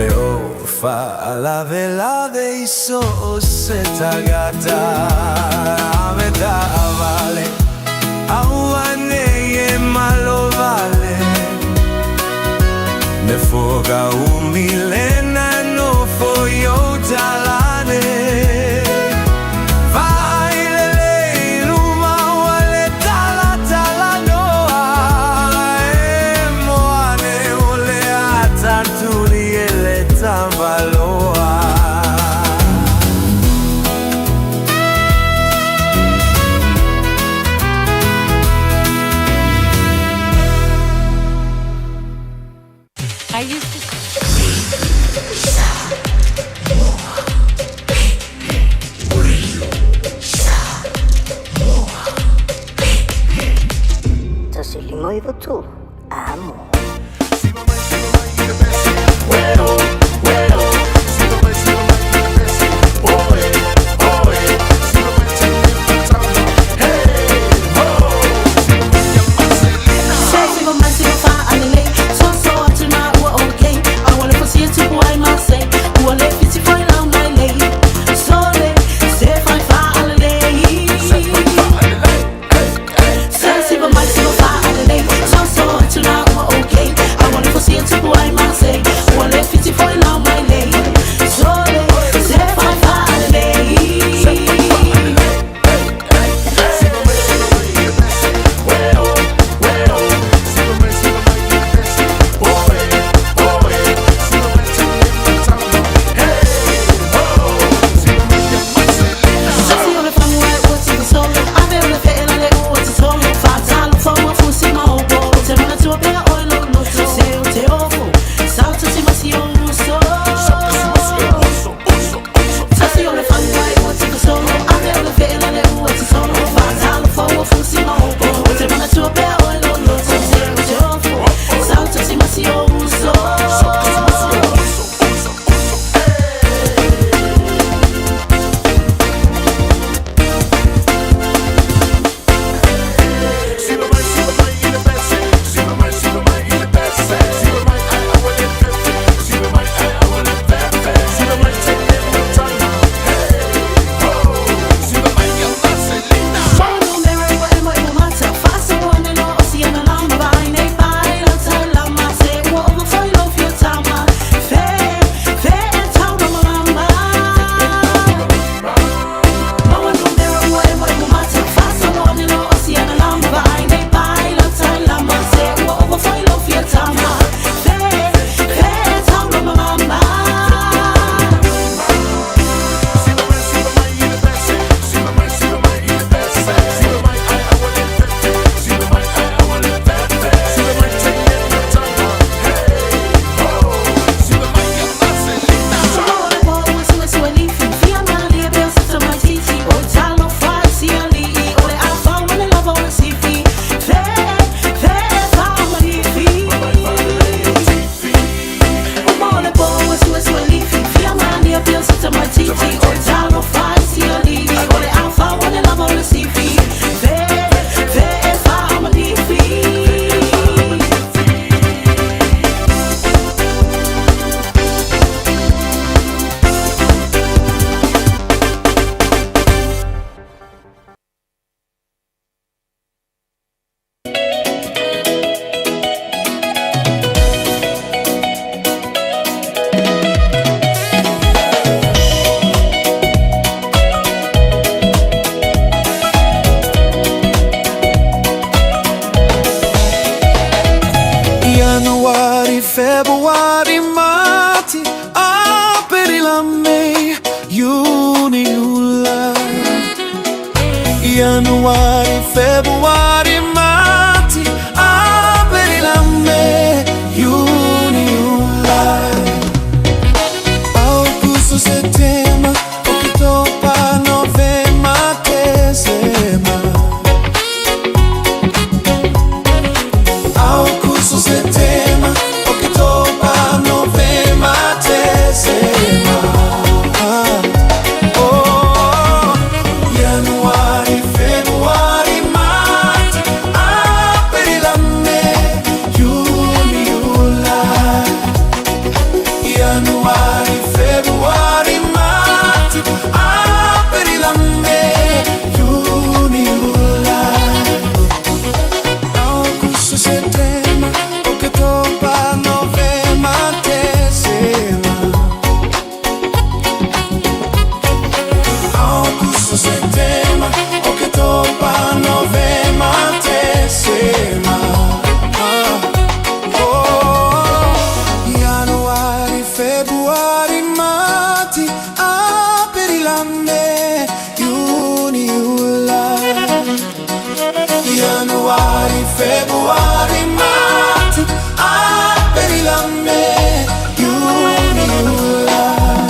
E o faalavelave i so o se tagata a me taavale Aua nei e malovale Me foka umi lena nofo i ou talane Vaai lelei i luma ua le talatalanoa E moane o le ata tuli e le tambaloa. I used to 1593 Amo. Ianuari, Febuari, Mati, Aperila, Mei, Iuni, Iulai. Ianuari, Febuari, Mati, Aperila, Mei, Iuni, Iulai. Augusto, Setema, Oktoba, Novema, Dezema. Augusto, Setema, Oktoba, Novema, Dezema. Oh, January, February, March. February, Marti, Aperila, Mei, Iuni, Iulai.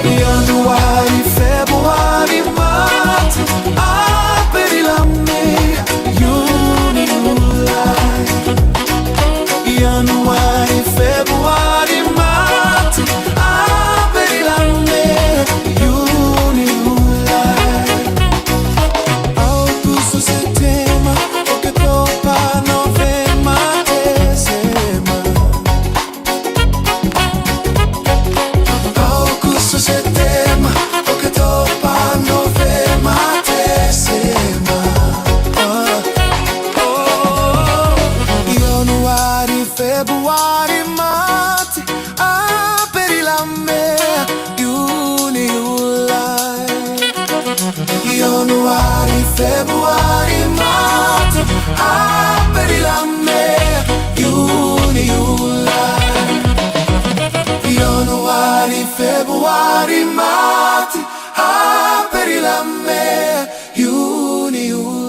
Ianuari, Februari, Marti, Aperila, Mei, Iuni, Iulai. Ianuari, Februari, Marti, Aperila, Mei, Iuni, Iulai. Aukuso, Setema, Oketopa, Novema, Desema. Aukuso, Setema, Oketopa, Novema, Desema. Ah, oh. Ianuari, Februari, Marti, Aperila, Mei, Iuni, Iulai. Ianuari, Februari, Marti, Aperila, Mei, Iuni, Iulai. Ianuari, Februari, Marti, Aperila, Mei, Iuni, Iulai.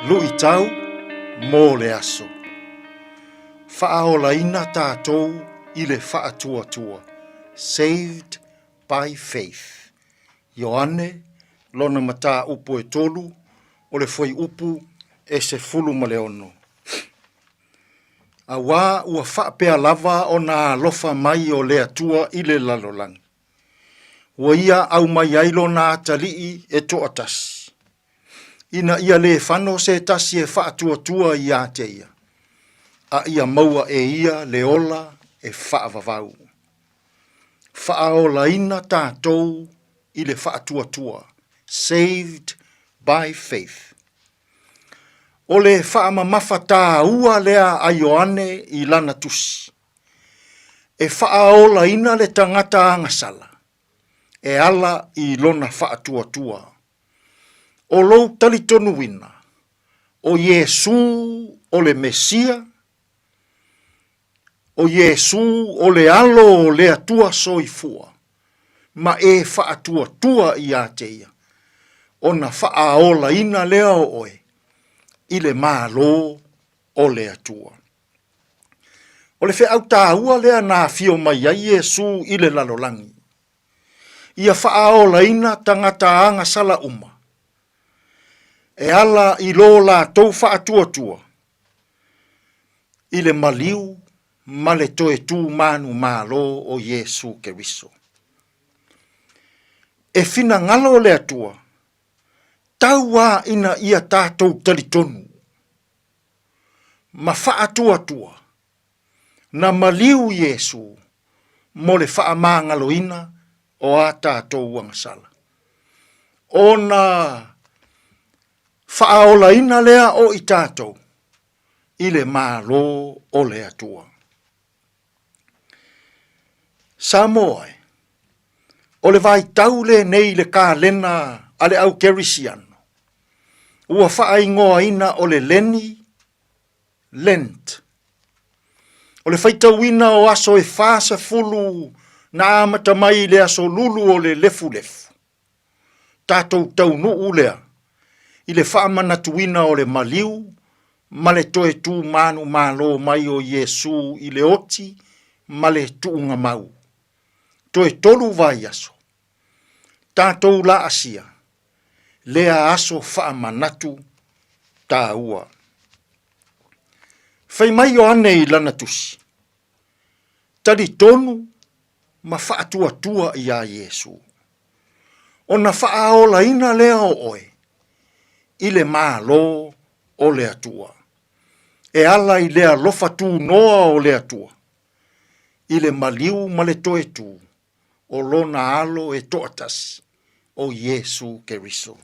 Luʻitau mo le aso. Faaolaina tatou i le faatuatua, Saved by Faith. Ioane, lona mataupu e tolu, o le fuaiupu e 16. Auā ua faapea lava ona alofa mai o le Atua i le lalolagi, ua Ia aumai ai Lona atalii e toatasi, ina ia lē fano se tasi e faatuatua iā te Ia, a ia maua e ia le ola e faavavau. Faaolaina tatou i le faatuatua, saved by faith. O le faamamafa tāua lea a Ioane i lana tusi, e faaolaina le tagata agasala e ala i lona faatuatua. O lou talitonuina, o Iesū o le Mesia, o Iesū o le Alo o le Atua Soifua, ma e faatuatua iā te Ia, ona faaolaina lea o oe i le Malo o le Atua. O le feau tāua lea na afio mai ai Iesū i le lalolagi, ia faaolaina tagata agasala uma, e ala i lo latou faatuatua i le maliu ma le toe tu manumalo o Iesu Keriso. E finagalo le Atua, tau a ina ia tatou talitonu ma faatuatua na maliu Iesu mo le faamagaloina o a tatou agasala. Ona faaolaina lea o i tatou i le Malo o le Atua. Samoa e, o le vaitau lenei i le kalena a le au Kerisiano. Ua faaigoaina o le Leni, Lent. O le faitauina o aso e 40 na amata mai i le aso lulu o le lefulefu. Tatou taunuu lea i le faamanatuina o le maliu ma le toe tu manumalo mai o Iesu i le oti ma le tuugamau. Toe tolu vaiaso, tatou laasia lea aso faamanatu taua. Fai mai Ioane i lana tusi, Talitonu ma faatuatua iā Iesu, ona faaolaina lea o oe i le Malo o le Atua, e ala i le alofa tunoa o le Atua, i le maliu ma le toe tu o Lona Alo e toatasi, o Iesu Keriso.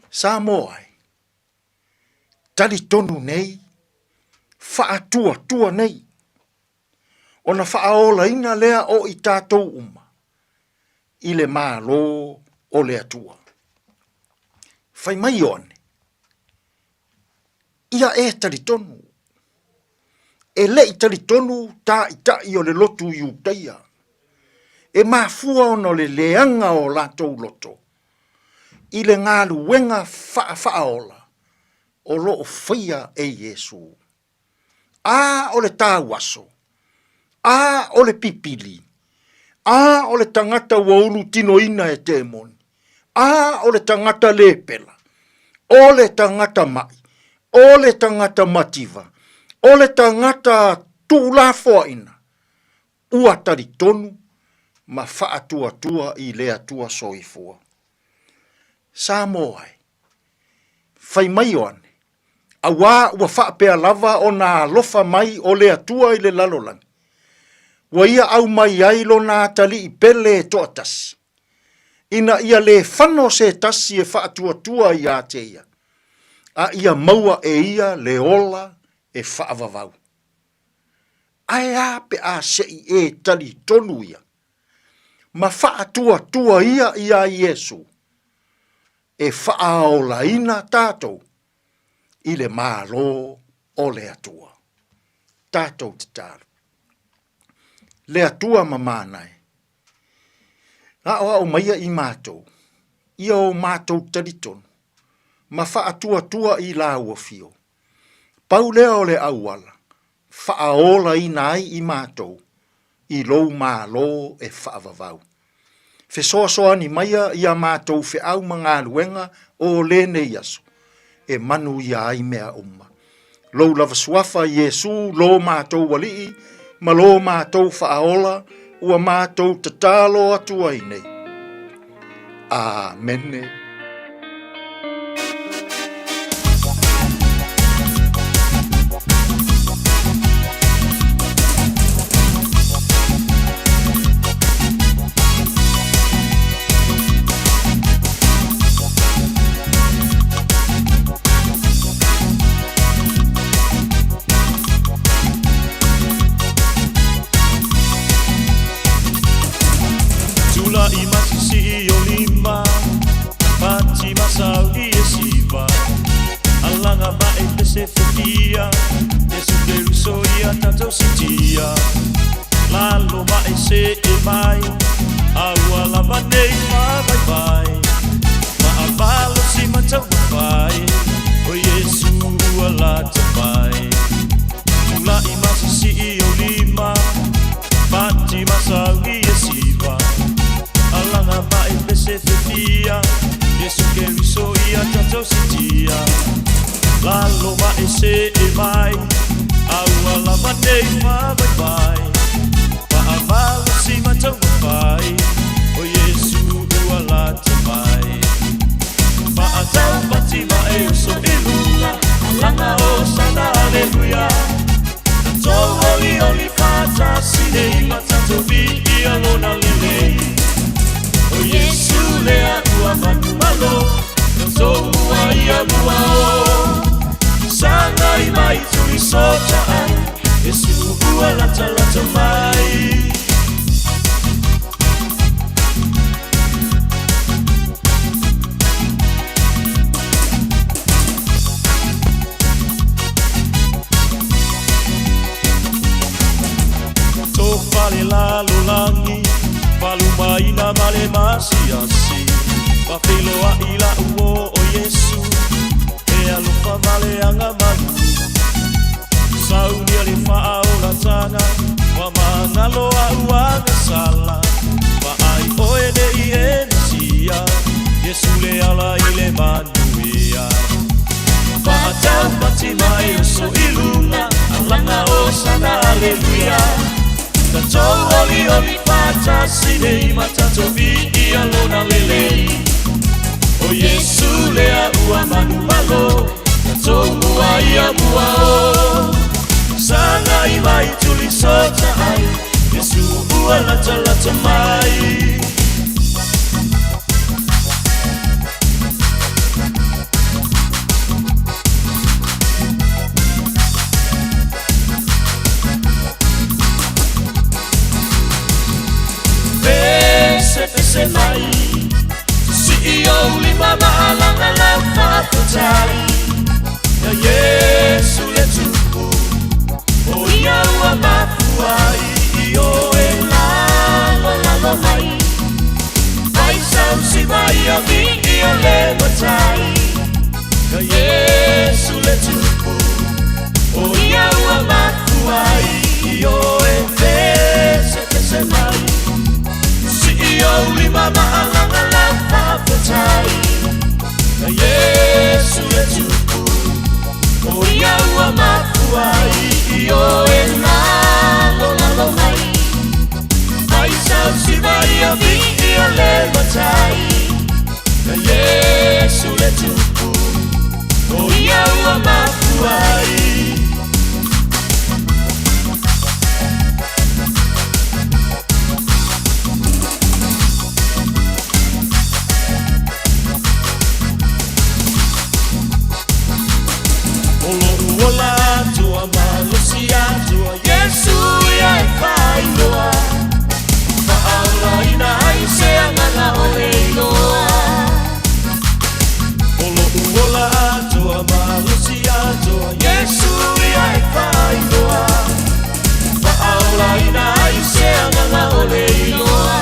Samoa e, talitonu nei, faatuatua nei, ona faaolaina lea o i tatou uma i le Malo o le Atua. Fai mai Ioane, Ia e talitonu, e le i talitonu tāitaʻi o le lotu Iutaia, e mafua ona o le leaga o latou loto i le galuega faafaaola o lo o faia e Iesu. A o le tauaso, a o le pipili, a o le tagata ua ulutinoina e temoni, a o le tagata lepela, o le tagata maʻi, o le tagata mativa, o le tagata tuulafoaina, ua talitonu ma faatuatua i le Atua Soifua. Samoa e, fai mai Ioane, auā ua faapea lava ona alofa mai o le Atua i le lalolagi, ua ia aumai ai lona atalii pele e toatasi, ina ia lē fano se tasi e faatuatua iā te ia, a ia maua e ia le ola e faavavau. Ae a pe a se i e talitonu ia, ma faatuatua ia iā Iesu, e faaolaina tatou i le Malo o le Atua. Tatou tatalo. Le Atua mamana e, aoao maia i matou, ia o matou talitonu, ma faatuatua i lau afio. Pau lea o le auala, faaolaina ai i matou i lou Malo e faavavau. Fesoasoani maia i a matou feau ma galuega o lenei aso, e manuia ai mea uma. Lou lava suafa Iesu lo matou Alii ma lo matou Faaola ua matou tatalo atu ai nei. Amene. Tula'i ma sisii o lima Pati ma sauli e siva Alaga ma e pese fefia Yesu Keriso ia tatou sitia Lalo ma e se e mai A ua lava nei faavaivai Faavalosi ma taumafai O Iesu ua lata mai Tula'i ma sisii o lima Pati ma sauli e siva Alaga ma e pese fefia Yesu Keriso ia tatou sitia Lalo ma e se e mai A ua lava nei faavaivai Faavalosi ma taumafai O Iesu ua lata mai Faataupati ma e uso i luga Alaga hosana aleluia Tatou olioli faatasi nei ma tatou viia lona lelei O Iesu lea ua manumalo Tatou mua ia lua o Sagai mai tuli sotaai Iesu ua latalata mai. Faaolaina ma le masiasi Faafeiloai la'u o o Iesu E alofa ma le agamalu Saunia le faaolataga Ua magalo a'u agasala Vaai oe nei e Mesia Iesu le ala i le manuia Faataumati mai oso i luga Alaga osana aleluia Tatou olioli faatasi nei ma tatou viia lona lelei O Iesu lea ua manumalo Tatou mua ia mua o Sagai mai tulisota ai Iesu ua latalata mai Pese pese mai Sii ou lima ma alaga lau faafetai Ia Iesu le Tupu O ia ua mafua ai i oe lalolalo mai Fai sau siva ia viia le Matai Ia Iesu le Tupu O ia ua mafua ai i oe Pese pese mai Sii ou lima ma alaga lau faafetai Ia Iesu le Tupu O ia ua mafua ai i oe lalolalo mai Fai sau siva ia viia le Matai Ia Iesu le Tupu O ia ua mafua ai O lo'u ola atoa malosi atoa Iesu ia e faailoa Faaolaina ai se agaga ʻole iloa O lo'u ola atoa malosi atoa Iesu ia e faailoa Faaolaina ai se agaga ʻole iloa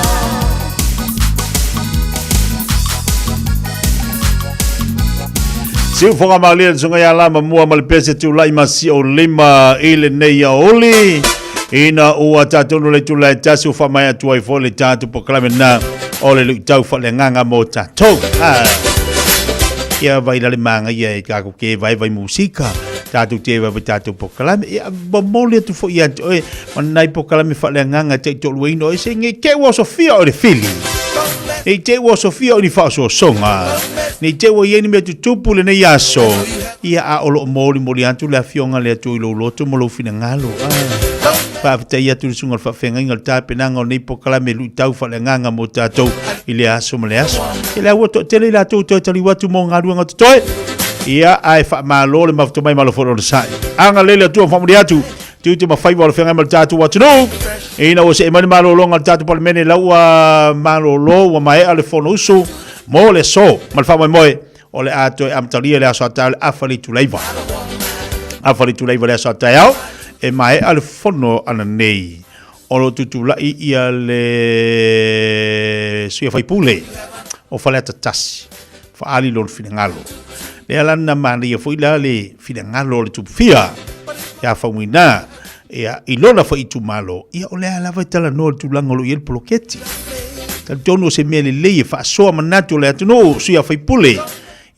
Siufoga malie le susuga ia Lama mua ma le pese tulai ma sio lima i lenei aoauli ina ua tatou le itula e tasi ua faamaea atu ai foi le tatou polokalame na o le luitau faaleagaga mo tatou. Ah. Ia vai la le magaia e tatou te vaevai musika, tatou te vaevai tatou polokalame. Ia momoli atu foi ia te oe ma nai polokalame faaleagaga e taitoaluaina oe se nei te ua osofia oe le fili. Nei te ua osofia oe ni faaosoosoga. Nei te ua i ai ni mea tutupu i lenei aso. Ia a o loo molimoli atu le Afioga a le Atua i lou loto ma lou finagalo. Ah. Faafetai atu i le susuga o le faafeagaiga o le tapenaga o lenei polokalame luitau faaleagaga mo tatou i lea aso ma le aso. E le aua toatele i latou toe taliu atu mo galuega totoe. Ia, ae faamalo le mafuta mai malo foi le onosai. Agalelei le Atua ma faamanuia atu tiute ma faiva o le feagai ma le tatou atunuu. Ina ua see mai le malologa a le tatou Palemene lau ua malolo ua maea le Fonousu mo le aso ma le faamoemoe o le a toe amatalia le aso a taeao le afa le itula iva. Afa le itula iva le aso a taeao e maea le fono ananei o lo o tutulai ia le sui faipule o Faleata Tasi faaali lona finagalo. Lea la na manaia foi la le finagalo o le Tupufia ia Faumuina ia i lona foi itumalo, ia o lea lava e talanoa le tulaga o lo o i ai le poloketi. Talitonu o se mea lelei e faasoa manatu o le atunuu, sui faipule,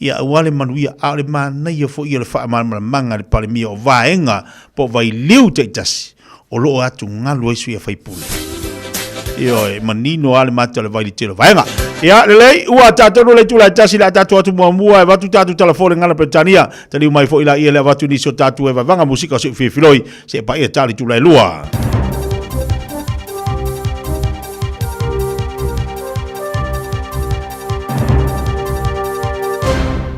ia aua le manuia, a o le manaia foi o le faamalamalamaga a le Palemia o vaega po o vailiu taitasi o lo o atugalu ai sui faipule. Ioe, manino lava le mata o le vai i le tele o vaega. Ia, lelei, ua tatou le itula e tasi le a tatou atu muamua e avatu tatou talafo le gala Peretania. Taliu mai foi laia le avatu nisi o tatou e vavaga musika o se filifiloi se paia tali itula e lua.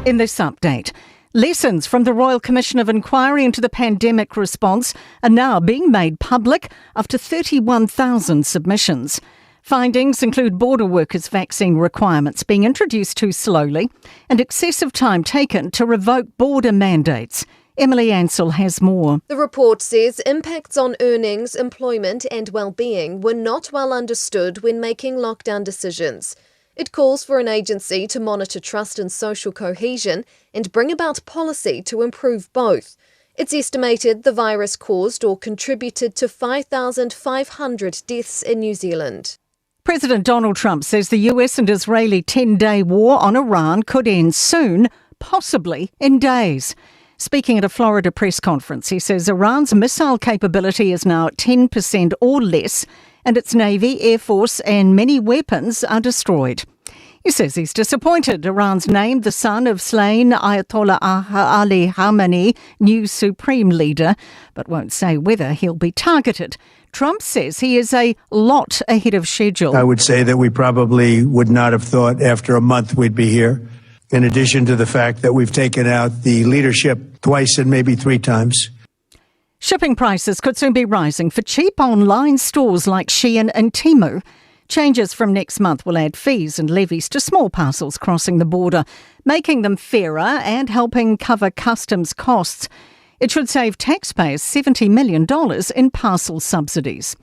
In this update, lessons from the Royal Commission of Inquiry into the pandemic response are now being made public after 31,000 submissions. Findings include border workers' vaccine requirements being introduced too slowly and excessive time taken to revoke border mandates. Emily Ansell has more. The report says impacts on earnings, employment, and well-being were not well understood when making lockdown decisions. It calls for an agency to monitor trust and social cohesion and bring about policy to improve both. It's estimated the virus caused or contributed to 5,500 deaths in New Zealand. President Donald Trump says the US and Israeli 10 day war on Iran could end soon, possibly in days. Speaking at a Florida press conference, he says Iran's missile capability is now at 10% or less, and its Navy, Air Force, and many weapons are destroyed. He says he's disappointed Iran's named the son of slain Ayatollah Ali Khamenei new supreme leader, but won't say whether he'll be targeted. Trump says he is a lot ahead of schedule. I would say that we probably would not have thought after a month we'd be here. In addition to the fact that we've taken out the leadership twice and maybe three times. Shipping prices could soon be rising for cheap online stores like Shein and Temu. Changes from next month will add fees and levies to small parcels crossing the border, making them fairer and helping cover customs costs. It should save taxpayers $70 million in parcel subsidies.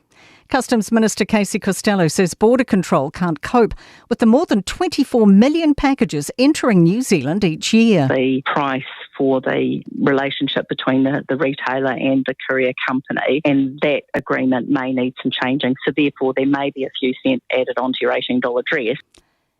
Customs Minister Casey Costello says border control can't cope with the more than 24 million packages entering New Zealand each year. The price for the relationship between the, the retailer and the courier company, and that agreement may need some changing. So, therefore, there may be a few cents added onto your $18 dress.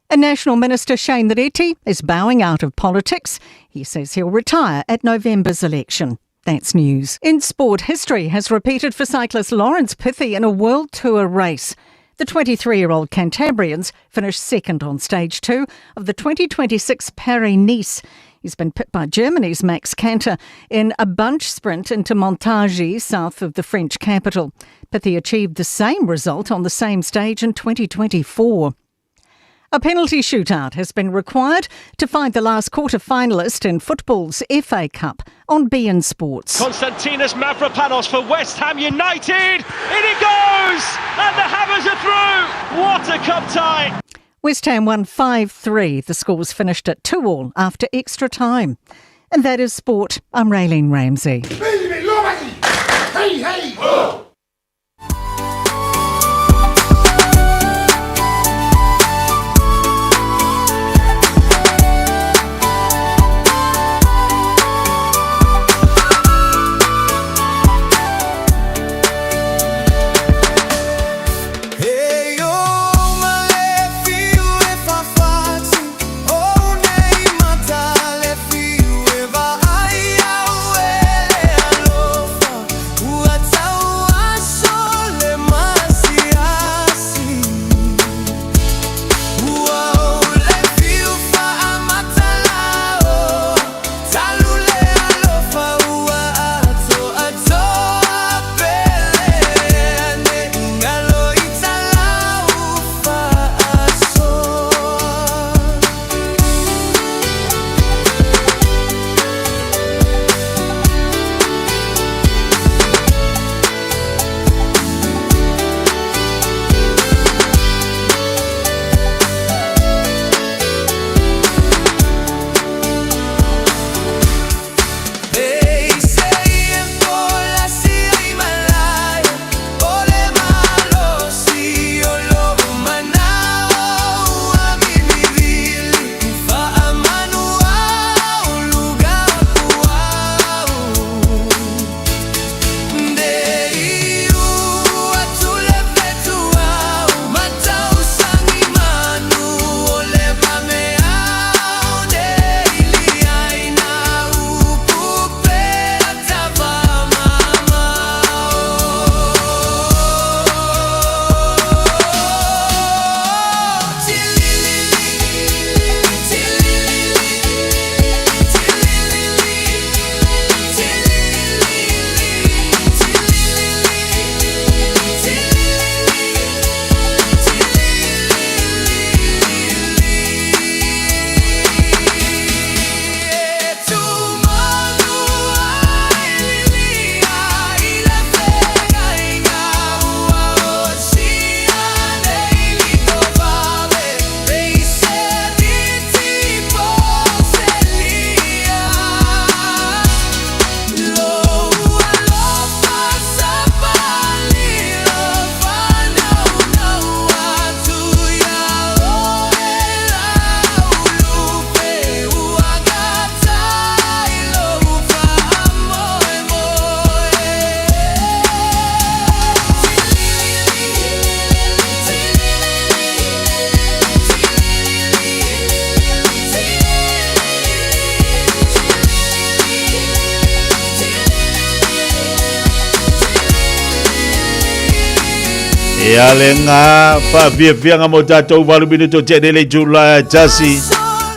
And National Minister Shane Reti is bowing out of politics. He says he'll retire at November's election. That's news. In sport, history has repeated for cyclist Lawrence Pithie in a World Tour race. The 23 year old Cantabrians finished second on stage two of the 2026 Paris Nice. He's been pipped by Germany's Max Kanter in a bunch sprint into Montargis, south of the French capital. Pithie achieved the same result on the same stage in 2024. A penalty shootout has been required to find the last quarter finalist in football's FA Cup on beIN Sports. Konstantinos Mavropanos for West Ham United. In it goes! And the Hammers are through! What a cup tie! West Ham won 5 3. The scores finished at 2 all after extra time. And that is sport. I'm Raylene Ramsey. Hey, hey, oh! Ia le ngā whaafiafianga mo tātou walu minuto te rele tūla e tasi.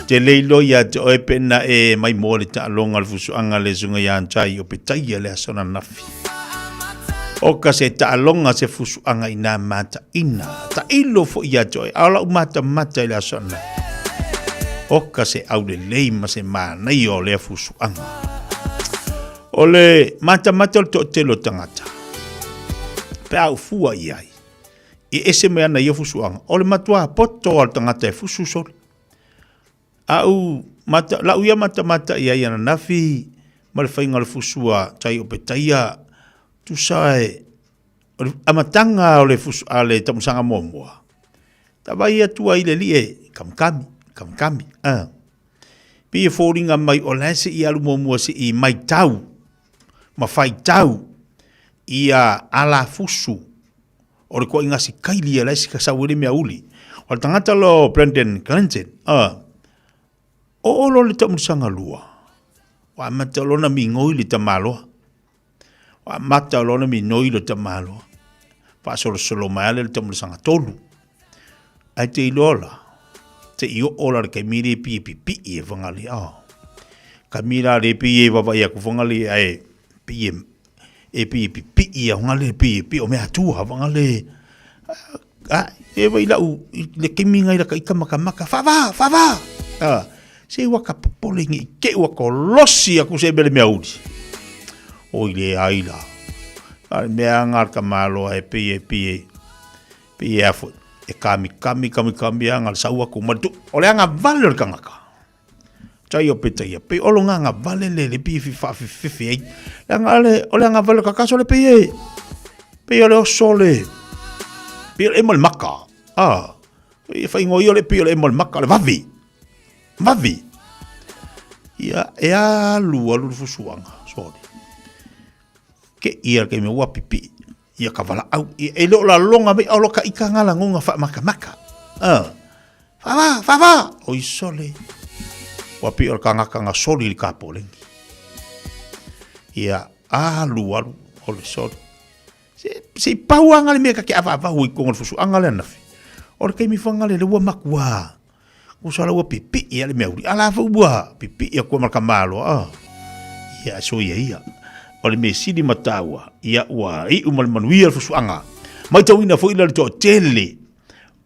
Te leilo ia te oe pena e mai mō le taaloga le fusuaga le sunga ia antai o petaia le aso na nafi. O ka se taaloga se fusuaga i nā mata ina. Ta ilo fo ia te oe. Aola u mata mata i le aso na. O ka se au le lei ma se mānai o lea fusuaga. O le matamata o le toatele o tagata, pe a ufua i ai, e ese mai ana ia fusuaga, o le matua poto a le tagata e fusu sole. A u mata, lau ia matamata i ai ananafi ma le faiga o le fusua tai o petaia, tusa e, o le amataga o le fusu, a le tamusaga muamua, ta vai atu ai le alii e kamikami, kamikami, a. Pei e foliga mai o la e seʻi alu muamua seʻi maitau ma faitau ia alafusu o le koaiga sikaili ia la e sau ai le mea uli. O le tagata lo Brandon Clinton, o olo le taumulisaga lua, ua amata lona migoi le tamaloa. Ua amata lona minoi le tamaloa. Faasolosolo mai ale le taumulisaga tolu. Ae te iloa la, te i oo la le kaimi le pie pipii e whangali, oh. Kaimi la le pie e wawai aku whangali, ae pie, e pie pipii a whangali, pie, pie o mea atua whangali. A, e wai lau, le kaimi ngai la ka ika maka maka, whawa, whawa! Ah, se waka popole ngi ke ua kolosi aku se mele mea uli. Oi le ai la. A mea ngar ka maloa e pie, pie, Pei e afo, e kamikami, kamikami anga le sau aku ma le tu. O le aga vale o le kangaka. Tai o peta ia, pei olo nganga vale le le pi fi fa fi fi fi ai. Le anga le, o le aga vale o kakaso le pei e. Pei o le oso le. Pei o le emo le maka. Ah. E whai ngoi o le pei o le emo le maka, le vavi. Vavi. Ia, e alu alu le fusuanga, sorry. Ke ia ke mea ua pipi. Ia ka valaau, ia e le o laloga mai a o lo ka ika nga lagoga faamakamaka. A, Faava, faava! Oi sole. Ua pei o le kangaka nga soli i le kapoleni. Ia, alu alu, o le soli. Se, se i pau anga le mea ka ke avaavau i konga le fusuaga le anafi. O le taimi fagale le ua makuā. Usa la ua pipii a le mea uli. A la foi ua pipii aku ma le tamaloa. Ah. Ia, so ia ia. O le mea sili ma taua, ia ua iu ma le manuia le fusuaga. Maitauina foi la le toatele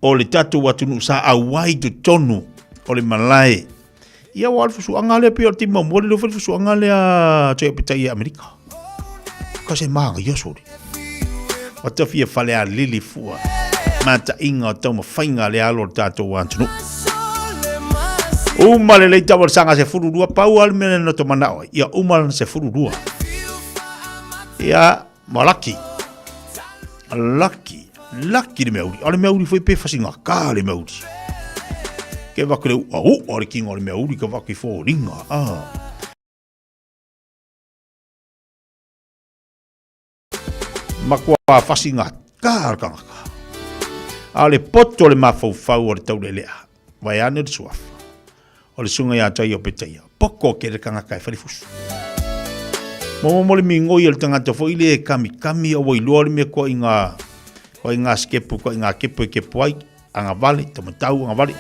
o le tatou atunuu sa auai i totonu o le malae. Ia ua o le fusuaga lea pei o le taimi muamua lea foi le fusuaga lea toe petai i Amerika. Ka se māngaia sori. Ua tawhia fale a lili fua. Mataʻiga o taumafaiga a le alo o le tatou atunuu. Uma lelei tau o le saga 12, pau lava le mea na to manao ai. Ia uma lana 12. Ia, ma laki. Laki. Laki le mea uri. A le mea uri foi pe whasinga kā le mea uri. Ke waka le ua ua le kinga o le mea uri ka waka i fōringa. Ah. Makua whasi ngā kā le kangaka. A o le poto o le mafaufau o le taulelea, vaeane le suafa. O le susuga ia Taia o Petaia, poko ke le kangaka e falifusu. Mo mo le migoi o le tangata foi le e kamikami a ua iloa le mea koa i ngā, koa i ngā skepu, koa i ngā kepo e kepo ai, agavale, taumatau, agavale.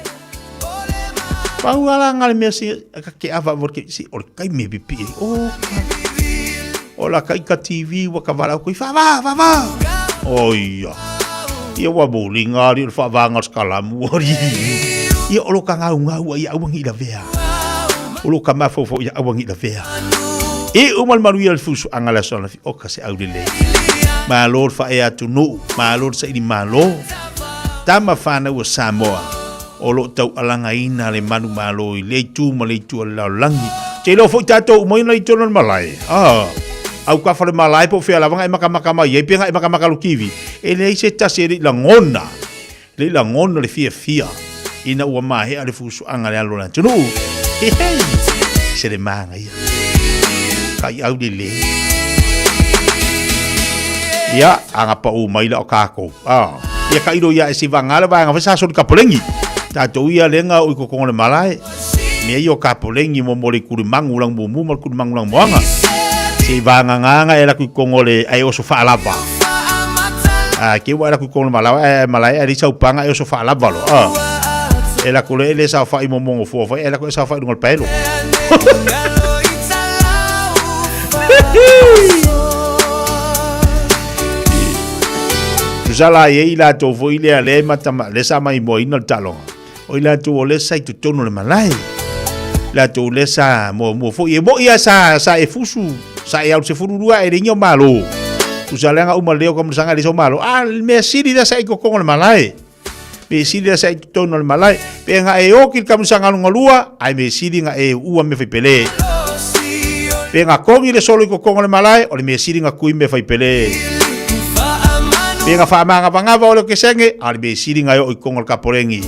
Pau ala nga le mea si, ka ke ava ava ke si, o le kaimi e pipi e, o, o la ka ika TV ua ka wala ko i whawa, whawa. O ia. Ia ua moli ngā ri o le whaavanga o skalamu o ri. Ia o lo ka ngau ngau ia auangi i la vea. O lo ka mafofo ia auangi i la vea. E o mal maru ia le fusu anga le aso anafi o ka se au lelei. Malo le whae atu nuu, malo le saili malo. Tama whanau o Samoa, o lo taualagaina le manumalo i lea itu ma le itu o le lalolagi. Te iloa foi tatou uma ina i tonu o le malae. Ah, au ka fale malae po o fea lava nga e makamaka mai ai pe nga e makamaka lo kivi. E leai se tasi e le i lagona, le i lagona le fiafia ina ua mahea le fusuaga le alo o le atunuu. Hei, se le manaia. Kai au lelei. Ia, aga pau mai la o kākou. Ah, ia ka ilo ia e si vanga le vaega sa soli kapolengi. Tatou ia lenga o i kokongo le malae. Mea ia o kapolengi mo mo le kuri mangu lang mumu ma le kuri mangu lang moanga. Se i vanga nganga e laku i kongo le ai oso whaalava. A ke ua e laku i kona malae, ae malae ae leai sau paga e oso faalava loa. A. E lako loa e le saofai mo mongo fua fai, e lako e saofai i luga o le paelo. Tusa la e i latou foi lea lea e mata lea sa maimoaina le taaloga. O i latou o lea sa i totonu o le malae. Latou lea sa muamua foi. E mo'i lava sa, sa e fusu, sa e au 12 e leai ni au malo. Tusa leaga uma leo ka masaga e leai sau malo. A le mea sili lea sa i totonu o le malae. Mea sili lea sa i totonu o le malae. Pe nga e oki le kamusaga longa lua, ae mea sili nga e ua mea faipele. Pe nga kongi le solo i totonu o le malae, o le mea sili nga kui mea faipele. Pe nga faamagavagava o le kesenge, a o le mea sili nga e oo i totonu o le kapolegi.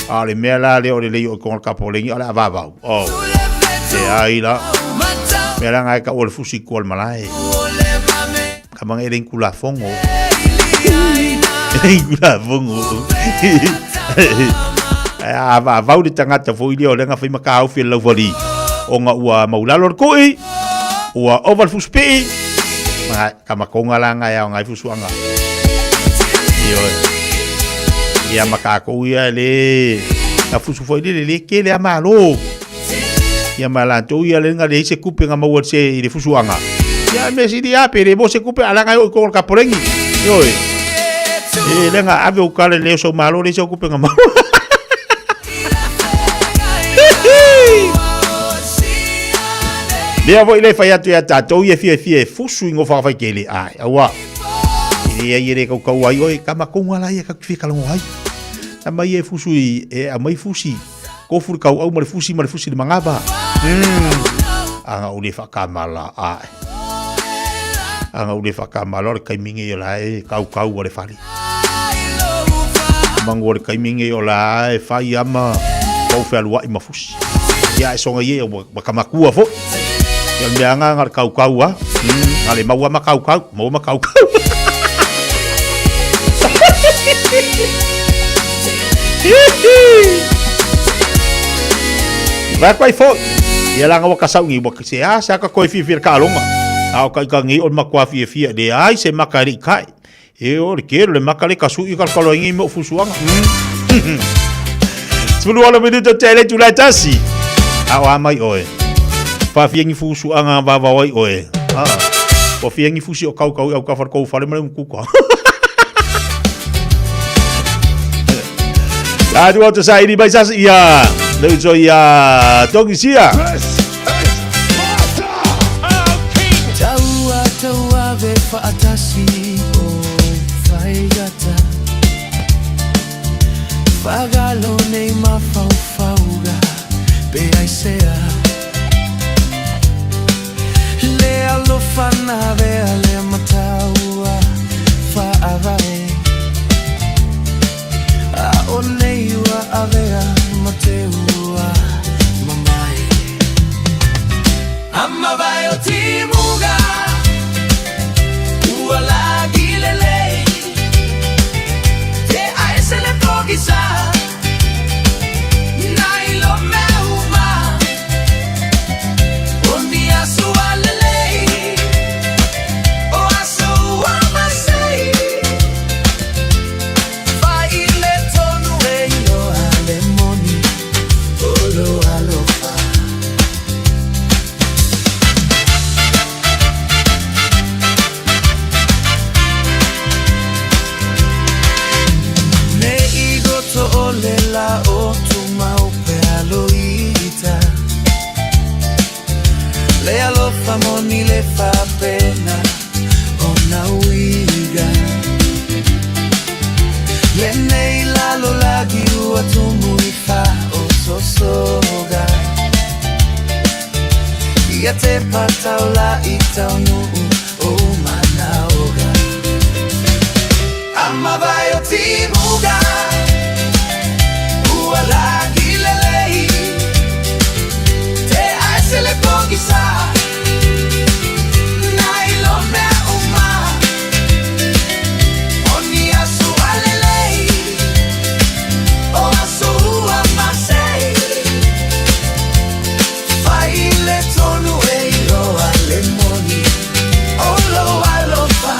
A o le mea la lea o le lei oo i totonu o le kapolegi, o le a vavau. Oh. E ai la. Mea la nga e kau o le fusi i tua o le malae. Ka manga e leai ni Tulafono. E leai ni Tulafono. Ae a avau le tagata foi lea o lea na fai ma taofi e le laufali ona ua maulalo le kui, ua ova le fusupii, ma ka makonga la nga e ao ngai fusuanga. Ioe. Ia ma kākou ia e le na fusu foi le le kele a malo. Ia ma latou ia le nga leai se kupe nga maua se i le fusuaga. Ia me sili a pe le mo se kupe ala nga o i ko ka polengi. Ioe. E le nga ave o kale le so malo le se kupe nga maua. Lea foi le fai atu ia tātou ia fia fia e fusu i ngofa whai kele. Ai, aua. I le ai e le kaukau ai oe, ka makonga la ia ka fia kalongo ai. Na mai e fusu i, e a mai fusi. Kofu le kauau ma le fusi ma le fusi le magava. Aga o le whakamala ae. Aga o le whakamala o le kaiminge o la e kaukau o le fale. Mangu o le kaiminge o la e whai ama pau whealuai ma fusi. Ia e songa ie wa kamakua fo. Ia mea anga nga le kaukau a. Nga le maua ma kaukau. Maua ma kaukau. Vai koe fo. Ia langa wa kasau ngi wa se a se aka koe fiafia le kaaloga. A o ka ika ngi o le makuā fiafia le ai se maka e le i kai. E o le kelo le maka le kasui ka kalo ngi mo fusuanga. 16 minuto te le tulai tasi. A o amai oe. Whawhia ngi fusuanga vavao ai oe. Ah. Whawhia ngi fusi o kaukau i au ka whare kou whare mare mukuka. La tu atu sa ini mai sas ia. Le uso ia tongi sia. Taua taua ve whaatasi o whaigata Whagalo nei mafaufauga pe aisea Le alofa na vea le mataua whaavae A o nei ua avea ma te ua mamae Amavae o Timuga Ua lagi lelei Te aese le pogisa Nai lo mea uma O ni aso a lelei O aso ua masei Fai le tonu e iloa le moni O lo alofa. Ne i goto o le la o tumau pe aloita Le alofa moni le fapena o na uiga Le nei lalo lagi ua tumu i fa o sosoga Ia te patau la i taunuu o manaoga Amavae o Timuga Ua lagi lelei Te aese le pogisa Nai lo mea uma O ni aso a lelei O aso ua masei Fai le tonu e iloa le moni O lo alofa.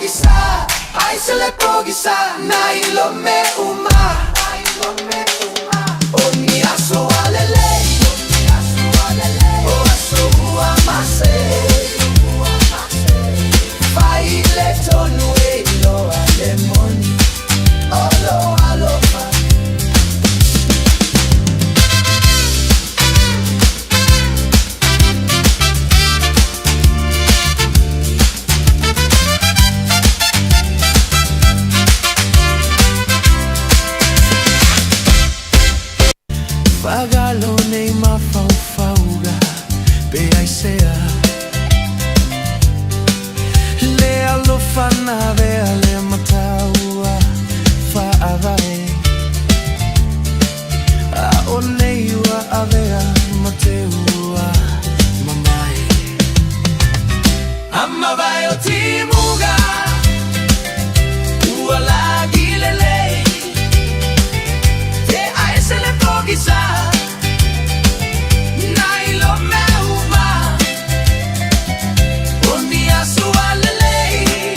pogisa Ai se le pogisa Na ilo me uma O ni aso alelei O aso ua mase Fai le tonu e iloa le moni O lo alofa. Fagalo nei mafaufauga pe aisea Le alofa na avea le mataua faavae A o nei ua avea ma te ua mamae Amavae o timuga ua lagi lelei Te aese le pogisa na ilo mea uma O ni aso a lelei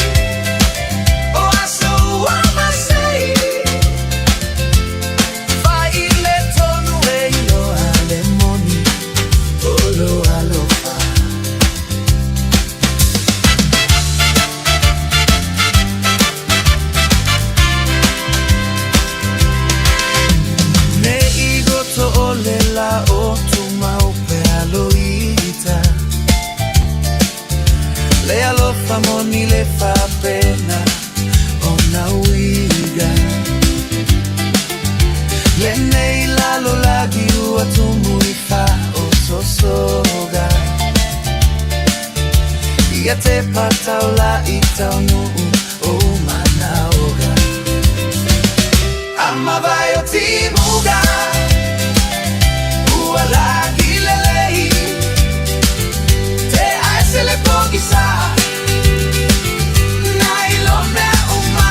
O aso ua masei Fai le tonu e iloa le moni O lo alofa. Ne i goto o le la o tumau pe aloita Le alofa moni le faapena ona uiga Lenei lalolagi ua tumu i faaososoga Ia te pataula'i taunuu o manaoga Amavae o timuga ua lagi lelei Te aese le pogisa na ilo mea uma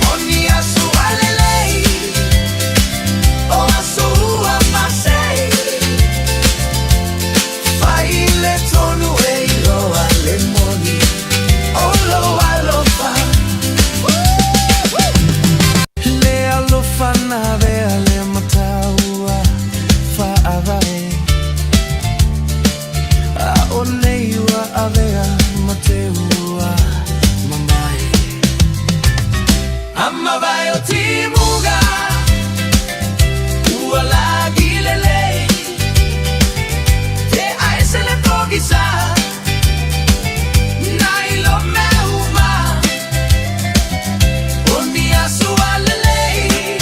O ni aso a lelei O aso ua masei Fai le tonu e iloa le moni O lo alofa Le alofa na avea le mataua faavae A o nei ua avea ma te ua mamae Amavae o timuga ua lagi lelei Te aese le pogisa na ilo mea uma O ni aso a lelei.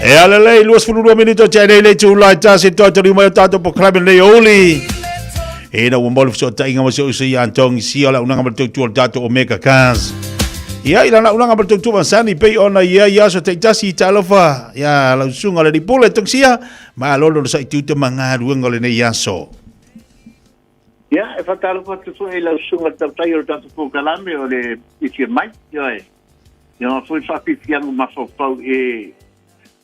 E alelei, 22 minute te nei le tū lai tasi toi te mai o tātou po krabi nei oli. E na ua molu fesootaiga ma si ou uso ia Antongi Sia o le auaunaga ma le tautua o le tatou Omega Cars. Ia, i lana auaunaga ma le tautua masani pei ona ia i aso taitasi i talofa ia lau susuga o le alii pule Tongisia, malo le onosai tiute ma galuega o lenei aso. Ia, e faatalofa atu foi i lau susuga i le tautai o le tatou polokalame o le Fiafia Mai, ioe. Ia ma foi faafiafiaga mafaufau e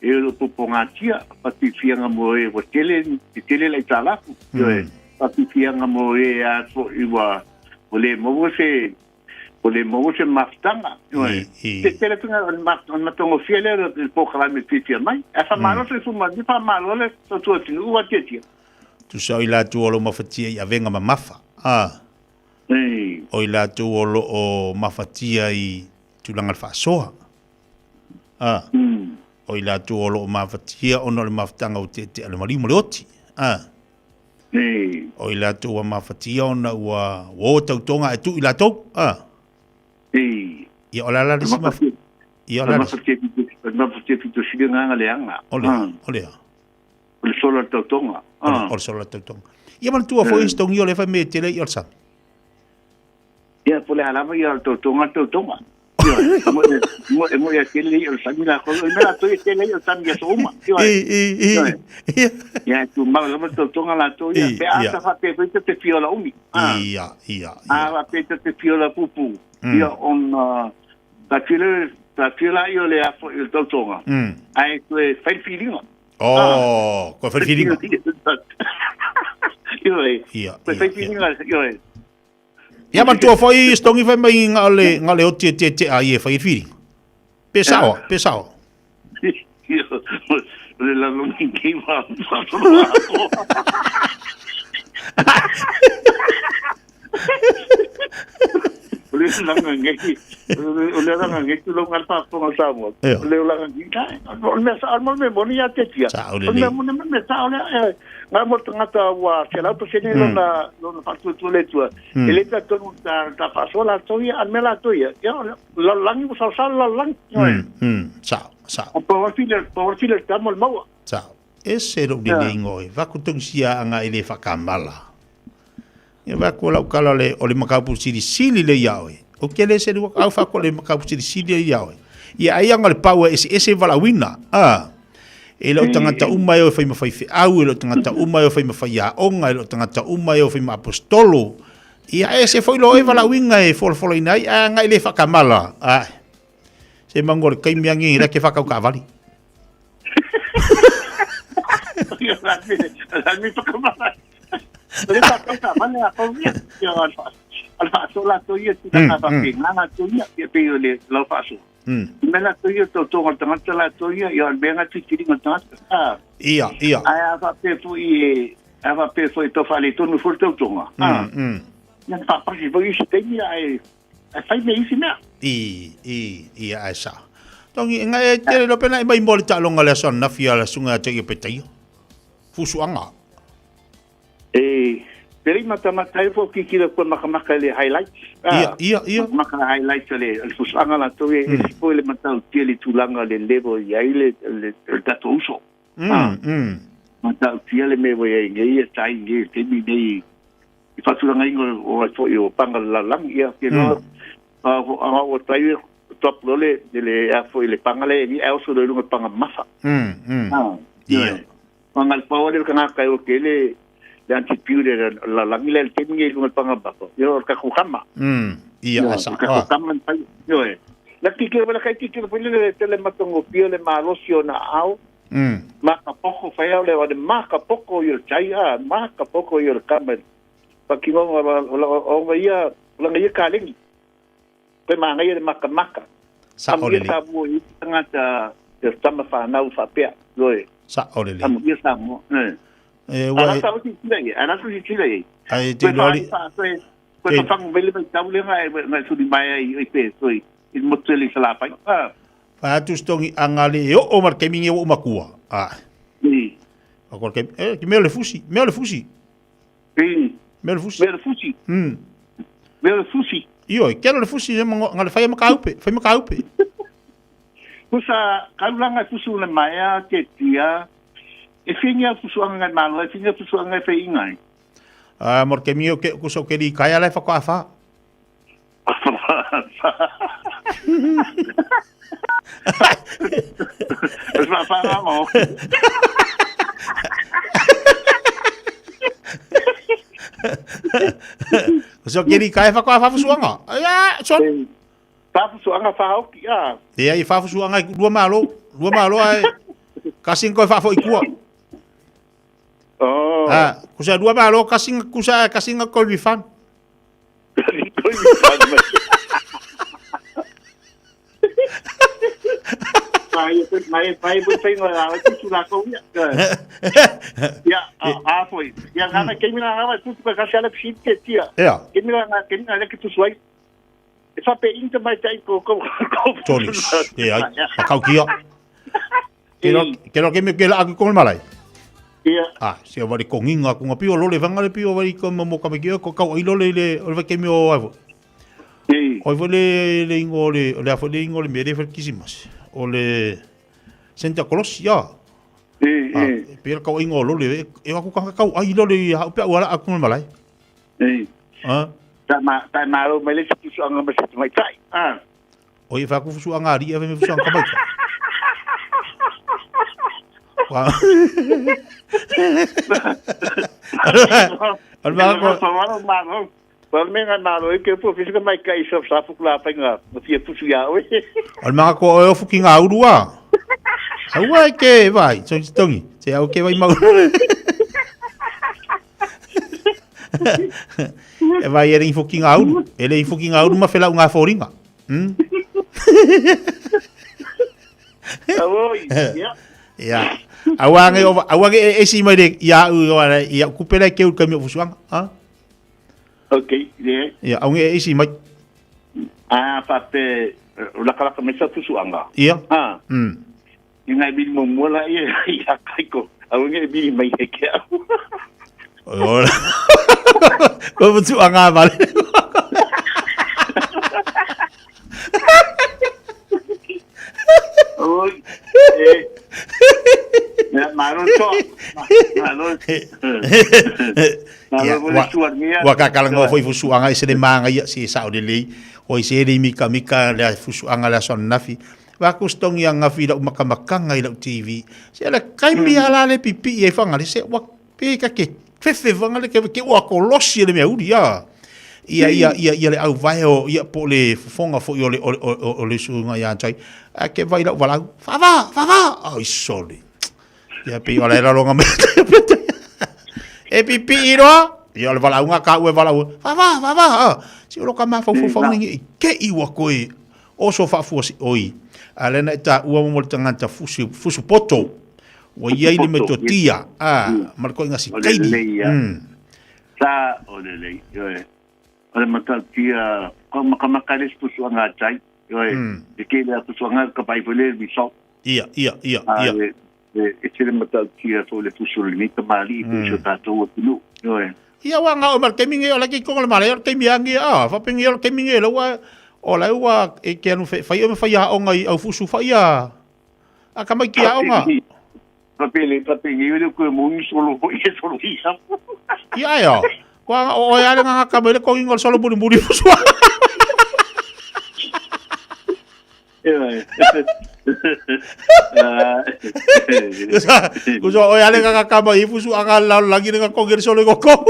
e o lo o popogatia, faafiafiaga mo e ua tele, te tele le aitalafu, ioe. Faafiafiaga mo e a foi ua ua le maua se ua le maua se mafutaga, ioe. Te tele atu o le matagofie lea o le polokalame Fiafia Mai. Ae faamalo soifua manuia, faamalo le tautua atunuu ua tiatia. Tusa o i latou o lo o mafatia i avega mamafa, a. O i latou o lo o mafatia i tulaga o le faasoa, a. O i latou o lo o mafatia ona o le mafutaga ua teetea le maliu ma le oti, a. O i latou ua mafatia ona ua o tautoga ae tuu i latou, a. Ia o le a la le isi maf... Ia o le a le isi... Mafatia pito sili agaga leaga. O le a, o le a. O le sola o le tautoga. O le sola o le tautoga. Ia manatua foi se togia o le fai mea tele i o le sami. Ia, po le a lava ia o le tautoga le tautoga. Mo e mo ia tele i o le sami la ko. Me la toi tele i o le sami ia so uma. Ia. Ia tu mau lava le tautoga la toi. Pe a ta fa pe pe te fiola umi. Ia, ia. A va pe te fiola pupu. Ia on ta fiola ta fiola i o le afo i le tautoga. Ai toe fai filiga. Oh, koe whai whiringa. Ioe. Ia, Koe whai whiringa, ioe. Ia manatua foi Stongi fai mai nga le nga le oti e te te a i e fai whiringa. Pe sao, pe sao. O le lalo mai kei wā O le langa ngeki, o le langa ngeki lo ngal pa ponga Samoa. O le langa ngeki, o le mea sa, o le mea moni ia te tia. O le mea moni mea sa o le ngā mo tangata ua se lau pasene lona lona whatuatua le tua. E le ta tonu ta ta whaasoa la toia, a mea la toia. Ia, lallangi mo saosao lallangi. Sao, sao. O power filler tamo le maua. Sao. E se lou lelei ingoa e vaku tongisia anga e le whakamala. Ia vaku o lau kala le o le makaupu silisili le ia oe. O ke le se lua au whaku le makaupu silisili le ia oe. Ia ai anga le pau e ese ese walauina. Ah. E leo tangata uma e o whai mawhai wheau, e leo tangata uma e o whai mawhai aonga, e leo tangata uma e o whai ma apostolo. Ia e se foi lo e walauinga e folofola ina ai, a ngai le whakamala. Ah. Se mango le kaimi angi ra ke whakau ka wali. Ia, ia. Ai a whapea foi e a whapea foi tō whale tonu foi tautonga. Ia whapasi foi isi teimi ai E whai me isi mea. I, i, i, ai sa. Tongi, nga e tere lo pena e mai mo le taaloga le aso anafi a le susuga ia te ia Petaia. Fusuaga. E, pere matamata ai fo kikila kua makamaka le highlights. Ia, ia, ia. Makamaka highlights le, le fusuaga latou e mm. esi foi le matautia le tulaga le level i ai le, le, le tatou uso. Matautia le mea ua i ai nei e tai nei, taimi nei i whātūranga ingo o ai foi o panga le lalagi ia ke noa a a o tai top lo le le a foi le panga le ni also le lunga panga mafa Ia. Panga le pawa le kana kai o ke le le antipiu le lalagi le te ngi lunga panga mafa ia o ka kukama Ia asa. Ka kukama pai yo e la ki ke wala kai ki ke le tele matongo pio le malosi o na au Makapoko whai au le wane makapoko i o tai a makapoko i o le kama pa ki ngonga o o ia langa ia kalengi koe māngai le makamaka Sa o lele. Sa mo i tangata te tama whanau whapea loe. Sa o lele. Amo ia sa mo. E wa. Ana sa o ti tira i. Ana sa ti tira i. Ai te lori. Koe koe whangu mele mai tau le ngai ngai suri mai ai i pe soi i motu le sala pai. Ah. Whai atu stongi a ngā le e oo mar kemi nge o makua. A. I. A kore kemi, e, ki mea le fusi, mea le fusi. I. Mea le fusi. Mea le fusi. Mea le fusi. Io, kero le fusi, ngā le whai makaupe, whai makaupe. Pusa, kaulanga fusu le maea, te tia, e whingia fusu anga ngai malo, e whingia fusu anga ngai whai ingai. A, mor kemi o ke kusa o keri kai ala e whakoawha. So keri kai whakawha whafusuanga. Ia, son. Whafusuanga whaoki, a. Ia, i whafusuanga i rua malo. Rua malo ai. Kasi koe whafo i kua. Oh. Ah, kusa rua malo, kasi kusa kasi koe rifan. Mai, mai, mai, mai, mai, mai, tutu la kou ia. Ia, a foi. Ia, ngana, kei mina ngana, tutu ka kasi ala psi te tia. Ia. Kei mina ngana, kei mina leki tutu ai. E whape inta mai tai ko, ko, ko. Tony, e ai, pakau kia. Ke ro, ke ro ke me ke la aku ko malai. Ia. Ah, se o wari konginga ko ngapi o lole vanga le pio wari ko mo ka me ko kau ai lole le o le ke mi o ai. Ei. Oi fo le le ingo le le afo le ingo le mere fo kisimas. O le Santa Claus ya. Ei, ei. Pera kau ingo lole e aku ka kau ai lole ha pe wala aku malai. Ei. Ah. Ta ma ta ma ro mai le fusu anga ma se mai tai. Ah. Oi fa ku fusu anga ri e me fusu anga mai. Wa. Al ma ko Well, me ngai malo e ke po fisika mai kai sa sa fu la pa nga fia fusu ia oe. Al ma ko o fuki ngā urua. Aua e ke vai, so tongi. Se au ke vai mau. E vai e le ifo ki ngā uru. E le ifo ki ngā uru ma whelau ngā fōringa. Auoi, ia. Ia. Aua nge aua nge e esi mai le ia u ia kupe le ke u kami o fusuanga. Ha? Okay, yeah. Ia, au nge e esi mai. Ah, fa pe lakalaka me sa fusuanga. Ia. Ah. I ngai bili mo mua la ia ia kaiko. Au nge bili mai he ke au. Ora. Ko fusuanga vale. Oi. Eh. Ya, malo to. Malo. Malo mo le Ua kakalagoa foi fusuaga i se le magaia se sao lelei oi se le mikamika le fusuaga le aso ananafi. Wa ku stongi angafi i lau makamakaga i lau TV. Se le kaimi a la le pipii ai whangale se ua pe ka ke fefe whangale ke ke ua kolosi e le mea uri a. Ia ia ia ia le au vae o ia po le fofonga foi o le o o o le suunga ia tai. A ke vai lau valau. Whawa, whawa. Ai sole. Ia pei o le ralonga mai. E pipii roa. Ia o le valaauga ka ue valaau. Whawa, whawa. Si o lo ka mafaufau ni ke i ua koe. Oso faafua si oi. A lena e taua mo le tagata fusu, fusu poto. Ua iai le metotia. A, ma le koiga si kaini. Sa, o le lei, ioe. O le matautia, ko makamaka le fusuanga tai, ioe. E ke le fusuanga ka pai foi le result. Ia, ia, ia, ia. E, e tele matautia foi le fusu le nei tamali i fusu tātou atunuu, ioe. Ia ua ngao ma le taimi nei o la ke konga le male o le taimi angi a fa pengi o le taimi nei ua o la ua e ke anu fai o me fai aonga i au fusu fai a a ka mai ki aonga. Fa pele fa pengi o le ko mo ni solo fo i solo i sa. Ia ia. Wa o o ya le nganga ka me le kongi ngol solo buri buri fusu. Kusa o ale ka kama i fusu anga la langi nga kongere solo ko ko.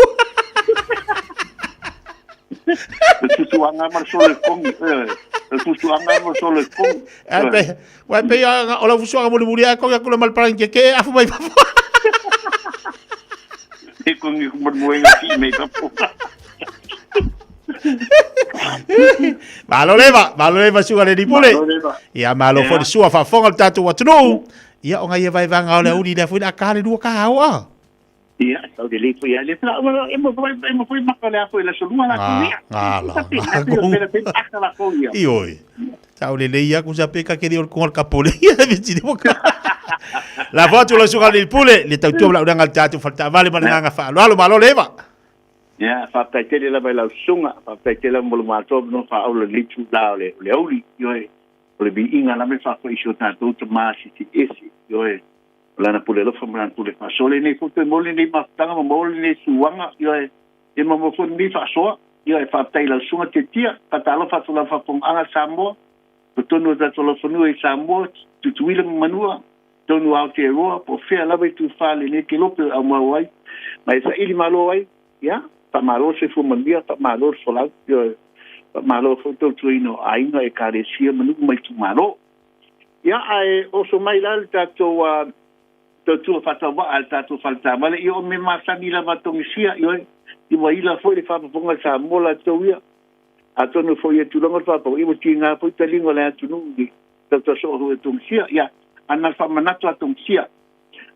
Fusu anga mar solo kong. Fusu anga mar solo kong. Eh pe, wa pe ya o la fusu anga muli muli a kong ya kula mal parang ke ke afu mai papo. E kong i kumar muenga ki me papo. Malo leva, malo leva suga le lipule. Ia malo fo le sua faafofoga le tatou atunuu. Ia o ngai e vaevaega o le auli lea foi le a ka le lua ka ao a. Ia, tau le le foi le fla e mo foi e mo foi maka le afo le solua la ku ia. Ngā la. Ioi. Tau le le ia ku sa pe ka keri o le konga le kapole. Ia le tini mo ka. La fo atu la suga le lipule, le tautua la uranga le tatou faletaavale ma le nganga faaaloalo malo leva. Ia, faafetai tele lava i lau susuga, faafetai tele lava mo le matou avanoa faaaulo i lenei itula o le, o le auli, ioe, o le viiga lava e faafoi i si o tatou Tama Silisili Ese, ioe, o Lana pule alofa ma Lana pule faasoa. Lenei foi toe maua lenei mafutaga ma maua lenei suaga, ioe, ia ma maua foi lenei faasoa, ioe, faafetai i lau susuga Tetia, faatalofa atu i lau faafofogaaga Samoa, totonu o tatou laufanua i Samoa, Tutuila ma Manua, Tonu o Aotearoa, po o fea lava i tufa lenei kelope o aumau ai, ma e saili malo ai, ia, faamalo le soifua manuia, faamalo le folau, ioe, faamalo foi le tautuaina o aiga, ekalesia ma nuu ma itumalo. Ia, ae oso mai la le tatou uh, tautua faatauvaa a le tatou faletaavale, ia o mea masani lava a Togisia, ioe, i ua ila foi le faafofoga a Samoa latou ia, atonu foi ia tulaga o le faafofoga, ia ua tiga foi taliga o le atunuu i Tautua soo hui o Tongisia, ia, a na le faamanatu a Tongisia.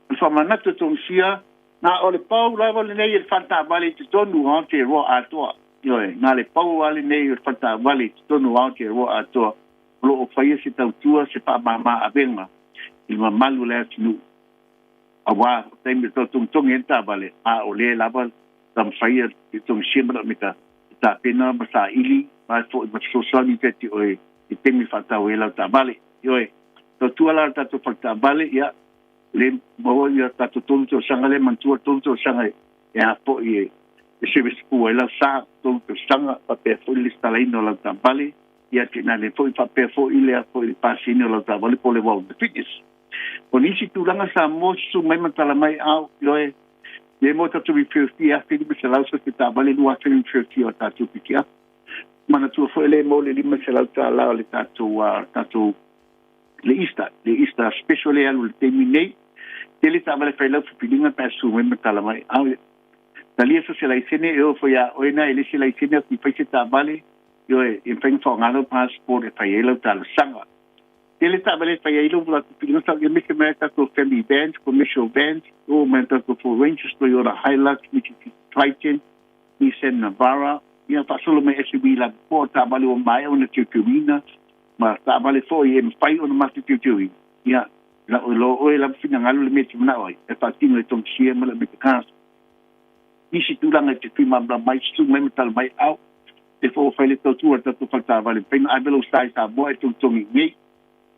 O le faamanatu a Tongisia, na o le pau lava lenei e le faletaavale i totonu o Aotearoa atoa. Ioe, na le pau lava lenei o le faletaavale i totonu o Aotearoa atoa o lo o faia se tautua, se faamama avega i le mamalu o le atunuu. Aua o taimi o tautogitogi ai le taavale, a o lea lava taumafai e Tongisia ma le tapena ma saili ma foi ma fesoasoani ia te oe i taimi faatau ai lau taavale. Ioe, tautua la le tatou fale taavale, ia, le maua ia tatou tolu tausaga lea, manatua tolu tausaga e a foi e e service pū ai lau sa, tolu tausaga, faapea foi le lesitalaina o lau taavale, ia tainane foi faapea foi le a foi le pasiina o lau taavale po o le wellness fitness. O nisi tulaga Samoa susu mai ma tala mai au, ioe, le mo tatou repair fee 1500 so te taavale 2000 repair fee o tatou pikiapu. Manatua foi le mo le $500 o le tatou tatou le Easter, le Easter special le alu le taimi nei. Tele taavale fai lau fipiliga pe a susu mai ma tala mai. Au, Talia so se laisene e oo foi ia oe na e le se laisene atu i fai se taavale, ioe, e mafai ona faaaoga lau passport e fai ai lau talosaga. Tele taavale e fai ai lou latou pikiga sa aemaise mai a tatou family vans, commercial vans, e oo mai a tatou Ford Rangers, Toyota Hilux, Mitsubishi Triton, Nissan Navara, ia faasolo mai SUV lava po o taavale ua maea ona teuteuina ma taavale foi e mafai ona matou teuteuina. Ia, lau iloa oe lava finagalo le mea e te manao ai, e faatino e Tongisia ma le Amerika Council. Nisi tulaga e te fia malamalama ai, susu mai ma tala mai au, e fo fai le tautua le tatou fale taavale, mafai ona ave lou sa i Samoa e togitogi nei.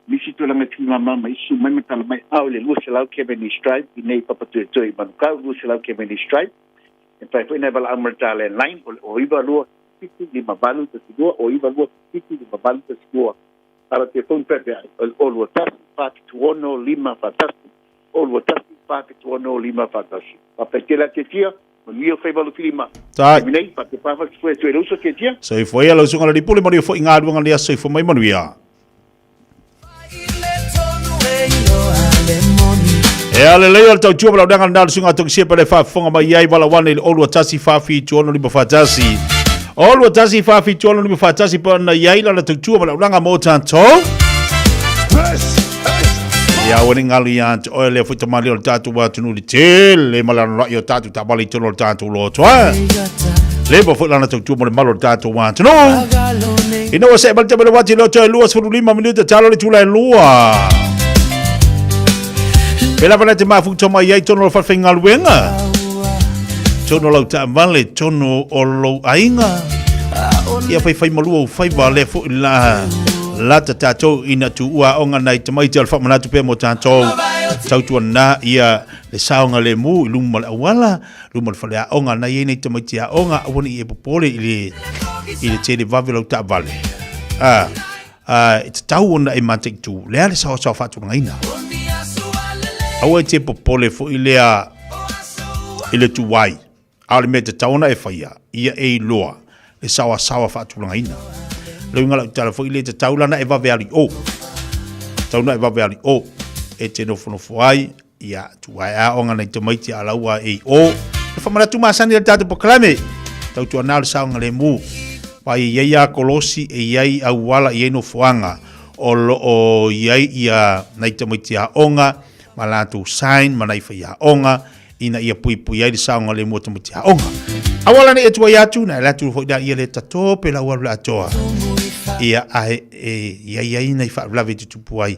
Nisi tulaga e te fia malamalama ai, susu mai ma tala mai au i le 200 Cavendish Drive i nei Papatoetoe i Manukau, 200 Cavendish Drive. E mafai foi ona e valaau mai i le ta landline o le 0 9 27 58 12, 0 9 27 58 12. Ala te phone pepe ai, o le 0 2 1 4 7 6 5 1, 0 2 1 4 7 6 5 1. Faafetai tele atu e tia, manuia faiva Lufilima. Tai. Taimi nei, faapea faafoe atu e le uso Tia. Soifua ia lau susuga le Lipuli, manuia foi i galuega nei aso. Soifua mai manuia. E a lelei o le tautua ma laudaga lena o le susuga a Tokisia pe le faafofoga mai ai valaau ane i le 0 2 1 4 7 6 5 4 1. 0 2 1 4 7 6 5 4 1 pe ona i ai lana tautua ma laudaga mo tatou. Ia aua ne i galo ia te oe lea foi tamali o le tatou atunuu i le tele ma le anoanoai o tatou taavale i totonu o le tatou loto. Leva foi lana tautua mo le malu o le tatou atunuu. Ina ua see mai le taimi o le uati loto e 25 minute talo le itula e lua. Pe lava na te mafuta mai ai tonu o le whalewhaingaluenga. Tonu o lau taavale, tonu o lou aiga. Ia whaiwhai malua u whaiva le foi la lata tātou ina tuua aoga nai tamaiti o le whaamanatu pea mo tātou. Tautua nā ia le saoga le mu i luma o le auala, luma o le fale aoga na i ai nei tamaiti aoga, aua ne i e popole i le, i le tele vave o lau taavale. A, a, e tatau ona e mataitu, le a le saoasaoa faatulagaina. Aua e te popole foi lea i le tuai. A o le mea e tatau ona e faia, ia e iloa le saoasaoa faatulagaina. Le uiga lau tala foi le tatau lana e vave alu i o. Tatau na e vave alu i o. E te nofonofo ai, ia tuu ae aoga nai tamaiti a laua e i o. Le whamanatu masani le tātou polokalame. Tautuana o le saogalemu. Pai e iai a kolosi, e iai auala, e iai nofoaga. O lo o iai ia nai tamaiti aoga, ma latou sign, ma nai faiaoga, ina ia puipui ai le saogalemu o tamaiti aoga. Aua la ne i e tuai atu, na e latu foi la ia le tatō pe lau alu le atoa. Ia ae e iai ai nai faalavelave e tutupu ai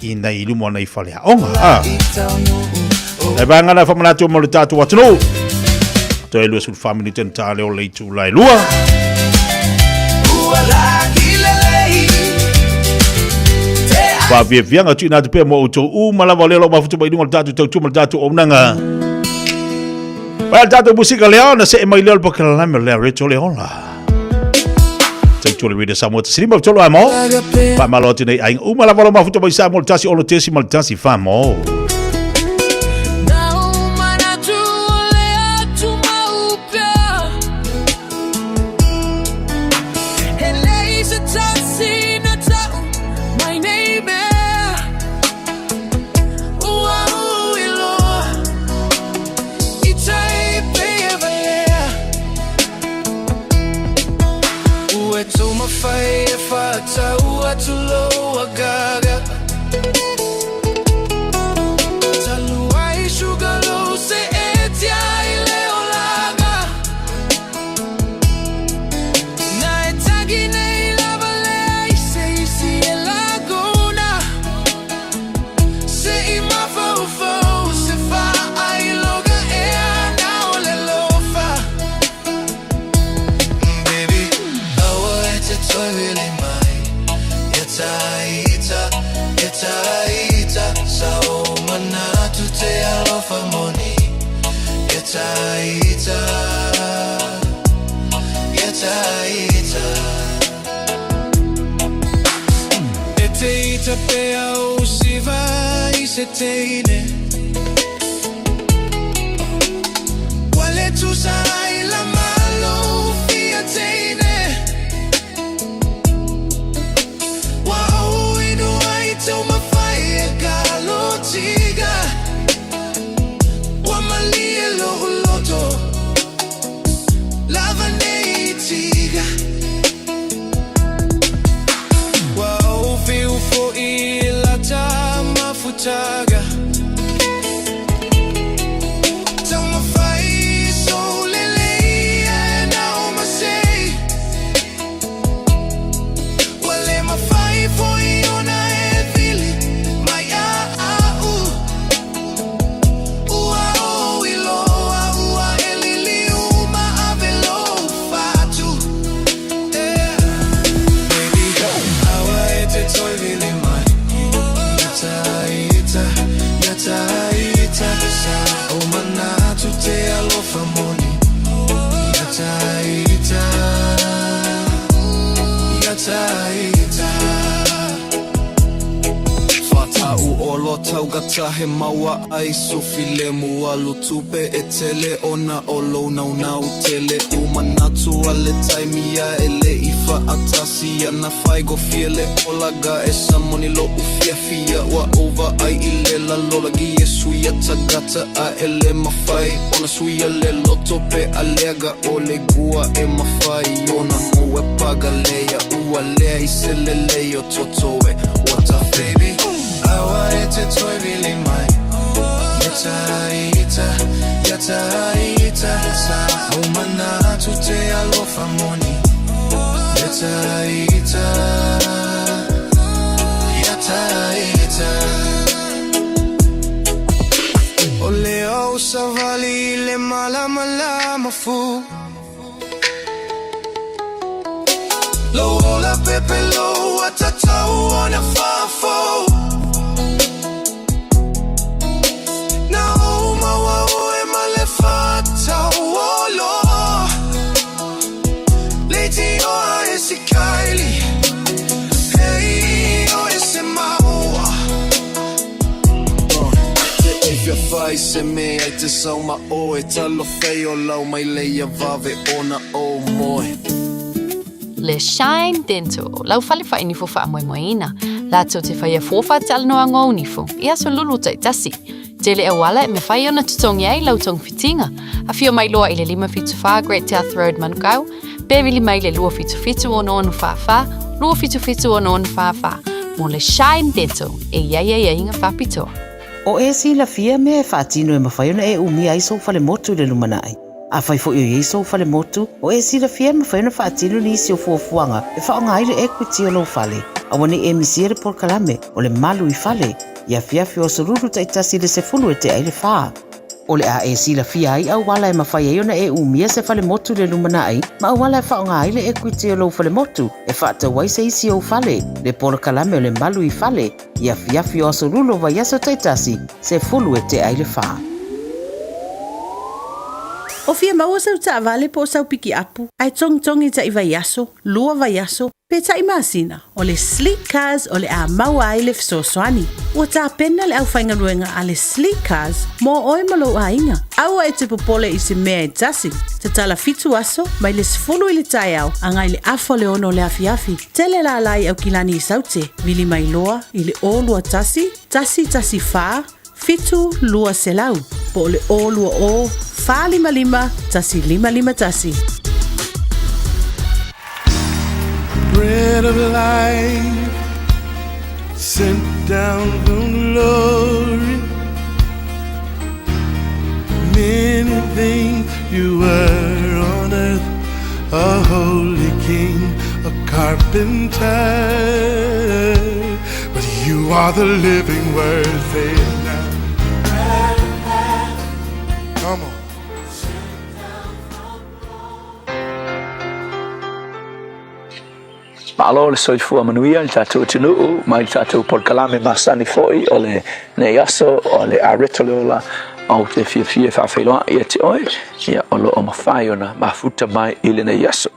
i nei luma o nei fale aoga. Ah. E vaega na whamanatu mo le tātou atunuu. Toe 24 minute na tā leo le itu lai lua. Whaafiafiaga tuuina atu pea mo outou uma lava o lea o lo o mafuta mai i luga o le tatou tautua ma le tatou auaunaga. Vai le tatou musika lea ona see mai lea o le polokalame lea Retro le Ola. Tautua le Radio Samoa 153 a mo. Faamalo atu nei aiga uma lava o lo o mafuta mai Samoa le 1 6 ma le 1 fa mo. taugata he maua ai sufi lemu alu tupe e tele ona o lou naunau tele u manatu a le taimi a e le i faatasi ana faigofie le olaga e samoni loʻu fiafia ua ova ai i le lalolagi e suia tagata a e le mafai ona suia le loto pe a leaga o le gua e mafai ona moe pagaleia ua leai se lelei o toto e What a baby Aua e te toe vili mai Ia taita, ia taita Sa o manatu te alofa moni Ia taita, ia taita O le au savali i le malamalama fu Lou ola pepe lou ua tatau ona faafou Na ou maua oe ma le faatauolo Leitioa e si kaili Hei oe se maua Te e fia fai se mea i te sau ma oe Talofa e o lau mai leia vave ona ou moe. Le Shine Dental, lau fale whainifo whaamoemoeina. Latou te whaia fua whaatalanoaga o nifo, i aso lulu taitasi. Tele auala e mawhai ona totogi ai lau togafitiga. Afio mai loa i le 574 Great South Road Manukau, pe vili mai le 277 6644, 277 6644, mo le Shine Dental e i ai aiaiga faapitoa. O e silafia mea e faatino e mafai ona e umia ai sou falemotu i le lumanai. Afai foi o i ai sou falemotu, o e silafia e mafai ona faatino nisi o fuafuaga e faaaoga ai le equity o lou fale. Aua ne i e misia le polokalame o le Malu i Fale i afiafi o aso lulu taitasi i le 10 e tea i le fa. O le a e silafia ai auala e mafai ai ona e umia se falemotu i le lumanai ma auala e faaaoga ai le equity o lou falemotu e faatau ai se isi ou fale, le polokalame o le Malu i Fale i afiafi o aso lulu o vaiaso taitasi, 10 e tea i le fa. O fia maua sau taavale po o sau pikiapu ae togitogi taʻi vaiaso, lua vaiaso, pe taʻi masina, o le Sleek Cars o le a maua ai le fesoasoani. Ua tapena le aufaigaluega a le Sleek Cars mo oe ma lou aiga. Aua e te popole i se mea e tasi. Tatala fitu aso, mai le 10 i le taeao agai le afa o le ono o le afiafi. Tele lala i Aukilani i Saute, vili mai loa i le 021 114 7200 po o le 020 455 1551. Bread of life sent down from glory. Many things you were on earth, a holy king, a carpenter. But you are the living word, say it now. Come on. Malo le soifua manuia i le tatou atunuu mai le tatou polokalame masani foi o lenei aso o le Areto le Ola ou te fiafia e faafeiloai ia te oe ia o lo o mafai ona mafuta mai i lenei aso.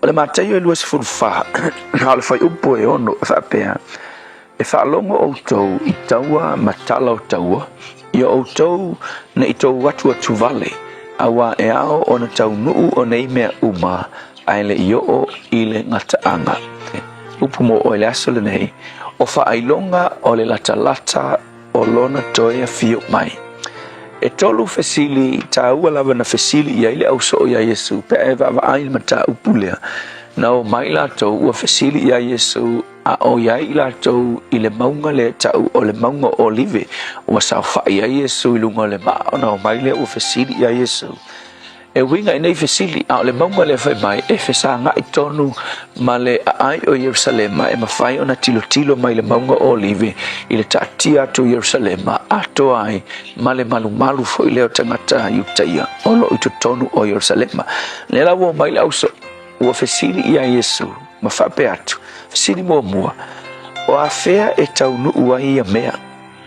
O le Mataio e 24 a o le fuaiupu e 6 e faapea, E faalogo ʻoutou i taua ma tala o taua, ia ʻoutou ne i tou atuatuvale, auā e ao ona taunuu o nei mea uma, a e le i oo i le gataaga. Upu mo oe le aso lenei, o faailoga o le latalata o lona toe afio mai. E tolu fesili taua lava na fesili i ai le ausoo iā Iesu pe a e vaavaai i le mataupu lea. Na o mai latou ua fesili iā Iesu A o i ai i latou i le mauga lea e ta'u o le mauga o Olive, ua saofa'i ai Iesu i luga o le maa, ona omai lea ua fesili iā Iesu. E uiga i nei fesili, a o le mauga lea fai mai e fesaga'i tonu ma le aai o Ierusalema, e mafai ona tilotilo mai le mauga o Olive i le taatia atu o Ierusalema, atoa ai ma le malumalu foi lea o tagata Iutaia o lo o i totonu o Ierusalema. Lea la ua omai le auso, ua fesili iā Iesu, ma faapea atu, Fesili muamua, o afea e taunuu ai ia mea?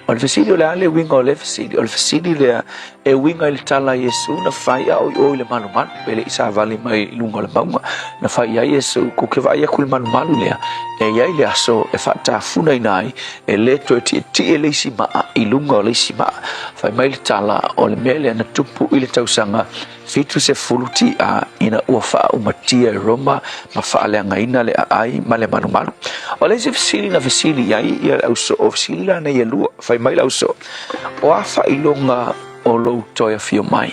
O le fesili o le a le uiga o lea fesili? O le fesili lea e uiga i le tala a Iesu na fai a o i o i le malumalu, e le i savali mai i luga o le mauga. Na fai i ai Iesu, Kou te vaai atu i le malumalu lea, e i ai le aso e faatafunaina ai, e le toe tietie le isi maa i luga o le isi maa. Fai mai le tala, o le mea lea na tupu i le tausaga 70 TA ina ua faaumatia e Roma ma faaleagaina le aai ma le malumalu. O le isi fesili na fesili i ai ia le ausoo, o fesili la nei e lua, fai mai le ausoo, O a faailoga o lou toe afio mai?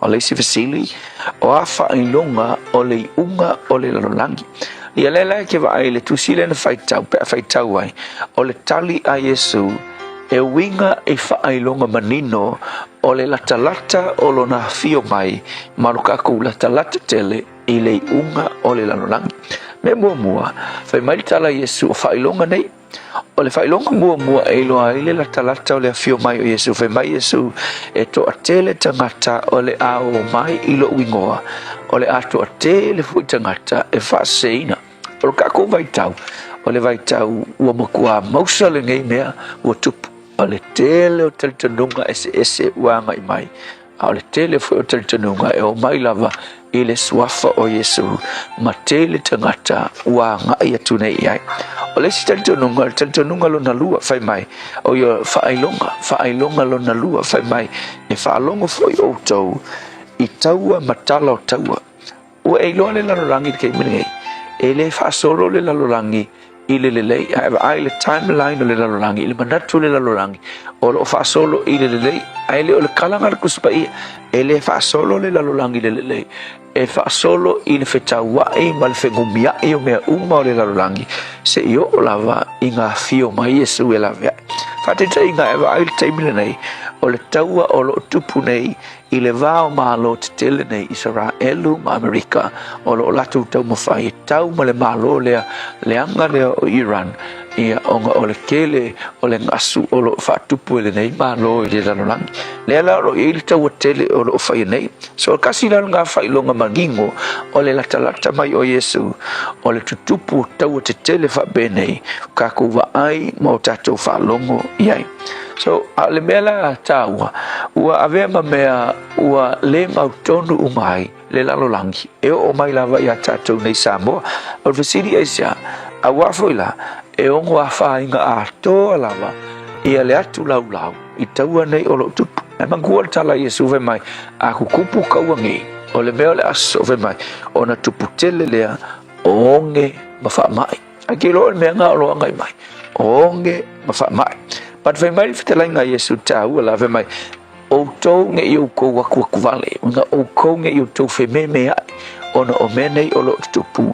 O le isi fesili, O a faailoga o le iuga o le lalolagi? Ia lea la e te vaai i le tusi lea na faitau, pe a faitau ai, o le tali a Iesu e uiga i faailoga manino o le latalata o lona afio mai ma lo tatou latalata tele i le iuga o le lalolagi. Mea muamua, fai mai le tala a Iesu o faailoga nei. O le faailoga muamua e iloa ai le latalata o le afio mai o Iesu, fai mai Iesu, e toatele tagata o le a o mai i lou igoa, o le a toatele foi tagata e faaseseina. O le tatou vaitau, o le vaitau ua matua mausa lenei mea ua tupu. O le tele o talitonuga eseese ua agai mai, a o le tele foi o talitonuga e omai lava i le suafa o Iesu ma tele tagata ua agai atu nei i ai. O le isi talitonuga, o le talitonuga lona lua, fai mai, o ia faailoga, faailoga lona lua, fai mai, e faalogo foi outou i taua ma tala o taua. Ua e iloa le lalolagi i le taimi lenei, e le faasolo le lalolagi i le lelei, ae vaai le timeline o le lalolagi, i le manatu o le lalolagi, o lo o faasolo i le lelei, ae le o le kalaga a le Tusi Paia, e le faasolo le lalolagi i le lelei, e faasolo i le fetauai ma le fegumiai o mea uma o le lalolagi, seia oo lava i ga afio mai Iesu e laveai. Faataitaiga, e vaai i le taimi lenei, o le taua o lo o tupu nei I le va o Malo tetele nei, Isaraelu ma Amerika, o lo o latou taumafai e tau ma le Malo lea leaga lea o Iran, ia, ona o le tele o le gasu o lo o faatupu e lenei Malo i le lalolagi. Lea la o lo o i ai le taua tele o lo o faia nei. So, kasi la lena faailoga manino o le latalata mai o Iesu, o le tutupu o taua tetele faapenei, o tatou vaai ma o tatou faalogo i ai. So, a o le mea la taua, ua avea ma mea ua le mautonu uma ai le lalolagi e oo mai lava iā tatou nei Samoa. O le fesili aisea, auā foi la, e ono afaina atoa lava ia le atu laulau i taua nei o lo o tupu. Ae manatua le tala a Iesu fai mai, a tutupu taua nei, o le mea o le aso fai mai, ona tupu tele lea o oge ma faamai. Ae ke iloa o le mea na o lo o agai mai, o oge ma faamai. But fai mai le fetalaiga a Iesu taua la, fai mai, outou ne i outou akuaku vale, ona outou ne i outou fememeai, ona o mea nei o lo o tutupu,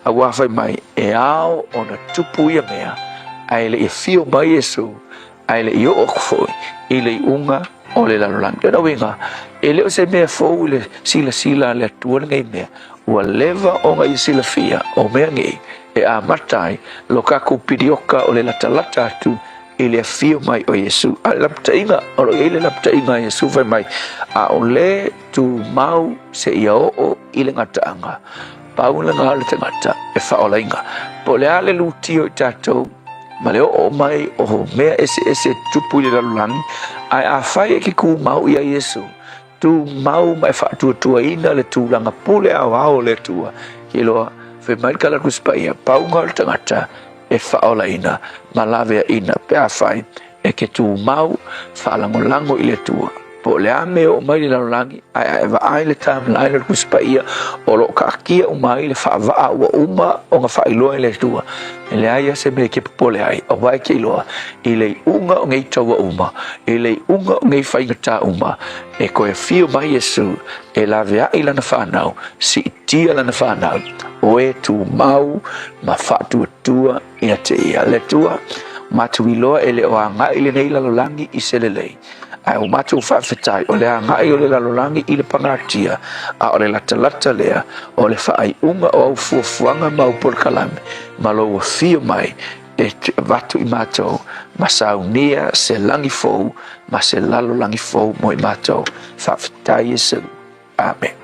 auā fai mai, e ao ona tupu ia mea, ae le i afio mai Iesu, ae le i oo atu foi i le iuga o le lalolagi. O lona uiga, e le o se mea fou i le silasila a le Atua lenei mea, ua leva ona ia silafia o mea nei e amata ai lo tatou pilioka o le latalata atu i le afio mai o Iesu. A o le lapataiga, o lo o i ai le lapataiga a Iesu fai mai, ʻAʻole tumau seia oo i le gataaga, pau lena o le tagata e faaolaina. Po o le a le lutia o i tatou ma le oo mai o mea eseese e tutupu i le lalolagi, ae afai e ke tumau iā Iesu, tumau ma e faatuatuaina le tulaga pule aoao o le Atua, ke iloa, fai mai le tala a le Tusi Paia, pauga o le tagata e faaolaina ma laveaina pe afai e ke tumau faalagolago i le Atua. Po o le a mea e oo mai i le lalolagi, ae a e vaai i le timeline o le Tusi Paia, o lo o taatia uma ai le faavaa ua uma ona faailoa e le Atua. E leai lava se mea e te popole ai, aua e te iloa, i le iuga o nei taua uma, i le iuga o nei faigata uma, e toe afio mai Iesu e laveai lana fanau, siitia lana fanau, o e tumau ma faatuatua ia te ia. Le Atua, matou iloa e le o agai lenei lalolagi i se lelei, ae ua matou faafetai o le agai o le lalolagi i le pagatia, a o le latalata lea o le faaiuga o au fuafuaga ma au polokalame ma lou afio mai e avatu i matou ma saunia se lagi fou ma se lalolagi fou mo i matou. Faafetai Iesu. Amene.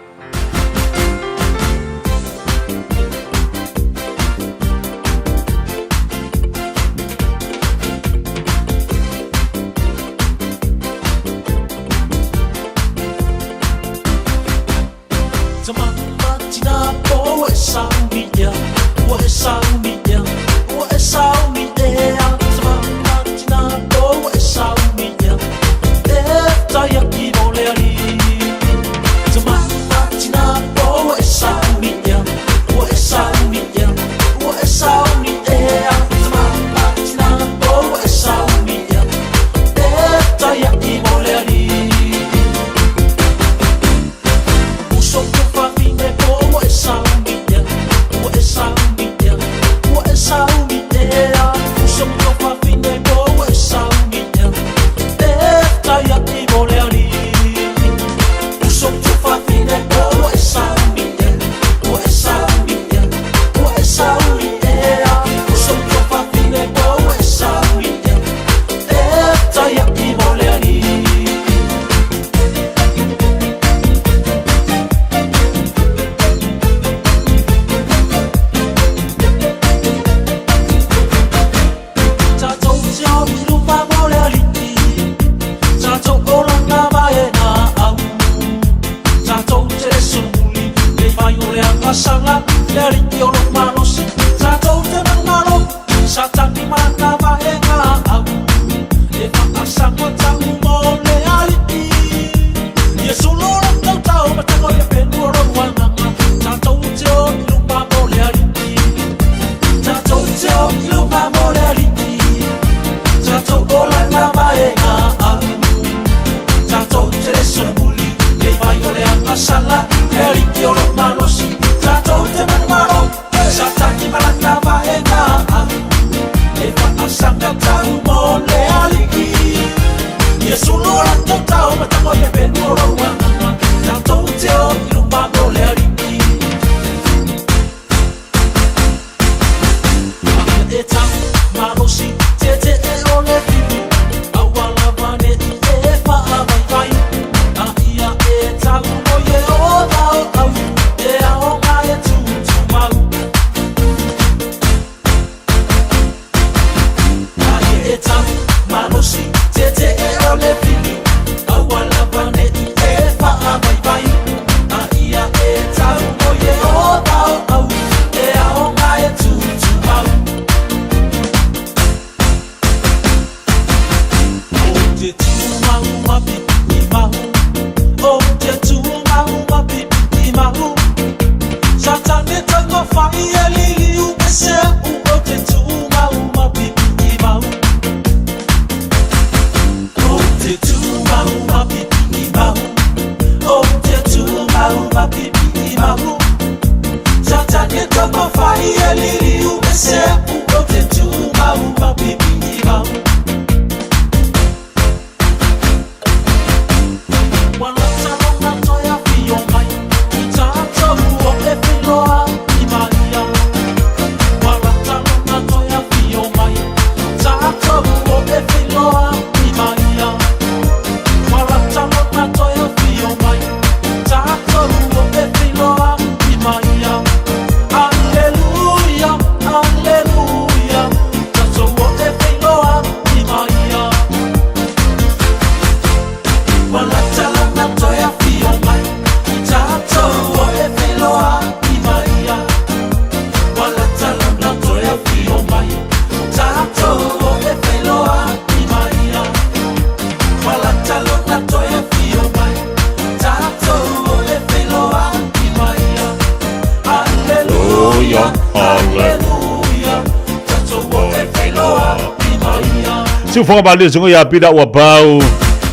Siufoga ma le songo ia pida ua pau.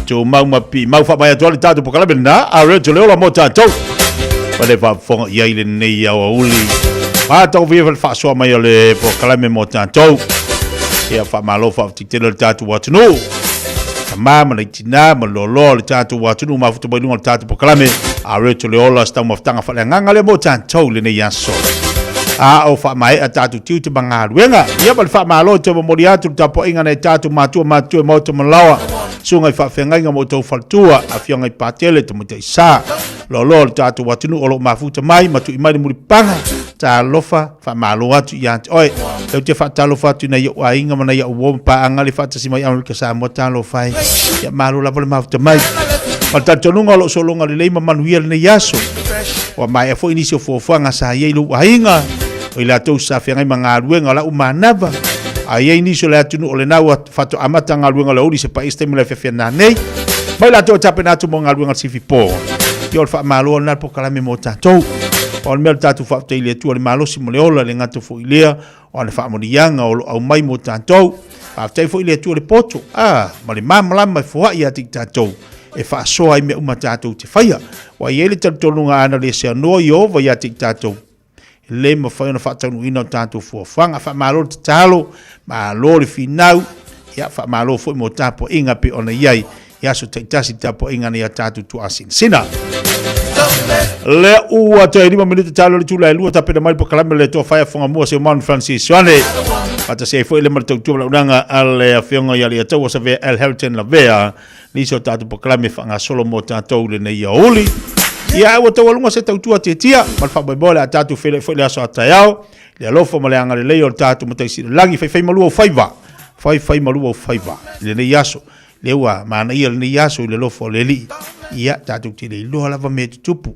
Tu mau ma pi mau fa mai atu le tātou pokalame na a re te leola mo tātou. Pa le faafofoga i ai lenei aoauli. Matagofie foi le faasoa mai o le pokalame mo tātou. Ia faamalo faafetai tele o le tātou atunuu. Tama ma nai tinā ma loaloa o le tātou atunuu mafuta mai luga o le tātou pokalame. A re te leola se taumafataga faaleagaga lea mo tātou lenei aso. A o faamaea tātou tiute ma galuega. Ia ma le faamalo e toe momoli atu le tapuaiga nai tātou matua matutua e maota ma laoa. Susuga i faafeagaiga ma outou faletua, afioga i Patele, Tamaitai Sa, loaloa o le tātou atunuu o lo o mafuta mai ma tui mai le mulipaga. Talofa, faamalo atu ia te oe. Ou te faatalofa atu i nai ou aiga ma nai au uo ma paaga le faatasi mai Amerika Samoa, talofa e. Ia malo lava le mafuta mai. Ma le talitonuga o lo o sologa lelei ma manuia lenei aso. Ua maea foi nisi o fuafuaga sa i ai lou aiga, o i latou sa feagai ma galuega o lau manava. A i ai nisi o le atunuu o lena ua faatoa amata galuega o le aoauli se paia se taimi o le afiafi a nanei. Mai latou e tapena atu mo galuega o le sifi po. Ia o le faamalo lena le polokalame mo tatou. Pau le mea o le tatou faafetai i le Atua i le malosi ma le ola, e le gata foi i lea, o ana faamanuiaga o lo o aumai mo tatou. Faafetai foi i le Atua i le poto, a, ma le malamalama e foai ia te i tatou, e faasoa ai mea uma tatou te faia. Ua i ai le talitonuga a na le seanoa Ieova ia te i tatou, e le mafai ona faataunuuina o tatou fuafuaga. Faamalo le tatalo, malo le finau, ia faamalo foi mo tapuaiga pei ona i ai i aso taitasi i tapuaiga nei a tatou tuasinasina. Lea ua toe 5 minute talo le tula e lua tapena mai le polokalame le toa faia fonga mua se Mount Francis Ioane. Faatasi ai foi le ma le tautua launaga a le afioga ia Leiataua Savea El Harrington Lavea. Nisi o tatou polokalame faagasolo mo tatou lenei aoauli. Ia, ua taualuga se tautua tiatia ma le faamoemoe o le a tatou feiloai foi le aso a taeao. Le alofa ma le agalelei o le tatou Matai Sili i le Lagi, faifai malu ou faiva, faifai malu ou faiva i lenei aso. Lea ua manaia lenei aso i le alofa o le Alii. Ia, tatou te le iloa lava mea e tutupu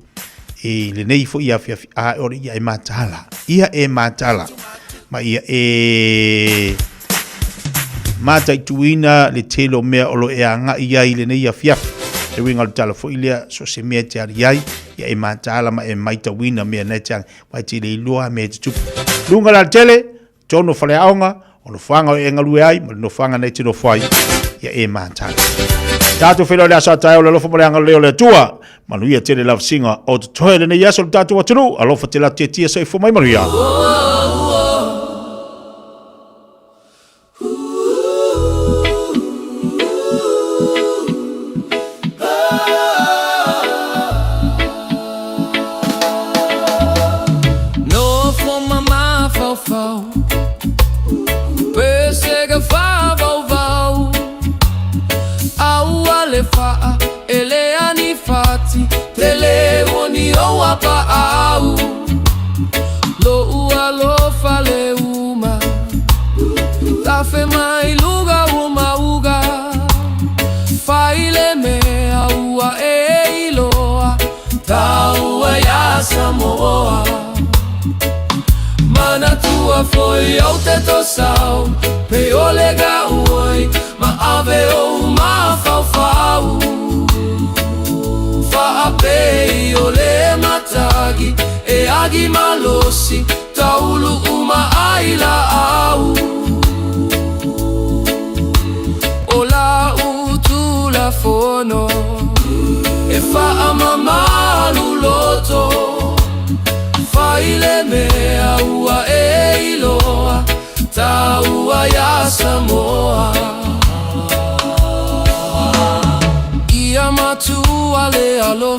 i lenei foi afiafi, a o le ia e mataala. Ia e mataala ma ia e mataituina le tele o mea o lo e agai ai i lenei afiafi. Le uiga o le tala foi lea, so o se mea e te ali ai, ia e mataala ma e maitauina mea na e te agai, aua e te le iloa mea e tutupu. Luga la le tele, totonu o faleaoga, o nofoaga o e galue ai, ma le nofoaga nei te nofo ai, ia e mataala. Tatou feiloai le aso a taeao le alofa ma le agalelei o le Atua. Manuia tele lavasiga o totoe lenei aso le tatou atunuu. Alofa tele atu tia soifua mai manuia. Nofo ma mafaufau Pesega faavauvau Aua le faa e lea ni fati Tele ua ni oua paau Lou alofa le uma Tafe mai luga ua mauga Fai le mea ua e iloa Taua ia Samoa Manatua foi ou te tosau Pe o le gauai Ma ave ou mafaufau Faapei o le matagi E agi malosi Taulu uma ai laau O la utulafono E faamamalu loto Fai le mea ua e iloa Taua ia Samoa Ia matua le alofa.